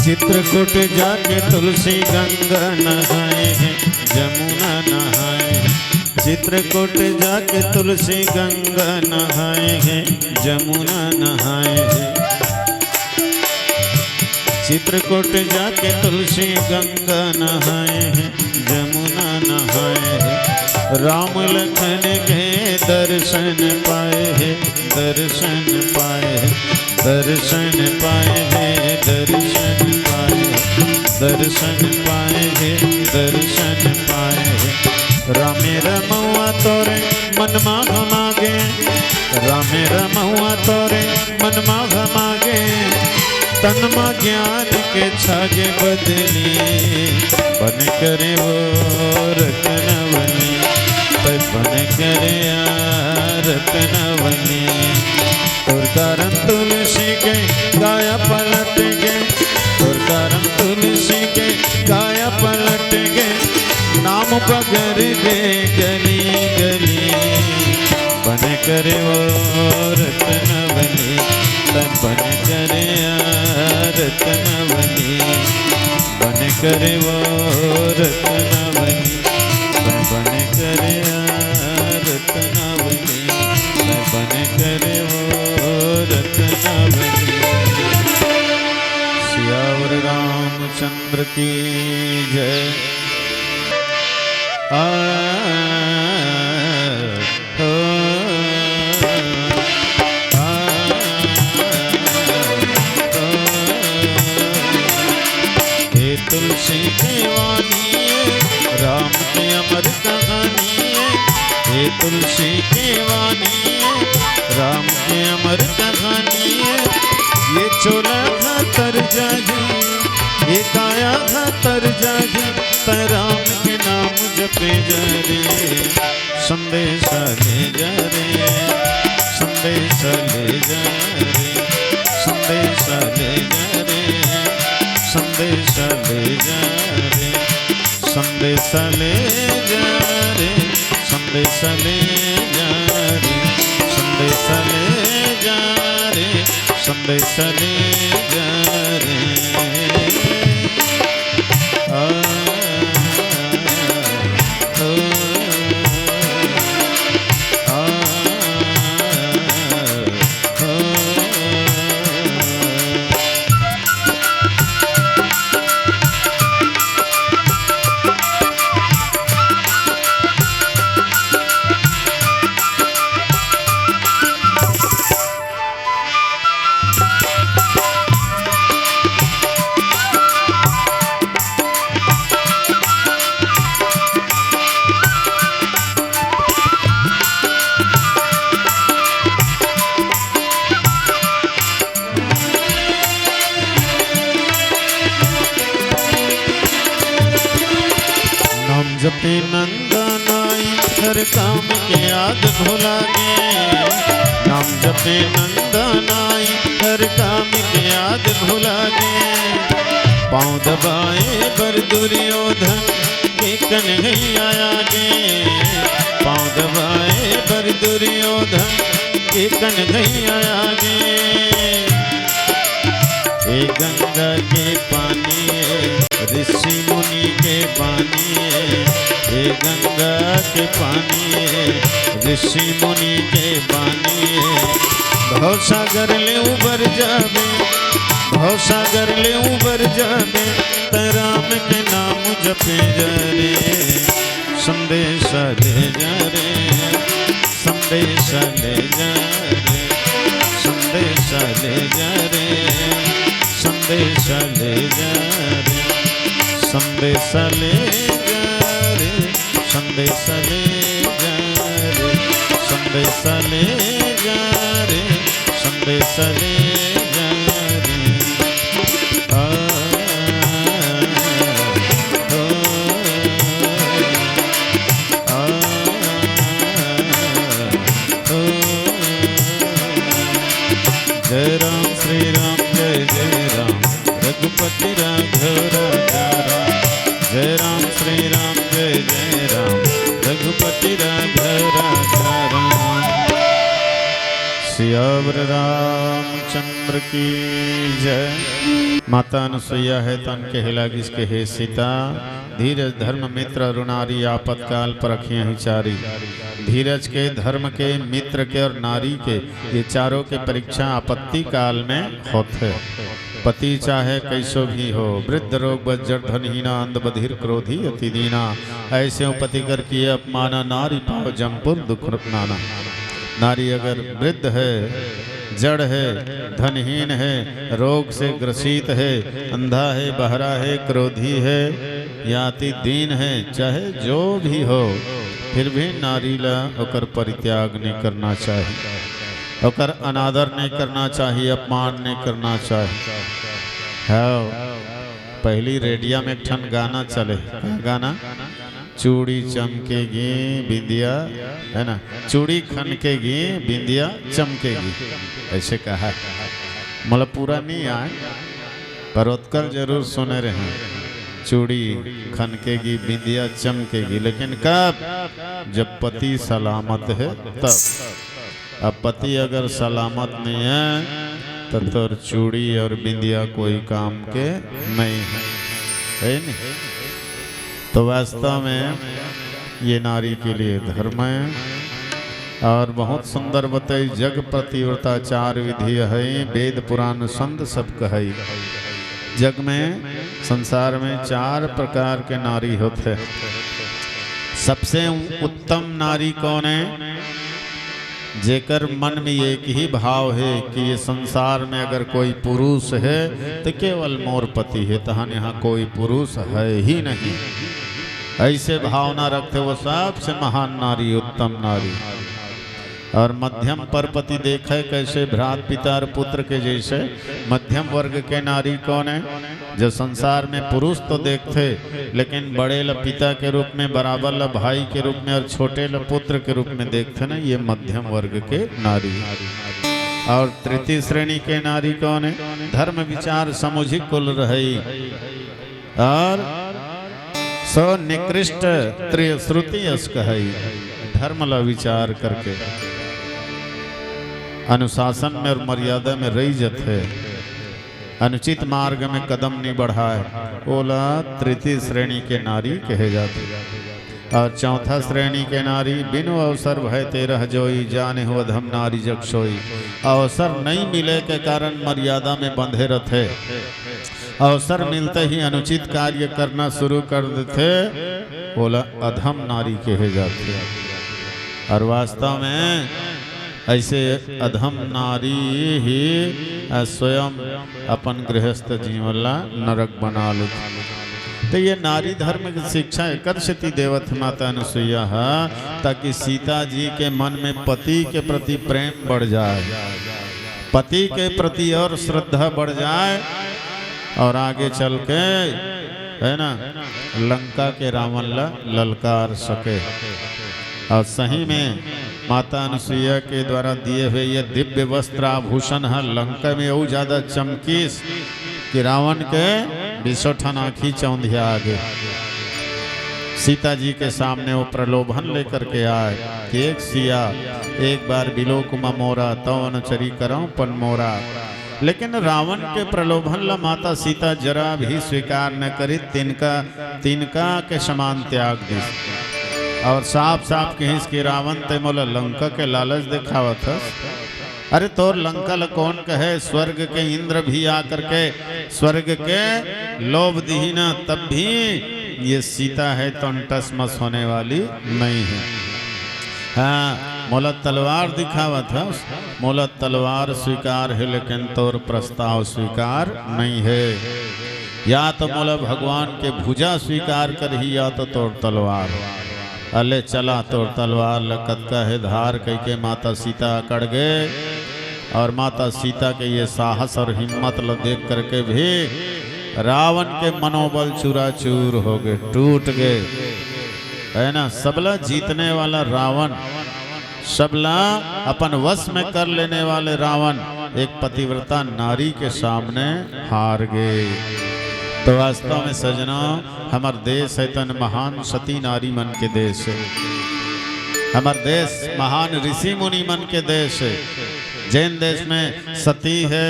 चित्रकूट जाके तुलसी गंगा नहाए हे, जमुना नहाए हे। चित्रकूट जाके तुलसी गंगा नहाए हे, जमुना नहाए हे। चित्रकूट जाके तुलसी गंगा नहाए हे, जमुना नहाए हे। राम लखन के दर्शन पाए हे, दर्शन पाए हे। दर्शन पाए हे, दर्शन पाए हे, दर्शन पाए हे, दर्शन पाए हे। रामे रमउवा तोरे मन मा हमा गे, रामे रमउवा तोरे मन मा हमा गे, तन मा ज्ञान के छागे बदली। बने करे वो रत्नावली, तैं बने करे आ रत्नावली। तोर कारण तुलसी के काया पलट गे, तोर कारण तुलसी के काया पलट गे, नाम बगर गे गली गली। बने करे वो रत्नावली, तैं बने करे आरत नवनीत, बने करे वो रत नवनीत, तैं बने करे आरत नवनीत, तैं बने करे वो रत नवनीत। सियावर रामचंद्र की जय। आ, ओ, आ, ओ। हे तुलसी के वाणी, राम के अमर कहानी। हे तुलसी के वाणी, राम के अमर कहानी। ये चोला घर तर जाही, ये काया घर तर जाही, तैं राम के नाम जपे जा रे। संदेश ले जा रे, संदेश ले जा रे, संदेश ले जा रे, संदेश ले जा रे, संदेश ले जा रे, संदेश ले जा रे, संदेश ले जा रे, संदेश ले जा रे। आ, ओ, आ, ओ। नाम जपे नंदन आई, हर काम के आद भुला गे। नाम जपे नंदन आई, हर काम के आद भुला गे। पाँव दबाए बर दुर्योधन के कन्हैया आगे। पाँव दबाए बर दुर्योधन के कन्हैया आगे। ए गंगा के पानी ए, ऋषि मुनि के पानी ए, ए गंगा के पानी ए, ऋषि मुनि के पानी ए। भवसागर ले उबर जाबे, भवसागर ले उबर जाबे, तैं राम के नाम जपे जा रे। संदेश ले जा रे, संदेश ले जा रे, संदेश ले जा रे, संदेश ले जा रे, संदेश ले जा रे, संदेश ले जा रे, संदेश ले जा रे, संदेश ले जा रे। आ, ओ, आ, ओ। जय राम श्री राम जय जय राम, रघुपति राघव राजा राम। जय राम श्री राम जय जय राम, रघुपति राघव राजा राम। सियावर रामचंद्र की जय। माता अनुसुईया हे तन कहे लागिस के हे सीता, धीरज धर्म मित्र अरु नारी, आपतकाल परखिया ही चारी। धीरज के, धर्म के, मित्र के और नारी के, ये चारों के परीक्षा आपत्ति काल में होथे। पति चाहे कैसो भी हो, वृद्ध रोग बज्जर धनहीना, अंध बधिर क्रोधी अति दीना। ऐसे पति कर किए अपमाना, नारी पाव जमपुर दुख नाना। नारी अगर वृद्ध है, जड़ है, धनहीन है, रोग से ग्रसित है, अंधा है, बहरा है, क्रोधी है, या अति दीन है, चाहे जो भी हो, फिर भी नारी ला ओकर परित्याग नहीं करना चाहिए, ओकर अनादर नहीं करना चाहिए, अपमान नहीं करना चाहिए। हाँ, पहली रेडिया में एक ठन गाना चले, का गाना? चूड़ी चमकेगी बिंदिया, है ना, चूड़ी खनकेगी बिंदिया चमकेगी, ऐसे कहा है। मतलब पूरा नहीं आए, पर ओतकल जरूर सुने रहे। चूड़ी खनकेगी बिंदिया चमकेगी, लेकिन कब? जब पति सलामत है तब। अब पति अगर सलामत नहीं है, तो तोर चूड़ी और बिंदिया कोई काम के नहीं है, है नहीं? तो वास्तव में ये नारी के लिए धर्म है। और बहुत सुंदर बताई, जग पतिव्रता चार विधि है, वेद पुराण संत सब कहई। जग में, संसार में चार प्रकार के नारी होथे। सबसे उत्तम नारी कौन है? जेकर मन में एक ही भाव है कि ये संसार में अगर कोई पुरुष है तो केवल मोर पति है, तहन यहाँ कोई पुरुष है ही नहीं। ऐसे भावना रखथे वो सबसे महान नारी, उत्तम नारी। और मध्यम पर पति देखे कैसे, भ्रात पिता और पुत्र के जैसे मध्यम वर्ग के नारी कौन है? जो संसार में पुरुष तो देखथे, लेकिन बड़े ल पिता के रूप में, बराबर ल भाई के रूप में और छोटे ल पुत्र के रूप में देखथे ना, ये मध्यम वर्ग के नारी। और तृतीय श्रेणी के नारी कौन है? धर्म विचार समुझी कुल रहई। और सो निकृष्ट त्रिय श्रुति अस कहई, धर्म ला विचार करके अनुशासन में और मर्यादा में रही जथे, अनुचित मार्ग में कदम नहीं बढ़ाए, ओला तृतीय श्रेणी के नारी कहे जाथे। और चौथा श्रेणी के नारी, बिनु अवसर भय तेरह जोई, जाने हो अधम नारी जग सोई। अवसर नहीं मिले के कारण मर्यादा में बंधे रथे, अवसर मिलते ही अनुचित कार्य करना शुरू कर देथे, ओला अधम नारी कहे जाथे। और वास्तव में ऐसे अधम नारी ही, अ, स्वयं अपन गृहस्थ जीवन ला नरक बना लेथे। तो ये नारी धर्म की शिक्षा एकर सेती देवत माता अनुसुईया ह, ताकि सीता जी के मन में पति के प्रति प्रेम बढ़ जाए, पति के प्रति और श्रद्धा बढ़ जाए, और आगे चल के, है ना, लंका के रावण ला ललकार सके। और सही में माता अनुसुईया के द्वारा दिए हुए ये दिव्य वस्त्र आभूषण ह लंका में अउ ज्यादा चमकीस कि रावण के बीसों ठन आँखी चौंधिया आगे। सीता जी के सामने वो प्रलोभन लेकर के आए कि एक सिया, एक बार बिलोक म मोरा, तव अनुचरी करौं पन मोरा। लेकिन रावण के प्रलोभन ला माता सीता जरा भी स्वीकार न करी, तिनका, तिनका के समान त्याग दिस। और साफ साफ कहिस कि रावण, ते मोला लंका के लालच दिखावत हस। अरे, तोर लंका ल कौन कहे? स्वर्ग के इंद्र भी आकर के स्वर्ग के लोभ दिही ना, तब भी ये सीता है तो टसमस होने वाली नहीं है। हाँ, मोला तलवार दिखावत हस, मोला तलवार स्वीकार है, लेकिन तोर प्रस्ताव स्वीकार नहीं है। या तो मोला भगवान के भुजा स्वीकार करही, या तो तोर तलवार। अले चला, तोर तलवार ल कतका हे धार, कहिके माता सीता अकड़ गे। और माता सीता के ये साहस और हिम्मत ल देख करके भी रावण के मनोबल चूराचूर हो गे, टूट गे, है ना। सबला जीतने वाला रावण, सबला अपन वश में कर लेने वाले रावण एक पतिव्रता नारी के सामने हार गे। तो वास्तव में सजना, हमर देश है तन महान सती नारी मन के देश है, हमर देश महान ऋषि मुनि मन के देश है। जैन देश में सती है,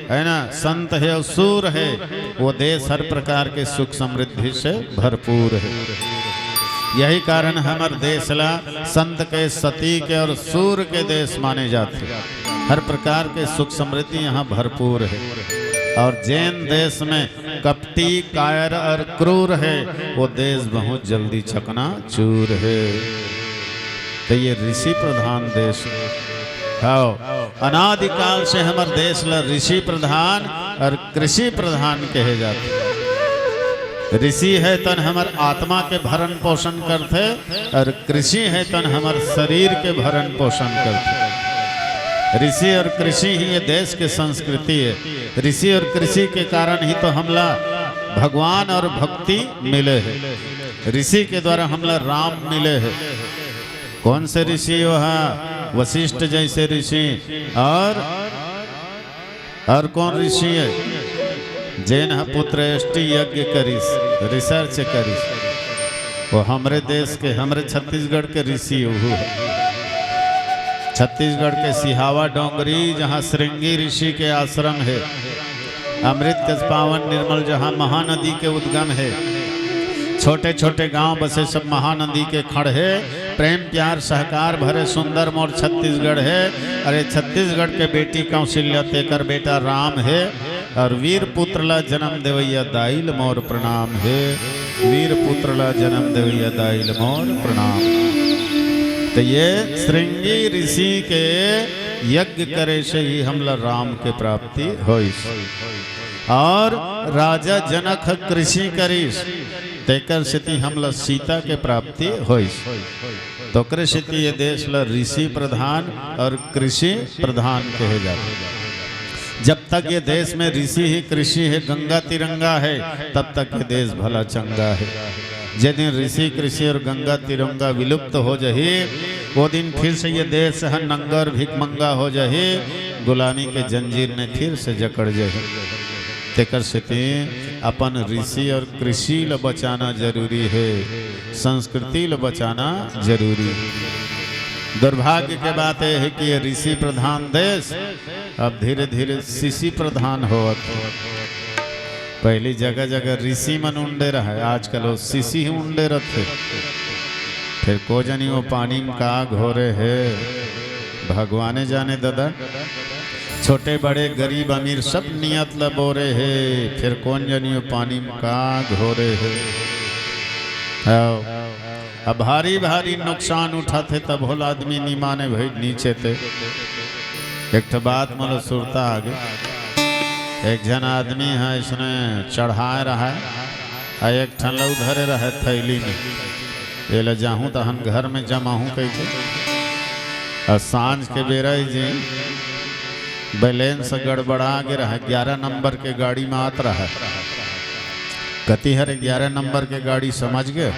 है ना, संत है और सूर है, वो देश हर प्रकार के सुख समृद्धि से भरपूर है। यही कारण हमर देश ला संत के, सती के और सूर के देश माने जाथे। हर प्रकार के सुख समृद्धि यहाँ भरपूर है। और जैन देश में कपटी, कायर और क्रूर है, वो देश बहुत जल्दी चकनाचूर है। तो ये ऋषि प्रधान देश है। हाँ, अनादिकाल से हमर देश ला ऋषि प्रधान और कृषि प्रधान कहे जाथे। ऋषि है तन हमर आत्मा के भरण पोषण करथे और कृषि है तन हमर शरीर के भरण पोषण करथे। ऋषि और कृषि ही ये देश के संस्कृति है। ऋषि और कृषि के कारण ही तो हमला भगवान और भक्ति मिले है। ऋषि के द्वारा हमला राम मिले है। कौन से ऋषि? वो है वशिष्ठ जैसे ऋषि। और, और कौन ऋषि है? जेन ह पुत्रेष्टि यज्ञ करिस, research करिस, वो हमरे देश के, हमरे छत्तीसगढ़ के ऋषि उहू है। छत्तीसगढ़ के सिहावा डोंगरी, जहाँ श्रृंगी ऋषि के आश्रम हे, अमृत कस पावन निर्मल, जहाँ महानदी के उद्गम हे, छोटे छोटे गांव बसे सब महानदी के खड़ हे। प्रेम प्यार सहकार भरे सुंदर मोर छत्तीसगढ़ हे। अरे छत्तीसगढ़ के बेटी कौशल्या, तेकर बेटा राम हे। और वीर पुत्र ला जन्म देवैया दाई ल मोर प्रणाम हे। वीर पुत्र ला जन्म देवैया दाई ल मोर प्रणाम। तो ये श्रृंगी ऋषि के यज्ञ करे से ही हमला राम के प्राप्ति होइस। और राजा जनक ह कृषि करिस, तेकर सेती हमला सीता के प्राप्ति होइस। तो ओकरे सेती ये देश ला ऋषि प्रधान और कृषि प्रधान कहे जाथे। जब तक ये देश में ऋषि ही कृषि हे, गंगा तिरंगा हे, तब तक ये देश भला चंगा हे। जे दिन ऋषि कृषि और गंगा तिरंगा विलुप्त हो जही, वो दिन फिर से ये देश ह नंगर भिखमंगा हो जही, गुलामी के जंजीर में फिर से जकड़ जही। तेकर सेती अपन ऋषि और कृषि ल बचाना जरूरी हे, संस्कृति ल बचाना जरूरी हे। दुर्भाग्य के बात ये हे कि ये ऋषि प्रधान देश अब धीरे धीरे शिशि प्रधान होवत हे। पहली जगह जगह ऋषि मन उंडे रहय, आजकल वो शिशि ही उंडे रथे। फिर को जनी वो पानी में का घोरे हे, भगवाने जाने दादा। छोटे बड़े गरीब अमीर सब नियत ल बोरे हे, फिर कोन जनी वो पानी में का घोरे हे। हव। अब भारी भारी नुकसान उठाथे तब भोला आदमी नी माने भाई नीचे ते। एक ठो बात मोला सुरता आगे। एक झन आदमी ह इसने चढ़ाए रहय, आ एक ठन ल धरे रहय थैली में। एला जाहूं तहन घर में जमाहूं कहिके। आ सांझ के बेरा ही जी बैलेंस गड़बड़ा गे रहय, ग्यारह नंबर के गाड़ी में आत रहय। कति हर ग्यारह नंबर के गाड़ी समझ गे,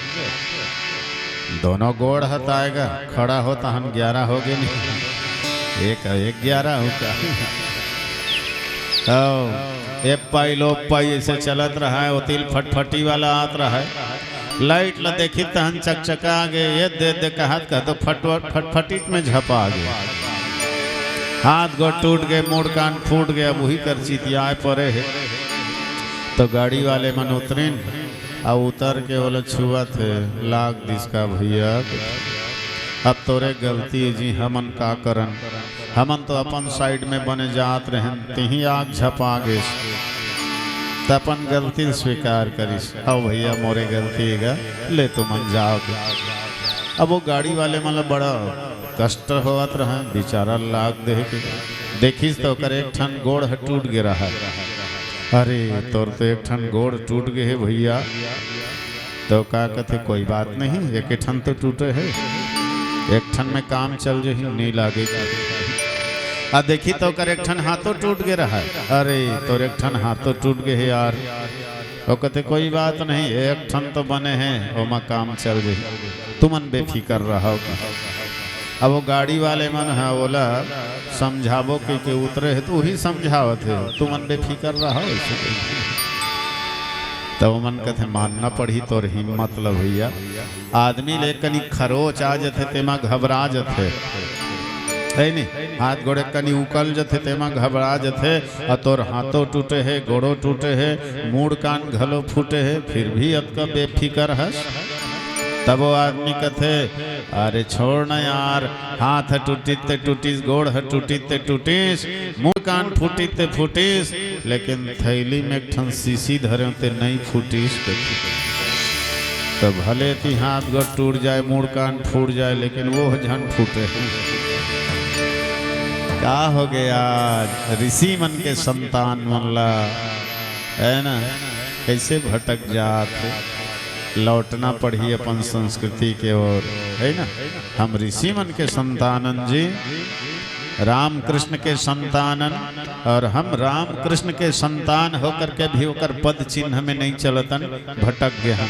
दोनों गोड़ हताएगा, खड़ा हो तहन ग्यारह हो गे नहीं, एक एक ग्यारह हो का। तो ए पाई लो पाई ऐसे चलत रहय, ओतिल फटफटी वाला आत रहय। लाइट ला देखी तहन चकचका गे, ये दे दे कहत कहत फट-, फटफटीच में झपा गे। हाथ गोड़ टूट गे, मुड़ कान फूट गे, अब उही कर चितियाए परे हे। तो गाड़ी वाले मन उतरिन, आ उतर के ओला छुअत हे, लाग दिस का भैया। अब तोरे गलती हे जी, हमन का करन, हमन तो अपन साइड में बने जात रहेन, तिही आग झपा गेस, त अपन गलती ल स्वीकार करिस। हव भैया, मोरे गलती हे गा, ले तुमन जाव के। अब वो गाड़ी वाले मन ल बड़ा कष्ट होवत रहय, बेचारा लाग देहे के। देखिस त ओकर एक ठन गोड़ ह टूट गे रहय। अरे, तोर तो एक ठन गोड़ टूट गे हे भैया। तो का कथे, कोई बात नहीं, एक ठन तो टूटे हे, एक ठन में काम चल जही, नी लागे। आ देखी तो ओकर एक ठन हाथों टूट गे रहय। अरे, तोर एक ठन हाथों टूट गे हे यार। वो कथे, कोई बात नहीं, एक ठन तो बने हे, ओमा काम चल जही, तुमन बेफिकर रहव। अब वो गाड़ी वाले मन ह ओला समझाबो कहिके उतरे हे, तो उही समझावत हे, तुमन बेफिकर रहव, ऐसे कहिके। तब ओमन कथे, मानना पड़ही तोर हिम्मत ल भैया। आदमी ले कनी खरोच आ जथे, तेमा घबरा जथे, हे नी? हाथ गोड़ कनी उकल जथे, तेमा घबरा जथे। आ तोर हाथों टूटे हे, गोड़ों टूटे हे, मुड़ कान घलो फूटे हे, फिर भी अतका बेफिकर हस। तब वो आदमी कथे, अरे छोड़ न यार, हाथ टूटिस ते टूटिस, गोड़ ह टूटिस ते टूटिस, मुड़ कान फूटिस ते फूटिस, लेकिन थैली में एक ठन शीशी धरे ते नई फूटिस कथे। तो भले ती हाथ गोड़ टूट जाए, मुड़ कान फूट जाए, लेकिन वो झन फूटे। का हो गया आज ऋषि मन के संतान मन ला, है ना, कैसे भटक जात हे। लौटना पड़ही अपन संस्कृति के ओर, है ना। हम ऋषि मन के संतानन जी, राम कृष्ण के संतानन, और हम राम कृष्ण के संतान होकर के भी ओकर पद चिन्ह में नहीं चलतन, भटक गे हन।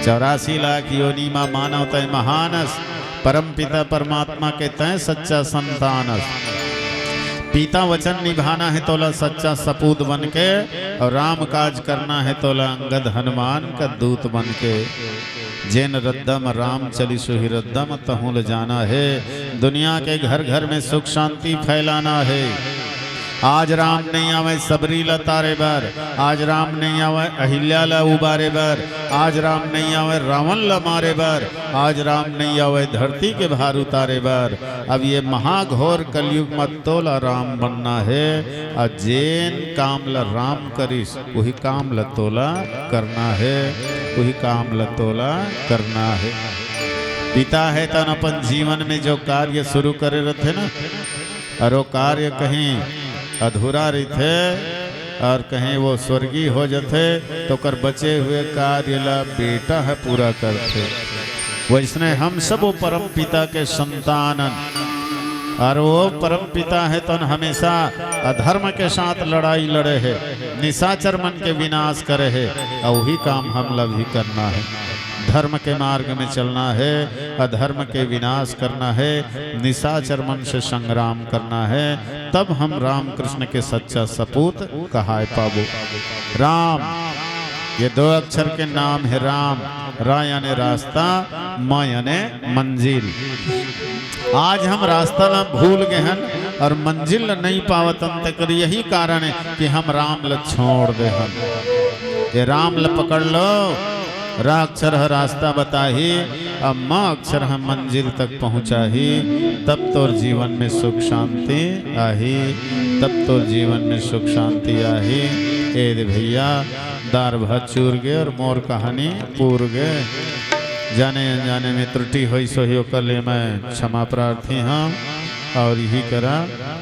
चौरासी लाख योनि मा मानव तय महानस, परम पिता परमात्मा के तय सच्चा संतानस। पिता वचन निभाना हे तोला सच्चा सपूत बन के, अउ राम काज करना हे तोला अंगद हनुमान का दूत बन के। जेन रद्दा म राम चलिस उही रद्दा म तहूं ल जाना हे। दुनिया के घर घर में सुख शांति फैलाना हे। आज राम नइ आवय सबरी ल तारे बर, आज राम नइ आवय अहिल्या ल उबारे बर, आज राम नइ आवय रावण ल मारे बर, आज राम नइ आवय धरती के भार उतारे बर। अब ये महाघोर कलयुग म तोला राम बनना हे, अउ जेन काम ल राम करिस, उही काम ल तोला करना हे, उही काम ल तोला करना हे। पिता हे तन अपन जीवन में जो कार्य शुरू करे रथे ना, अउ वो कार्य कहीं अधूरा रहिथे अउ कहीं वो स्वर्गीय हो जथे, तो ओकर बचे हुए कार्य ला बेटा ह पूरा करथे। वैसने हम सब वो परम पिता के संतान अन, अउ वो परम पिता हे तन हमेशा अधर्म के साथ लड़ाई लड़े हे, निशाचर मन के विनाश करे हे, अउ वही काम हम ला भी करना हे। धर्म के मार्ग में चलना हे, अधर्म के विनाश करना हे, निशाचर मन से संग्राम करना हे, तब हम रामकृष्ण के सच्चा सपूत कहाय पाबो। राम, ये दो अक्षर के नाम हे राम। रा याने रास्ता, म याने मंजिल। आज हम रास्ता ला भूल गे हन अउ मंजिल ला नइ पावत हन, तेकर यही कारण हे कि हम राम ला छोड़ दे हन। ये राम ला पकड़ लो, रा अक्षर ह रास्ता बताही, अउ म अक्षर ह मंजिल तक पहुंचाही, तब तोर जीवन में सुख शांति आही, तब तोर जीवन में सुख शांति आही। ए दे भैया, दार भात चूर गे अउ मोर कहानी पूर गे। जाने अनजाने में त्रुटि होइस होही, ओकर ले मैं क्षमा प्रार्थी हंव। अउ इही करा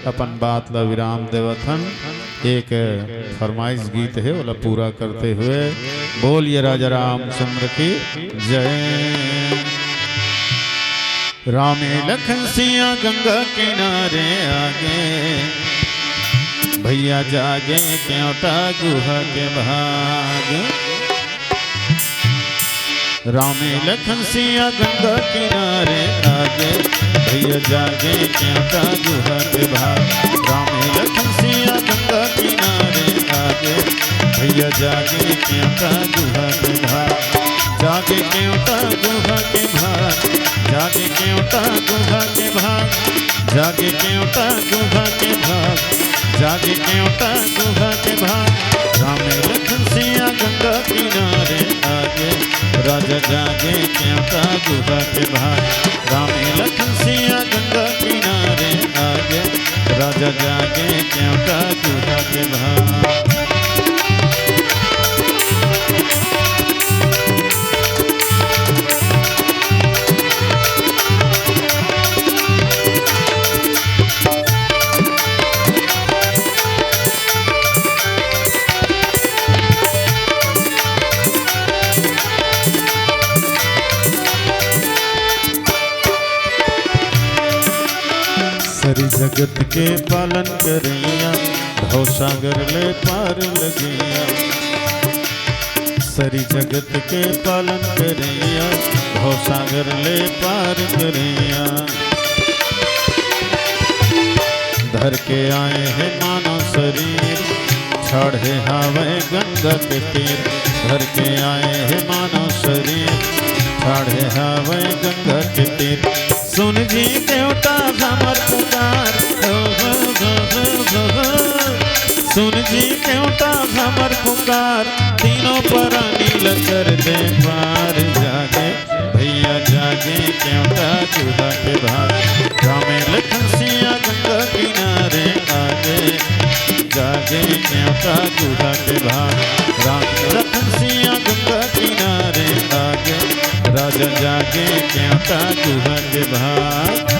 अपन बात ला विराम देवत हन। एक फरमाइश गीत हे, ओला पूरा करते हुए बोलिए राजा रामचंद्र की जय। रामे लखन सिया गंगा किनारे आगे, भैया जागे केवटा गुहा के भाग। रामे लखन सिया गंगा किनारे आगे, भैया जागे केवटा गुहा के भाग। रामे लखन सिया गंगा किनारे आगे, भैया जागे केवटा गुहा के भाग। जागे केवटा गुहा के भाग, जागे केवटा गुहा के भाग, जागे केवटा गुहा के भाग, जागे केवटा गुहा के भाग। रामे लखन सिया गंगा किनारे आगे, राजा जागे केवटा गुहा के भाग। रामे लखन सिया गंगा किनारे आगे, राजा जागे केवटा गुहा के भाग। सरी जगत के पालन करइया, भवसागर ले पार लगइया। सरी जगत के पालन करइया, भवसागर ले पार करइया। धर के आए हे मानव सरीर, छाड़े हावय गंगा के तीर। धर के आए हे मानव सरीर, छाड़े हावय गंगा के तीर। सुन जी केवटा हमर पुकार, हो, हो, हो, हो, हो, हो। सुन जी केवटा हमर पुकार, तीनों परानी ल कर दे पार। जागे भैया जागे केवटा गुहा के भाग। रामे लखन सिया गंगा किनारे आगे, जागे केवटा गुहा के भाग। राम लखन सिया गंगा किनारे आगे, राजा जागे केवटा गुहा के भाग।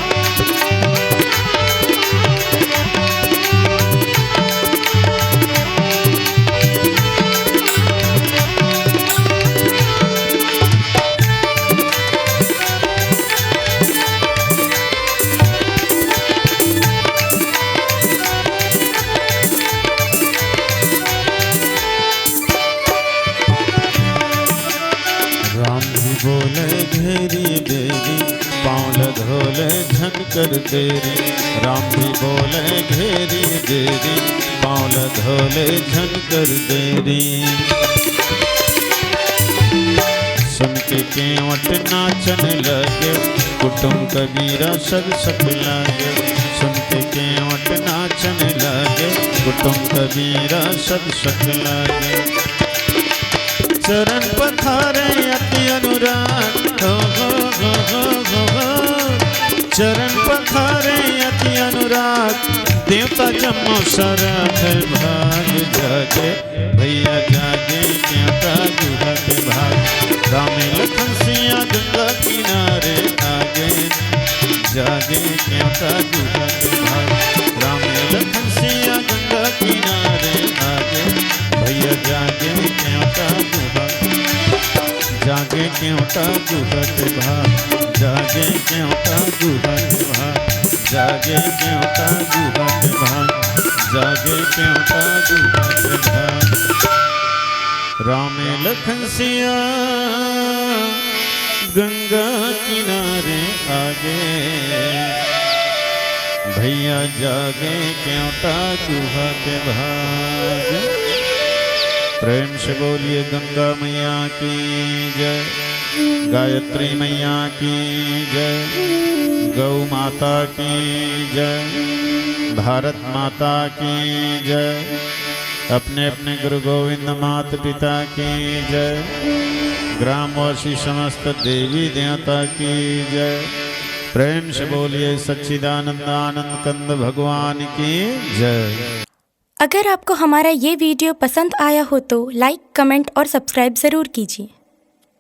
राम जी बोले घेरी बेरी, पाँव ल धोले झन कर देरी, राम जी बोले घेरी देरी, पाँव ल धोले झन कर देरी। सुन के केवट नाचन लगे, कुटुम कबीरा सब सक लागे। सुन के केवट नाचन लगे, कुटुम कबीरा सब सक लागे। चरण पखारे अति अनुराग, हो, हो, हो। चरण पखारे अति अनुराग, देवता जम्मो सरग भाग जागे। भैया जागे केवटा गुहा के भाग, रामे लखन सिया गंगा किनारे आगे। जागे केवटा गुहा के भाग, रामे लखन सिया गंगा किनारे आगे। भैया जागे केवटा गुहा, जागे केवटा गुहा के भाग, जागे केवटा गुहा के भाग, जागे केवटा गुहा के भाग, जागे केवटा गुहा के भाग। रामे लखन सिया गंगा किनारे आगे, भैया जागे केवटा गुहा के भाग। प्रेम से बोलिए गंगा मैया की जय, गायत्री मैया की जय, गौ माता की जय, भारत माता की जय, अपने अपने गुरु गोविंद मात पिता की जय, ग्रामवासी समस्त देवी देवता की जय। प्रेम से बोलिए सच्चिदानंद आनंद कंद भगवान की जय। अगर आपको हमारा ये वीडियो पसंद आया हो तो लाइक, कमेंट और सब्सक्राइब ज़रूर कीजिए।